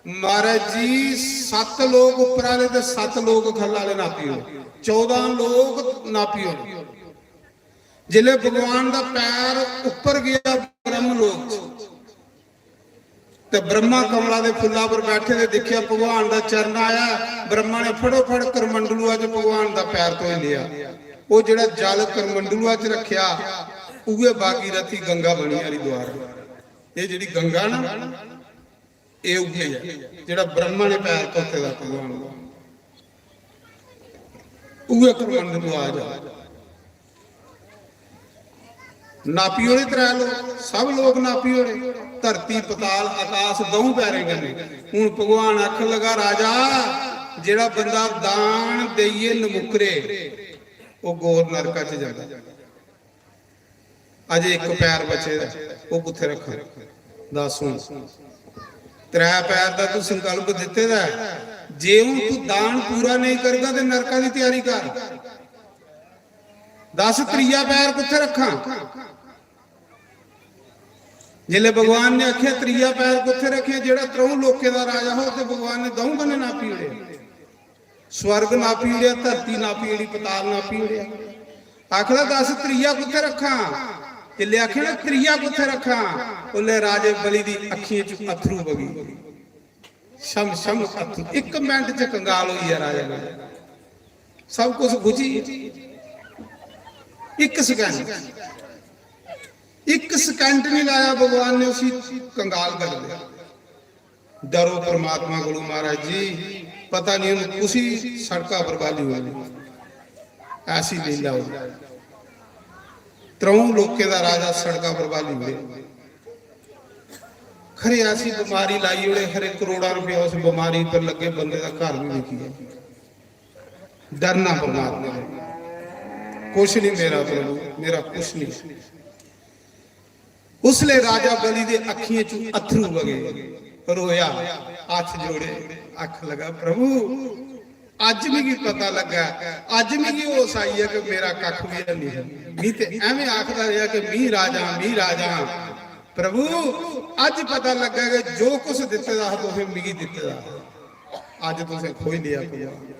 महाराज जी, सत्त लोक उप्पर आह्ले ते सत्त लोक ख'ल्ल आह्ले नापी ओड़े, चौदां लोक नापी ओड़े। जिसलै भगवान दा पैर उप्पर गेआ ब्रह्म लोक च, ते ब्रह्मा कमला दे फुल्ला पर बैठे दे दिक्खेआ, भगवान दा चरण आया, ब्रह्मा ने फटोफट करमंडलुआ च भगवान दा पैर धोई लिया। ओह् जेह्ड़ा जल करमंडलुआ च रखेआ, उ'ऐ भागीरथी गंगा बनी हरिद्वार। एह् जेह्ड़ी गंगा ना, एह् उ'ऐ ऐ जेह्ड़ा ब्रह्मा ने पैर धोते दा भगवान दा। उ'ऐ करमंडलुआ जा। नापी ओड़े त्रै लोक, सब लोक नापी ओड़े, धरती, पताल, आकाश द'ऊं पैरें कन्नै। हून भगवान आखन लगा, "राजा, जेह्ड़ा बंदा दान देइयै नमुकरे, ओह् घोर नरका च जंदा।" अजे इक पैर बचे दा ऐ, ओह् कुत्थै रक्खां? दस हून। त्रै पैर दा तू संकल्प दित्ते दा ऐ, जे हून तू दान पूरा नेईं करगा ते नरका दी त्यारी कर। दस, त्रीया पैर कुत्थै रक्खां? जिसले भगवान ने आख्या, "त्रीया पैर कुत्थे रखेआ?" जेड़ा त्रऊं लोकें दा राजा हो, ते भगवान ने दऊं कन्नै नापी ओड़ेआ। स्वर्ग नापी ओड़ेआ, धरती नापी ओड़ी, पताल नापी ओड़ेआ। आखदा, "दस, त्रीया कुत्थे रखां?" जिसले आखेआ ना, "त्रीया कुत्थे रखां?" उसले राजे बलि दी अक्खियें च अत्थरू बगी। छम छम अत्थरू, इक मिनट च कंगाल होई गेआ राजा बलि। सब कुछ बुझी गेआ। इक second, इक second नहीं लाया, भगवान ने उसी कंगाल कर दिया। डरो परमात्मा कोलों महाराज जी, पता नहीं उन्हें कुसी सड़का पर बाली होनी, ऐसी लीला हो। त्रऊं लोकें दा राजा सड़का पर बाली हुए। खरे ऐसी बीमारी लाई ओड़े, खरे करोड़ां रुपया उस बीमारी पर लगे, बंदे दा घर भी बिकी गया। डरना परमात्मा ने, कुछ नहीं मेरा प्रभु, मेरा कुछ नहीं। उसले राजा बलि दे अखियें चों अत्थरू बगे, रोया, हत्थ जोड़े, आखन लगा, "प्रभु, अज्ज मिगी पता लग्गा, अज्ज मिगी होश आई है कि मेरा कक्ख भी है नहीं है। मी ते एवें आखदा रहा कि मी राजा, मी राजा। प्रभु, अज्ज पता लग्गा कि जो कुछ दित्ते दा हा तुसें मिगी दित्ते दा हा। अज्ज तुसें खोई लिया प्रभु।"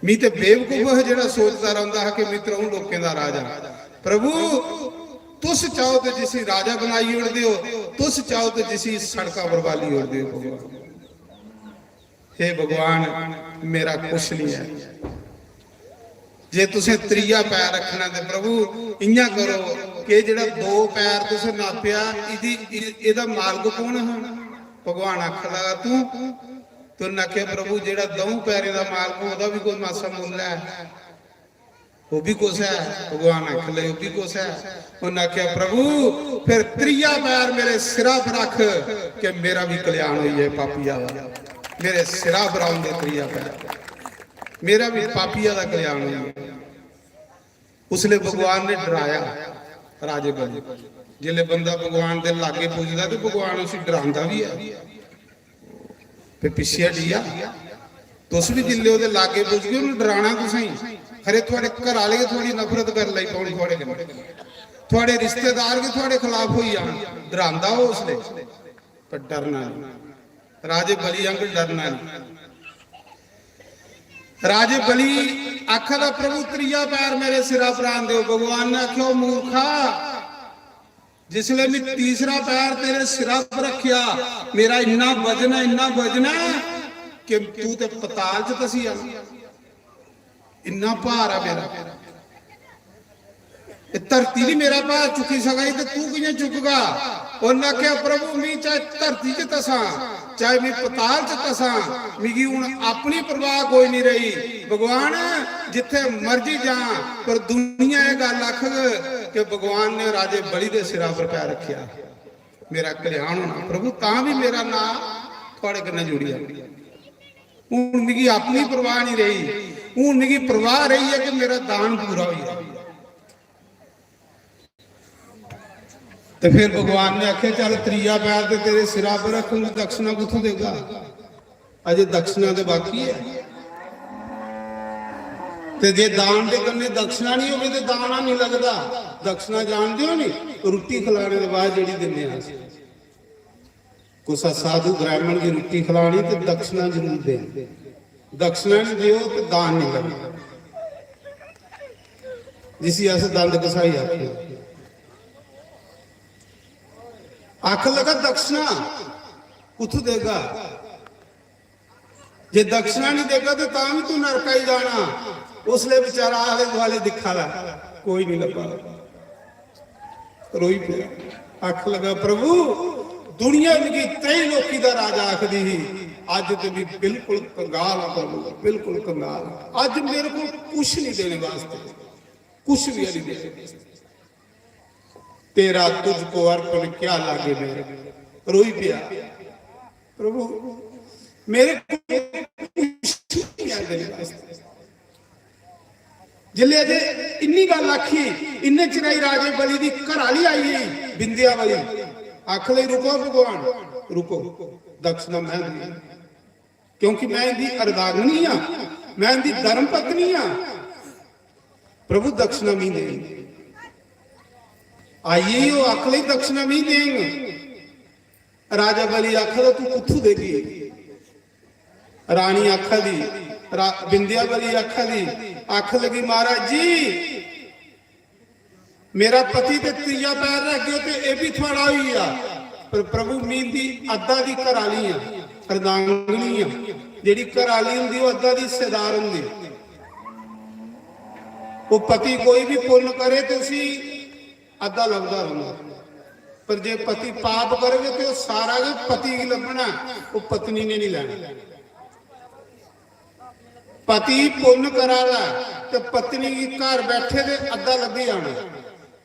मी ते बेवकूफ हा जेड़ा सोचदा रौंदा हा कि मी त्रऊं लोकें दा राजा। प्रभु, तुस चाहो ते जिसी राजा बनाई ओड़दे हो, तुस चाहो ते जिसी सड़का पर बाली ओड़दे हो भगवान। हे भगवान, मेरा कुछ नहीं है। जे तुसें त्रीया पैर रखना ते प्रभु इयां करो कि जेड़ा दो पैर तुसें नापेआ, इदी, इ-, एदा मालक कौन हा? भगवान आखन लगा, "तू।" ते उन्नै आखेआ, "प्रभु, जेड़ा दऊं पैरें दा मालक, ओह्दा बी कोई मासा मुल्ल ऐ? ओह् बी कुछ ऐ?" भगवान आखन लगे, "ओह् बी कुछ ऐ?" उन्नै आखेआ, "प्रभु, फिर त्रीया पैर मेरे सिरा पर रख, कि मेरा भी कल्याण होई जाए पापिया दा। मेरे सिरा पर आउंदे त्रीया पैर, मेरा भी पापिया दा कल्याण होई जाए।" उसले भगवान ने डराया राजे बलि। जिसले बंदा भगवान दे लागे पुजदा ते भगवान उसी डरांदा भी है। ते पिच्छे हटी जा। तुस भी जिसले ओहदे लागे पुजगे, उन्हें डराना तुसेंगी। खरे थुआड़े घर आह्ले गै थुआड़ी नफरत कर लगी पौनी थुआड़े कन्नै, थुआड़े रिश्तेदार गै थुआड़े खिलाफ होई जान। डरांदा ओह उसले, पर डरना नहीं। राजे बलि आंगर डरना नहीं। राजे बलि आखा दा, "प्रभु, त्रीया पैर मेरे सिरा पर आन दो।" भगवान ने आख्या, "ओ मूर्खा, जिसले मैं तीसरा पैर तेरे सिरा पर रखिया, मेरा इन्ना वजन है, इन्ना वजन है कि तू ते पताल च धसी जाना, इन्ना भार है मेरा। एह धरती नहीं मेरा भार चुकी सका दी, ते तू कियां चुकगा?" उन्नै आखेआ, "प्रभु, मी चाहे धरती च धसां, चाहे मी पताल च धसां, मिगी हुन अपनी परवाह कोई नहीं रही। भगवान, जित्थे मर्जी जां, पर दुनिया एह गल्ल आखग कि भगवान ने राजे बलि दे सिरा पर पैर रखेआ, मेरा कल्याण होना। प्रभु, तां भी मेरा नां थुआड़े कन्नै जुड़ी जाग। हुन मिगी अपनी परवाह नहीं रही, हुन मिगी परवाह रही है कि मेरा दान पूरा होई जाए।" ते फिर भगवान ने आखेआ, "चल, त्रीया पैर ते तेरे सिरा पर रखूंगा, दक्षिणा कुत्थों देगा? अजे दक्षिणा ते बाकी है।" ते जे दान दे कन्नै दक्षिणा नहीं होवे ते दान नहीं लगदा। दक्षिणा जानदे हो नी, रुट्टी खिलाने दे बाद जेड़ी दिंदे आं अस। कुसै साधु ब्राह्मण गी रुट्टी खलानी ते दक्षिणा जरूर देनी। दक्षिणा नहीं देओ ते दान नहीं लगदा, जिसी अस दंद घसाई आखने। आखन लगा, "दक्षिणा कुत्थों देगा? जे दक्षिणा नहीं देगा ते तां भी तू नरका ही जाना।" उसले बेचारा आले दुआले दिक्खा दा, कोई नहीं लब्भा। रोई पिया, आखन लगा, "प्रभु, दुनिया मिगी त्रैई लोकी दा राजा आखदी ही, अज्ज ते मैं बिल्कुल कंगाल हां प्रभु, बिल्कुल कंगाल हां। अज्ज मेरे को कुछ नहीं देने वास्ते, कुछ भी नहीं देने वास्ते। तेरा तुझको अर्पण क्या लागे मेरे।" रोई पिया, "प्रभु, मेरे को कुछ नहीं है देने वास्ते।" जिसले अजे इन्नी गल्ल आखी, इन्ने चिराई राजे बलि दी घर आली आई गई, बिंदिया वाली। आख लई, "रुको भगवान, रुको, दक्षिणा मैं देनी, क्योंकि मैं इनदी अर्धांगिनी हां, मैं इनदी धर्म पत्नी हां। प्रभु, दक्षिणा मैं देनी।" आई गेई, ओह् आखन लगी, "दक्षिणा मी देंग।" राजा बलि आखदा, "तू कुत्थू देगी?" रानी आखा दी, रा-, विंध्यावली आखा दी, आखन लगी, "महाराज जी, मेरा पति ते त्रीया पैर रह गया ते एह् भी थुआड़ा होई गेआ, पर प्रभु, मी इंदी अद्धा दी घर आह्ली आं, अर्धांगिनी आं।" जेह्ड़ी घर आह्ली होंदी, ओह् अद्धा दी हिस्सेदार होंदी। ओह् पति कोई भी पुन्न करे ते उसी अद्धा लभदा रौंह्दा, पर जे पति पाप करग ते ओह् सारा गै पति गी लब्भना, ओह् पत्नी ने नहीं लैना। पति पुन्न करा दा ते पत्नी गी घर बैठे दे अद्धा लब्भी जाना।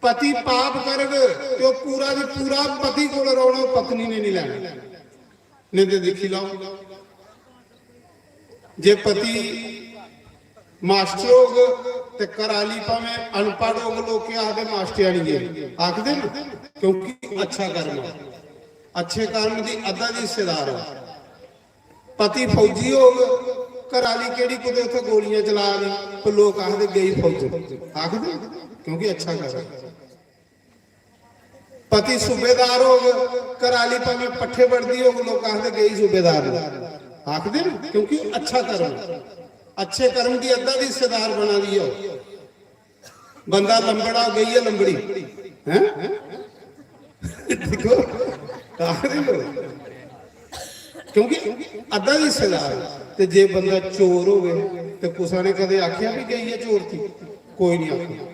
पति पाप करग ते ओह् पूरा दी पूरा पति कोल रौह्ना, पत्नी ने नहीं लैना। नहीं ते दिक्खी लैओ, जे पति मास्टर होग ते घर आह्ली भामें अनपढ़ होग, लोक केह् आखदे, "मास्टरेआनी ऐ," आखदे ना, क्योंकि अच्छा कर्म ऐ। अच्छे कर्म दी अद्धा दी हिस्सेदार ऐ। पति फौजी होग, घर आह्ली केह्ड़ी कुतै उत्थै गोलियां चला दी, ते लोक आखदे, "गई फौज," आखदे, क्योंकि अच्छा कर्म। पति सूबेदार होग, घर आह्ली भामें पट्ठे बढदी होग, लोक आखदे, "गई सूबेदार ने," आखदे ना, क्योंकि अच्छा कर्म, अच्छे कर्म दी अद्धा दी हिस्सेदार बना दी हो। बंदा लंबड़ा, गई है लंबड़ी, हैं? दिक्खो, आखदे लोक, क्योंकि अद्धा दी हिस्सेदार। ते जे बंदा चोर होवे ते कुसै ने कदें आखेआ भी गई है चोर थी? कोई नहीं आखेआ,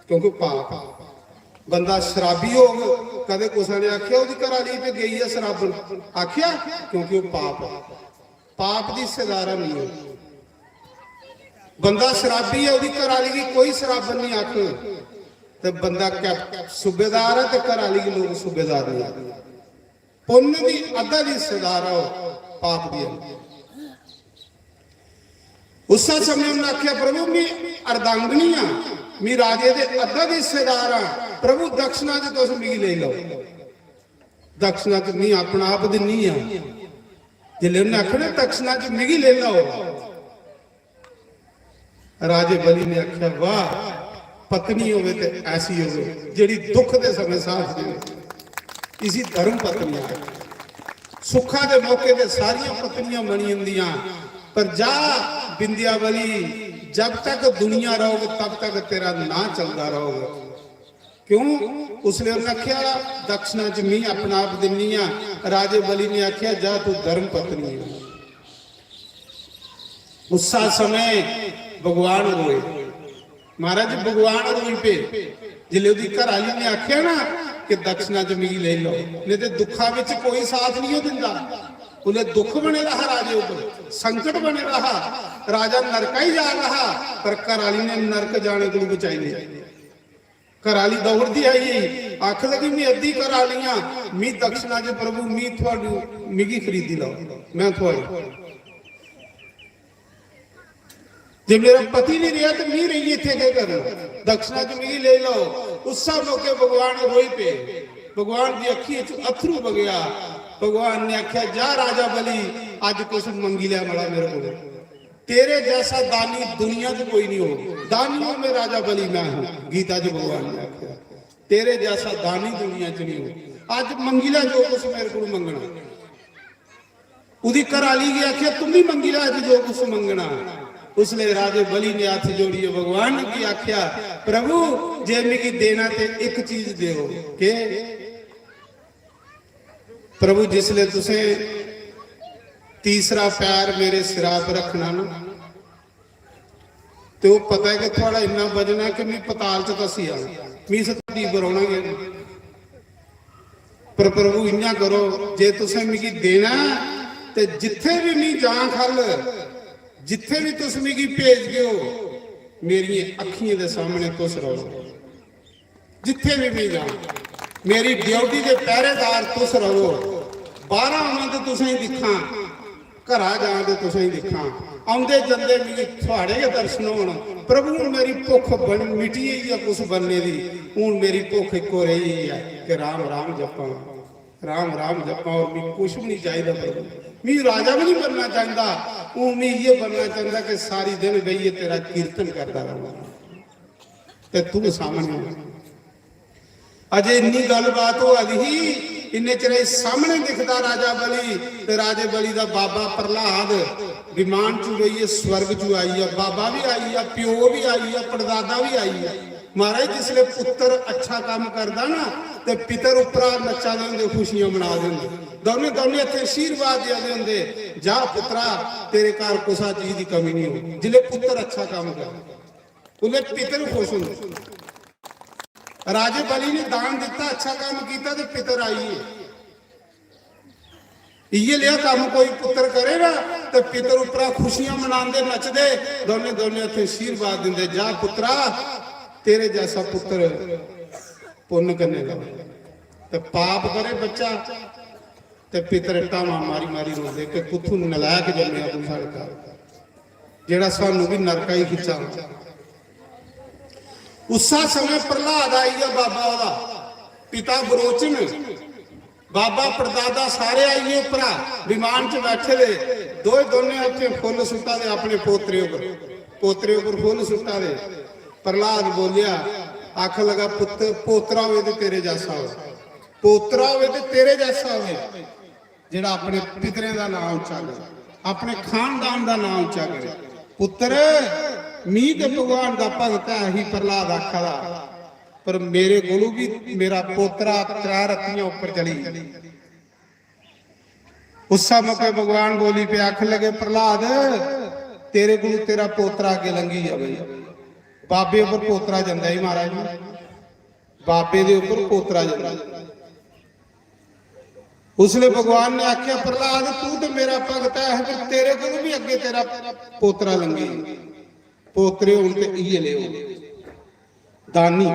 क्योंकि पाप। बंदा शराबी होग, कदें कुसै ने आखेआ, "ओह्दी घर आह्ली ते गई ऐ शराबन," आखेआ? क्योंकि ओह् पाप ऐ। पाप दी हिस्सेदार नहीं हो। बंदा शराबी ऐ, ओह्दी घर आह्ली गी कोई शराबन नहीं आखग, ते बंदा कै-, सूबेदार ऐ ते घर आह्ली गी लोक सूबेदार नहीं आखग। पुन्न दी अद्धा दी हिस्सेदार हो, पाप दी अद्धा। उस्सै समय उन्नै आखेआ, "प्रभु, मी अर्धांगिनी आं, मी राजे दे अद्धा दी हिस्सेदार आं, प्रभु, दक्षिणा च तुस मिगी लेई लैओ, दक्षिणा च मी अपना आप दिन्नी आं।" जिसलै उन्नै आखेआ ना, "दक्षिणा च मिगी लेई लैओ," राजे बलि ने आखेआ, "वाह, पत्नी होवे ते ऐसी होवे, जेह्ड़ी दुख दे समय साथ देवे, इसी धर्म पत्नी आखदे।" सुखा दे मौके ते सारियां पत्नियां बनी जंदियां, पर जा विंध्यावली, जब तक दुनिया रहोग, तब तक तेरा नां चलदा रहोग। क्यों? उसले उन्नै आखेआ, "दक्षिणा च मी अपना आप दिन्नी आं।" राजे बलि ने आखेआ, "जा, तू धर्म पत्नी है।" उस्सा समय भगवान रोए। महाराज, भगवान रोई पे, जिसले ओह्दी घर आह्ली ने आखेआ ना कि दक्षिणा च मिगी लेई लैओ, नहीं ते दुखा बिच कोई साथ नहीं हो दिंदा। उसले दुख बने दा हा राजे उप्पर, संकट बने दा हा, राजा नरका ही जा रहा हा, पर घर आह्ली ने नरक जाने कोलू बचाई लिया। घर आह्ली दौड़दी आई, आख लगी, "मैं अद्धी घर आह्ली आं, मी दक्षिणा च प्रभु, मी थुआनू, मिगी खरीदी लैओ, मैं थुआड़ी। जे मेरा पति नहीं रेहा ते मी रेहियै इत्थै केह् करना? दक्षिणा च मिगी लेई लैओ।" उस्सा मौके भगवान रोई पे, भगवान दी अक्खी च अत्थरू बगेआ। भगवान ने आखेआ, "जा राजा बलि, अज्ज कुछ मंगी लै मड़ा मेरे कोल।" तेरे जैसा दानी दुनिया च कोई नहीं हो। दानियों में राजा बलि मैं हूं, गीता च भगवान ने आखेआ, तेरे जैसा दानी दुनिया च नहीं हो। अज मंगी लै जो कुछ मेरे को मंगना। उदी घराली गी आखेआ, तुम भी मंगी लै अज जो कुछ मंगना। उसले राजे बलि ने हत्थ जोड़िए भगवान की आखेआ, प्रभु, जे मिगी देना ते एक चीज देओ। के? प्रभु, जिसले तुसें तीसरा पैर मेरे सिरा पर रखना ना, ते ओह् पता ऐ कि थुआढ़ा इन्ना वजन ऐ कि मी पताल च धस्सी जाना, मी इस धरती पर रौह्ना गै नेईं। पर प्रभु, इ'यां करो, जे तुसें मिगी देना ऐ, ते जित्थै बी मी जां खल, जित्थै बी तुस मिगी भेजगे ओ, मेरियें अक्खियें दे सामनै तुस रहो। जित्थै बी मी जां, मेरी ड्यूटी दे पैह्रेदार तुस रवो। बाह्रा आवां ते तुसेंगी दिक्खां, घरा जां ते तुसेंगी दिक्खां, औंदे जंदे मिगी थुआड़े गै दर्शन होन। प्रभु, हून मेरी भुक्ख बन-, मिटी गेई ऐ कुछ बनने दी, हून मेरी भुक्ख इक्को रेही गेई ऐ कि राम राम जप्पां, राम राम जप्पां, होर मिगी कुछ बी निं चाहिदा प्रभु। मी राजा बी निं बनना चांह्दा, हून मी इ'यै बनना चांह्दा कि सारी दिन बेहियै तेरा कीर्तन करदा रवां। ते तू सामने हो। अजे इन्नी गल्लबात होआ दी ही, इन्ने चिरे सामने दिखदा राजा बलि, ते राजे बलि दा बाबा प्रहलाद विमान च बेहियै स्वर्ग च आई गेआ। बाबा भी आई गेआ, प्यो भी आई गेआ, परदादा भी आई गेआ। महाराज, जिसले पुत्र अच्छा काम करदा ना, ते पितर उप्परा नच्चा दे होंदे, खुशियां मना दे होंदे, दौनें दौनें हत्थें आशीर्वाद देआ दे होंदे, "जा पुत्रा, तेरे घर कुसा चीज दी कमी नहीं हो।" जिसले पुत्र अच्छा काम करदा, उसले पितर खुश होंदे। राजे बलि ने दान दिता, अच्छा काम किया, ते पितर आई गे। इये लिया काम कोई पुत्र करे ना, ते पितर उपरा खुशियां मनांदे, नचदे, दौने दौने हत्थें आशीर्वाद दिंदे, "जा पुत्रा, तेरे जैसा पुत्र पुन्न कन्नै दा।" ते पाप करे बच्चा, ते पितर टावां मारी मारी रोंदे कि कुत्थू नलायक जम्मेआ तू साढ़े घर, जेड़ा सानू भी नरका ही खिच्चा। उस्सा समय प्रहलाद आई गया बाबा ओदा, पिता बरोचन, बाबा परदादा सारे आई गए उपरा, विमान च बैठे दे, दोए दोने हत्थें फुल्ल सुट्टा दे अपने पोतरे उपर, पोतरे उपर फुल्ल सुट्टा दे। प्रहलाद बोलिया, आखन लगा, "पुत्त, पोतरा होवे ते तेरे जैसा होवे, पोतरा होवे ते तेरे जैसा होवे।" जेड़ा अपने पितरें दा नां उच्चा करे, अपने खानदान दा नां उच्चा करे। पुत्तर, मी ते भगवान दा भगत ऐ ही प्रहलाद आखा दा, पर मेरे कोलू भी मेरा पोतरा त्रै रत्तियां उप्पर चली गेआ। उस्सै मौके भगवान बोली पे, आखन लगे, "प्रहलाद, तेरे कोलू तेरा पोतरा अग्गे लंघी गया भाई।" बाबे उपर पोतरा जंदा ही महाराज, बाबे दे उपर पोतरा जंदा। उसले भगवान ने आख्या, "प्रहलाद, तू ते मेरा भगत है, पर तेरे कोल भी अगे तेरा पोतरा लंघी, पोतरे होन ते इये ले हो, दानी।"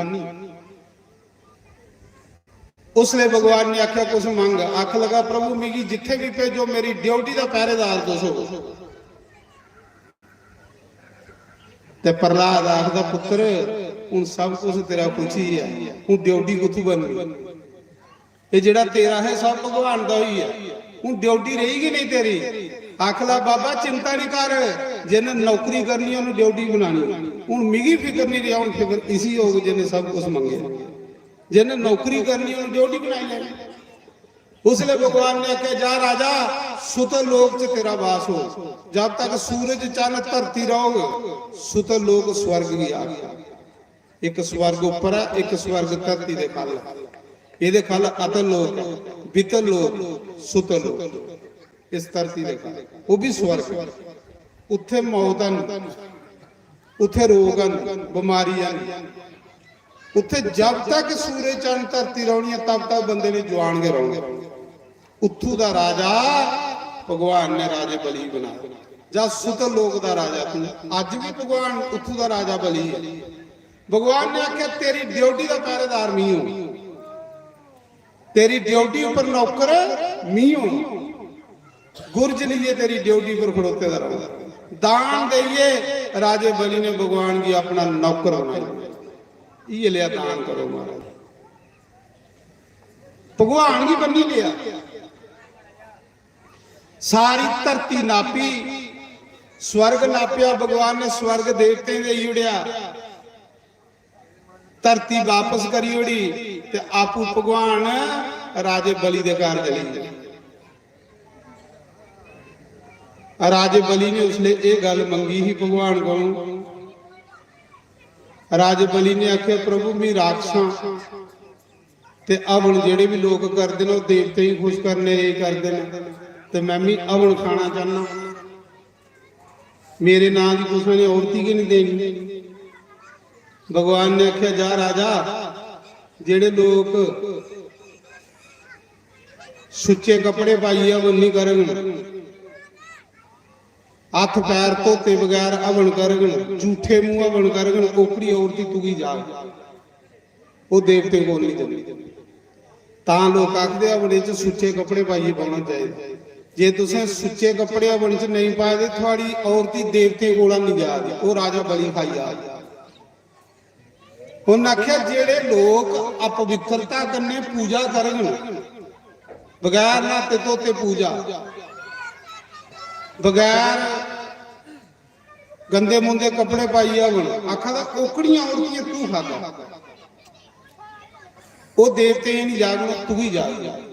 उसले भगवान ने आख्या, "कुछ मंग।" आख लगा, "प्रभु, मिगी जिथे भी भेजो, मेरी ड्यूटी दा पहरेदार तुस हो।" ते प्रहलाद आखदा, "पुत्र, हूं सब कुछ तेरा कुछ ही है, हूं ड्यूटी कुत्थू बननी? ये जेड़ा तेरा है, सब भगवान दा ही है, हूं ड्यूटी रही गई नहीं तेरी।" आखला, "बाबा, चिंता नहीं कर, जिन्हें नौकरी करनी, उन्हें ड्यूटी बनानी। हूं मिगी फिक्र नहीं रहा, हूं फिक्र इसी होग, जिन्हें सब कुछ मंगे, जिन्हें नौकरी करनी, उन्हें ड्यूटी बनाई लेनी।" उसले भगवान ने आख्या, "जा राजा, सुत लोक च तेरा वास हो, जब तक सूरज, चंद, धरती रहोग, सुत लोक स्वर्ग गी आखदा। एक स्वर्ग उप्पर है, एक स्वर्ग धरती दे खल है। एदे खल अतल लोक, बितल लोक, सुतल लोक। इस धरती दे खल, वो भी स्वर्ग। उत्थे मौत है नहीं, उत्थे रोग है नहीं, बीमारी है नहीं। उत्थे जब तक सूरज, चंद, धरती रौहनी है, तब तक बंदे ने जवान गै रौहना।" उत्थू दा राजा भगवान ने राजे बलि बनाया। जा सुत लोक दा राजा तू, अज भी भगवान उत्थू दा राजा बलि है। भगवान ने आख्या, "तेरी ड्यूटी दा पहरेदार मी हूं, तेरी ड्यूटी उपर नौकर मी हूं।" गुरज लेइयै तेरी ड्यूटी पर खड़ोते दा रहूं। दान देइयै राजे बलि ने भगवान गी अपना नौकर बनाया। इयै लिया दान करो महाराज, भगवान गी बन्नी लिया। सारी धरती नापी, स्वर्ग नापया, भगवान ने स्वर्ग देवतें देई ओड़ेआ। धरती वापस करी ओड़ी ते आपू भगवान राजे बलि दे घर चली गे। राजे बलि ने उसले एह गल मंगी ही भगवान कोलों। राजे बलि ने आख्या, "प्रभु, मी राक्षसां ते हवन जेहड़े भी लोक करदे न, ओह देवतें गी खुश करने लेई करदे न, ते मैं मी हवन खाना चाहना।" मेरे नां दी कुसै ने औरती गै नहीं देनी। भगवान ने आख्या, "जा राजा, जेहड़े लोक सुच्चे कपड़े पाइयै हवन नहीं करङन, हत्थ पैर धोते बगैर हवन करङन, झूठे मूंह हवन करङन, ओकड़ी औरती तुगी जाग।" ओह देवतें कोल नहीं जंदी। तां लोक आखदे, "हवनै च सुच्चे कपड़े पाइयै बौह्ना चाहिदा।" जे तुसें सुच्चे कपड़े हवन च नेईं पाए दे, थुआड़ी औरती देवतें कोला नहीं जा दी। ओह राजा बलि खाई जा दी। उन्नै आखेआ, "जेहड़े लोक अपवित्रता कन्नै पूजा करङन, बगैर न्हाते धोते पूजा, बगैर गंदे मुंदे कपड़े पाइयै हवन, आखा दा, ओकड़ियां औरतियां तू खागा।" ओह् देवते निं जागन, तुगी जाग।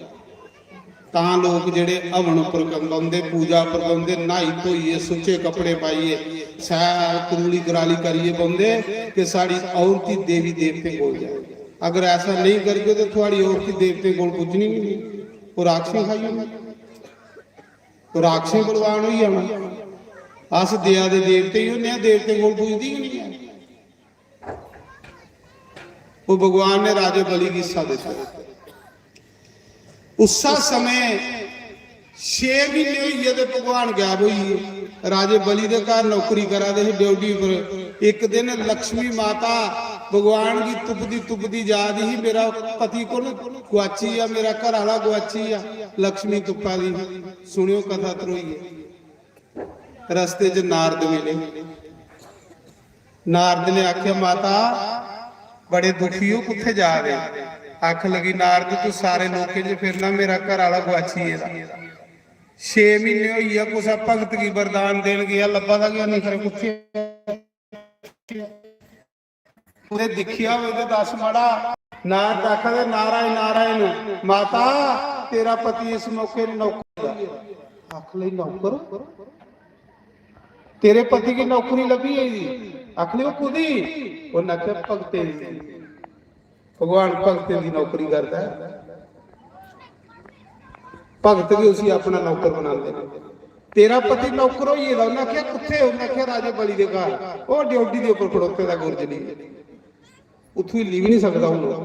तां लोक जेह्ड़े हवन उप्पर बौंह्दे, पूजा उप्पर बौंह्दे, न्हाई धोइयै, सुच्चे कपड़े पाइयै, शैल करूली कराली करियै बौंह्दे कि साढ़ी औरती देवी देवतें कोल जाए। अगर ऐसा नेईं करगे ते थुआढ़ी औरती देवतें कोल पुज्जनी गै नेईं, ओह् राक्षसें खाई ओड़नी, ओह् राक्षसें बलवान होई जाना। अस दया दे देवते ही होन्ने आं, देवतें कोल पुजदी गै नेईं ऐ। ओह् भगवान ने राजे बलि गी हिस्सा दित्ता। उस्सा समें छे म्हीने होई गे ते भगवान गायब होई गे। राजे बलि दे घर नौकरी करा दे हे, ड्यूटी पर। इक दिन लक्ष्मी माता भगवान गी तुपदी तुपदी जा दी ही, "मेरा पति कु'न गुआची गेआ, मेरा घर आह्ला गुआची गेआ।" लक्ष्मी तुप्पा दी ही। सुनेओ कथा ध्रोइयै। रस्ते च नारद मिले। नारद ने आखेआ, "माता, बड़े दुखी ओ, कुत्थै जा दे?" आखन लगी, "नारद, तू सारे लोकें च फिरना, मेरा घर आह्ला गुआची गेदा। छे म्हीने होई गेआ, कुसै भगत गी वरदान देन गेआ, लब्भा दा गै नेईं, खरे कुत्थै?" कुतै दिक्खेआ होवे ते दस मड़ा। नारद आखा दे, "नारायण, नारायण, माता, तेरा पति इस मौके नौकर होई गेदा।" आख लई, "नौकर? तेरे पति गी नौकरी लब्भी गेई?" आख लई, "ओह् कुदी?" उन्न आखेआ, "भगतें दी।" भगवान भगतें दी नौकरी करदा ऐ, भगत बी उसी अपना नौकर बनांदे न। "तेरा पति नौकर होई गेदा।" उन्नै आखेआ, "कुत्थै?" उन्नै आखेआ, "राजे बलि दे घर, ओह् ड्योढ़ी दे उप्पर खड़ोते दा गुरजली, उत्थूं हिल्ली बी निं सकदा हून ओह्।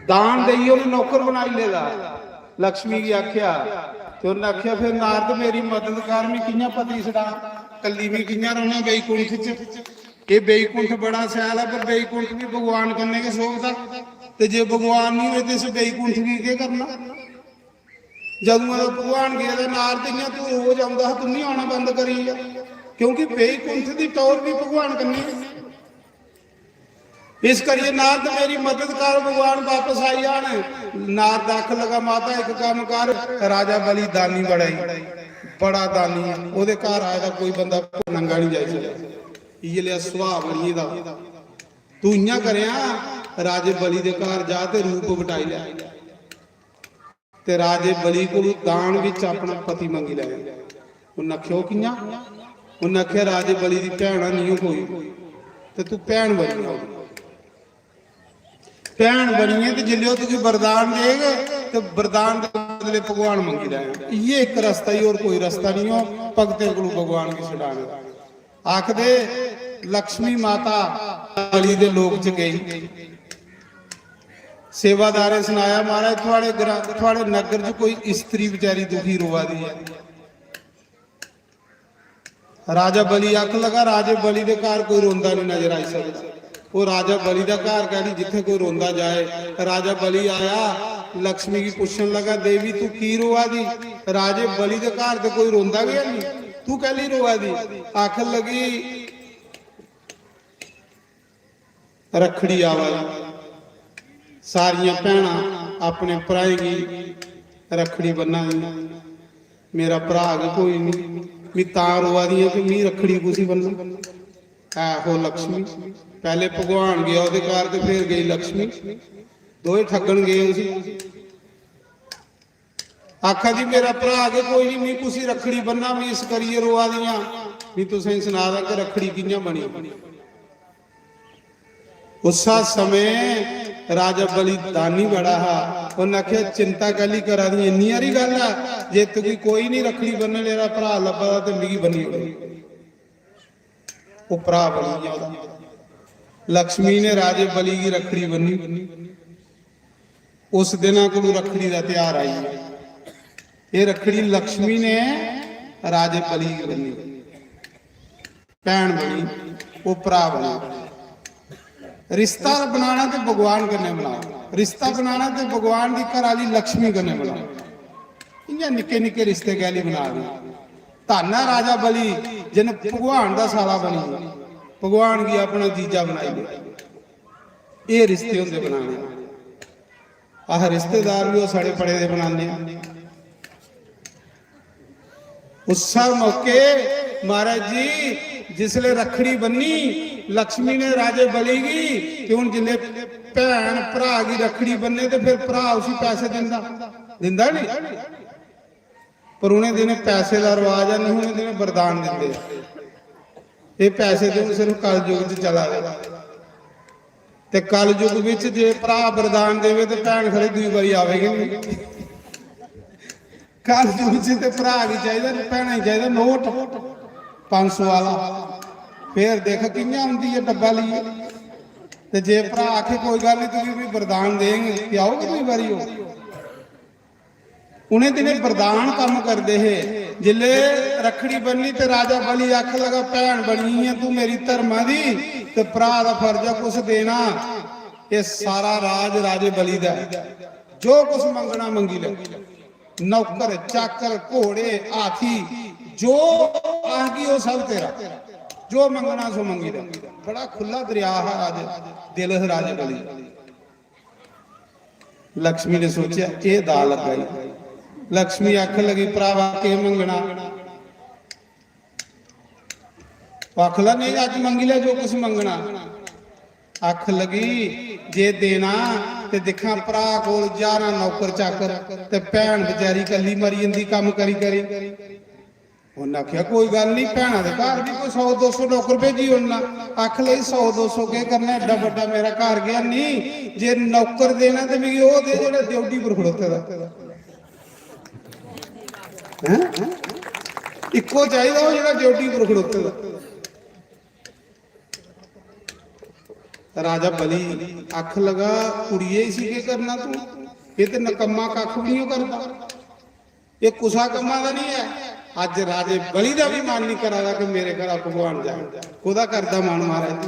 दान देइयै उन्नै नौकर बनाई लेदा।" लक्ष्मी गी आखेआ, ते उन्नै आखेआ, "फिर नारद, मेरी मदद कर, में कि'यां पति छड़ां? कल्ली में कि'यां रौह्ना बैकुंठ च? एह् बैकुंठ बड़ा शैल ऐ, पर बैकुंठ बी भगवान कन्नै गै शोभदा। ते जे भगवान निं होए, ते इस बैकुंठ गी केह् करना?" जदूं दा भगवान गेदा नारद, इ'यां तूं रोज औंदा हा, तूं बी औना बंद करी गेआ, क्योंकि बैकुंठ दी टौह्र बी भगवान कन्नै। इस करियै नारद, मेरी मदद कर, भगवान बापस आई जान। नारद आखन लगा, "माता, इक कम्म कर, राजा बलि दानी बड़ा ई, बड़ा दानी ऐ, ओह्दे घर आए दा कोई बंदा नंगा निं जाई सकदा, इ'यै लेआ सुभाऽ बनी गेदा। तूं इ'यां करेआं, राजे बलि दे घर जा ते रूप बटाई लै।" ते राजे बलि कोलू दान बिच अपना पति मंगी लैओ। उन्न आखेआ, "ओह् कि'यां?" उन्न आखेआ, "राजे बलि दी भैन निं ओ कोई, ते तू भैन बनी जा। भैन बनियै ते जिसलै ओह् तुगी वरदान देग, ते वरदान दे बदले भगवान मंगी लैएआं।" इ'यै इक रस्ता ही, होर कोई रस्ता निं ओ भगतें कोलू भगवान गी छडाने दा। आखदे, लक्ष्मी माता बलि दे लोक च गेई, सेवादारें सनाया, "महाराज, थुआड़े ग्रां, थुआड़े नगर च कोई स्त्री बचारी दुखी रोआ दी ऐ।" राजा बलि आखन लगा, "राजे बलि दे घर कोई रोंदा निं नजर आई सकदा।" ओह् राजा बलि दा घर गै निं, जित्थै कोई रोंदा जाए। राजा बलि आया, लक्ष्मी गी पुच्छन लगा, "देवी, तू की रोआ दी? राजे बलि दे घर ते कोई रोंदा गै निं, तू कैली रोआ दी?" आखन लगी, रक्खड़ी आवा दी, सारियां भैनां अपने भ्राएं गी रक्खड़ी बन्ना दियां, मेरा भ्राऽ गै कोई निं, मी तां रोआ दियां कि मी रक्खड़ी कुसी बन्नां? ऐ हो लक्ष्मी, पैह्ले भगवान गेआ ओह्दे घर ते फिर गेई लक्ष्मी, दोए ठग्गन गे उसी। आखा दी, "मेरा भ्राऽ गै कोई निं, मी कुसी रक्खड़ी बन्नां, मी इस करियै रोआ दियां।" मी तुसें सना दा कि रक्खड़ी कि'यां बनी। उस्सा समें राजा बलि दानी बड़ा हा, उन्न आखेआ, "चिंता कैह्ली करा दी? इन्नी हारी गल्ल ऐ जे तुगी कोई निं रक्खड़ी बन्नने आह्ला भ्राऽ लब्भा दा ते मिगी बन्नी ओड़ो।" ओह् भ्राऽ बनी गेआ ओह्दा। लक्ष्मी ने राजे बलि गी रक्खड़ी बन्नी। उस दिना कोलू रक्खड़ी दा तेहार आई गेआ। एह् रक्खड़ी लक्ष्मी ने राजे बलि गी बन्नी। भैन बनी, ओह् भ्राऽ बनी। रिश्ता बनाना ते भगवान कन्नै बनाओ, रिश्ता बनाना ते भगवान दी घर आह्ली लक्ष्मी कन्नै बनाओ। इ'यां निक्के निक्के रिश्ते कैह्ली बना दे? धन्न ऐ राजा बलि, जिन्न भगवान दा साला बनी गेआ, भगवान गी अपना जीजा बनाई लेआ। एह् रिश्ते होंदे बनाने। अस रिश्तेदार बी ओह् सड़े पड़े दे बनाने आं। उस्सै मौके, महाराज जी, जिसलै रक्खड़ी बन्नी, लक्ष्मी ने राजे बलि गी, ते हुन जिसलै भैन भ्राऽ गी रक्खड़ी बन्ने ते फिर भ्राऽ उसी पैसे दिंदा, दिंदा नी? पर उ'नें दिनें पैसे दा रवाज है नहीं, उ'नें दिनें वरदान दिंदे। एह् पैसे ते हुन सिर्फ कलयुग च चला दे। ते कलयुग बिच जे भ्राऽ वरदान देवे ते भैन खरे दूई बारी आवे गै नहीं। कलयुग च ते भ्राऽ गी चाहिदा, भैनां गी चाहिदा नोट पंज सौ आह्ला। फिर दिक्ख कि'यां औंदी ऐ डब्बा लेइयै। ते जे भ्राऽ आखे, "कोई गल्ल निं, तुगी बी वरदान देंग, ते आओगे दूई बारी ओह्।" उ'नें दिनें वरदान कम्म करदे हे। जिसलै रक्खड़ी बन्नी ते राजा बलि आखन लगा, "भैन बनी गेई ऐ तूं मेरी धर्मा दी, ते भ्राऽ दा फर्ज ऐ कुछ देना।" एह् सारा राज राजे बलि दा ऐ। जो कुछ मंगना मंगी ले, नौकर, चाकर, घोड़े, हाथी, जो आखगी ओह् सब तेरा, जो मंगना सो मंगी ले। बड़ा खु'ल्ला दरिया हा राजे, दिल हा राजे बलि। लक्ष्मी ने सोचेआ, "एह् दाऽ लग्गा ई।" लक्ष्मी आखन लगी, "भ्रावा, केह् मंगना?" ओह् आखन लगा, "नेईं, अज्ज मंगी लै जो कुछ मंगना।" आखन लगी, "जे देना ते दिक्खां, भ्राऽ कोल ज्हारां नौकर चाकर ते भैन बचैरी कल्ली मरी जंदी कम्म करी करी।" उन्नै आखेआ, "कोई गल्ल निं, भैनां दे घर बी कोई सौ दो सौ नौकर भेजी ओड़ना।" आखन लगी, "सौ दो सौ केह् करना, एड्डा बड्डा मेरा घर गै निं, जे नौकर देना ते मिगी ओह् दे जेह्ड़ा ड्योढ़ी पर खड़ोते दा।" हैं? इक्को चाहिदा ओह् जेह्ड़ा ड्योढ़ी पर खड़ोते दा। राजा बलि आखन लगा, "कुड़िये, इसी केह् करना तूं? एह् ते नकम्मा, कक्ख बी निं ओह् करदा।" एह् कुसा कम्मा दा निं ऐ। अज्ज राजे बलि दा बी मन निं करा दा कि मेरे घरा भगवान जाए। कोह्दा करदा मन, महाराज जी?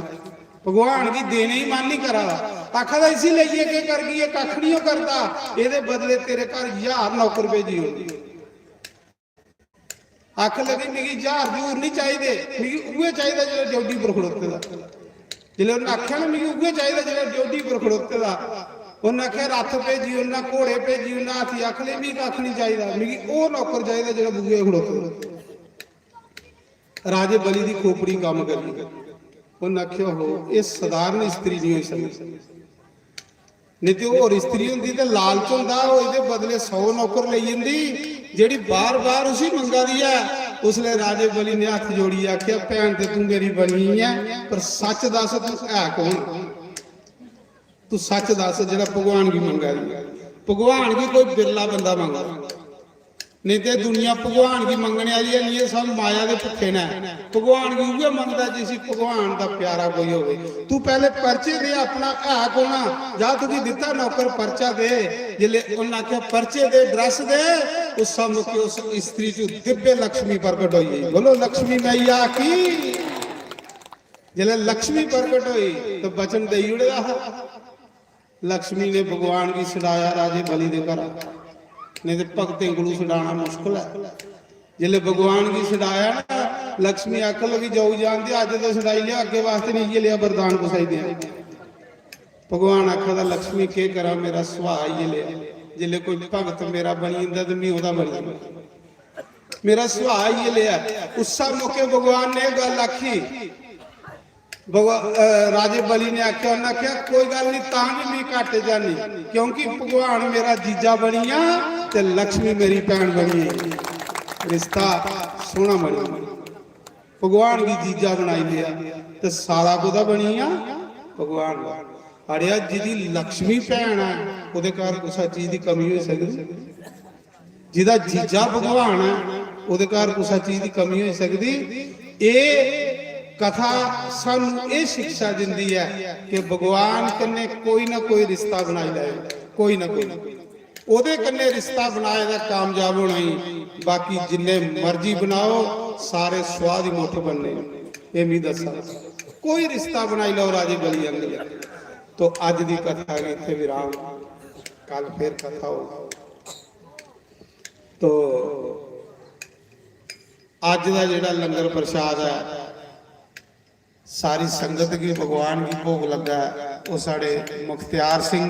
भगवान गी देने गी मन निं करा दा। आखा दा, "इसी लेइयै केह् करगी? एह् कक्ख निं ओह् करदा। एह्दे बदले तेरे घर ज्हार नौकर भेजी ओड़गी।" आखन लगी, "मिगी ज्हार जूर निं चाहिदे, मिगी उ'ऐ चाहिदा जेह्ड़ा ड्योढ़ी पर खड़ोते दा।" जिसलै उन्नै आखेआ ना, "मिगी उ'ऐ चाहिदा जेह्ड़ा ड्योढ़ी पर खड़ोते दा," उन्नै आखेआ, "रथ भेजी ओड़ना, घोड़े भेजी ओड़ना, हाथी।" आखन लगी, "मिगी कक्ख निं चाहिदा, मिगी ओह् नौकर चाहिदा जेह्ड़ा बूहे खड़ोते दा।" राजे बलि दी खोपड़ी कम्म करी। उन्नै आखेआ, "हो, एह् सधारण स्त्री निं होई सकदी।" नेईं ते होर स्त्री होंदी ते लालच होंदा, ओह् एह्दे बदले सौ नौकर लेई जंदी, जेह्ड़ी बार-बार उसी मंगा दी ऐ। उसलै राजे बलि ने हत्थ जोड़ियै आखेआ, "भैन ते तूं मेरी बनी गेई ऐ, पर सच्च दस्स, तूं है कौन? तूं सच्च दस्स, जेह्ड़ा भगवान गी मंगा दी ऐ।" भगवान गी कोई बिरला बंदा मंगदा, नेईं ते दुनिया भगवान गी मंगने आह्ली ऐ निं, एह् सब माया दे भुक्खे न। भगवान गी उ'ऐ मंगदा जिसी भगवान दा प्यारा कोई होवे। तू पैह्ले परिचे दे अपना, है कौन आ? जा, तुगी दित्ता नौकर, परिचा दे। जिसलै उन्नै आखेआ, "परिचे दे, ड्रैस दे," उस्सै मौके उस स्त्री च दिव्य लक्ष्मी प्रगट होई गेई। बोलो, लक्ष्मी मैया की। जिसलै लक्ष्मी प्रगट होई ते वचन देई ओड़े दा हा। लक्ष्मी ने भगवान गी छडाया राजे बलि दे घरा, नेईं ते भगतें कोलू छडाना मुश्कल ऐ। जिसलै भगवान गी छडाया ना, लक्ष्मी आखन लगी, "जाओ, जान दे, अज्ज ते छडाई लेआ, अग्गें वास्ते निं इ'यै लेआ वरदान कुसै गी देआं।" भगवान आखा दा, "लक्ष्मी, केह् करां, मेरा सुभाऽ इ'यै लेआ, जिसलै कोई भगत मेरा बनी जंदा ते में ओह्दा बनी जन्ना।" मेरा सुभाऽ इ'यै लेआ। उस्सै मौके भगवान ने एह् गल्ल आखी। भगवा-, अ, राजे बलि ने आखेआ, उन्नै आखेआ, "कोई गल्ल निं, तां बी में घाटे च निं, क्योंकि भगवान मेरा जीजा बनी गेआ ते लक्ष्मी मेरी भैन बनी गेई। रिश्ता सोह्ना बनी गेआ।" भगवान गी जीजा बनाई लेआ ते साला कोह्दा बनी गेआ? भगवान दा। अड़ेआ, जिदी लक्ष्मी भैन ऐ, ओह्दे घर कुसै चीज दी कमी होई सकदी? जिदा जीजा भगवान ऐ, ओह्दे घर कुसै चीज दी कमी होई सकदी? एह् कथा सानू एह् शिक्षा दिंदी ऐ कि भगवान कन्नै कोई ना कोई रिश्ता बनाई लैओ, कोई ना कोई। ओह्दे कन्नै रिश्ता बनाए दा कामयाब होना ही, बाकी जिन्ने मर्जी बनाओ, सारे सुआह दी मुट्ठ बनने। एह् मी दस्सा, कोई रिश्ता बनाई लैओ राजे बलि आंगर। तो अज्ज दी कथा गी इत्थै विराम, कल फिर कथा होग। तो अज्ज दा जेह्ड़ा लंगर प्रसाद ऐ, सारी संगत गी भगवान गी भोग लग्गा ऐ। ओह् साढ़े मुख्तियार सिंह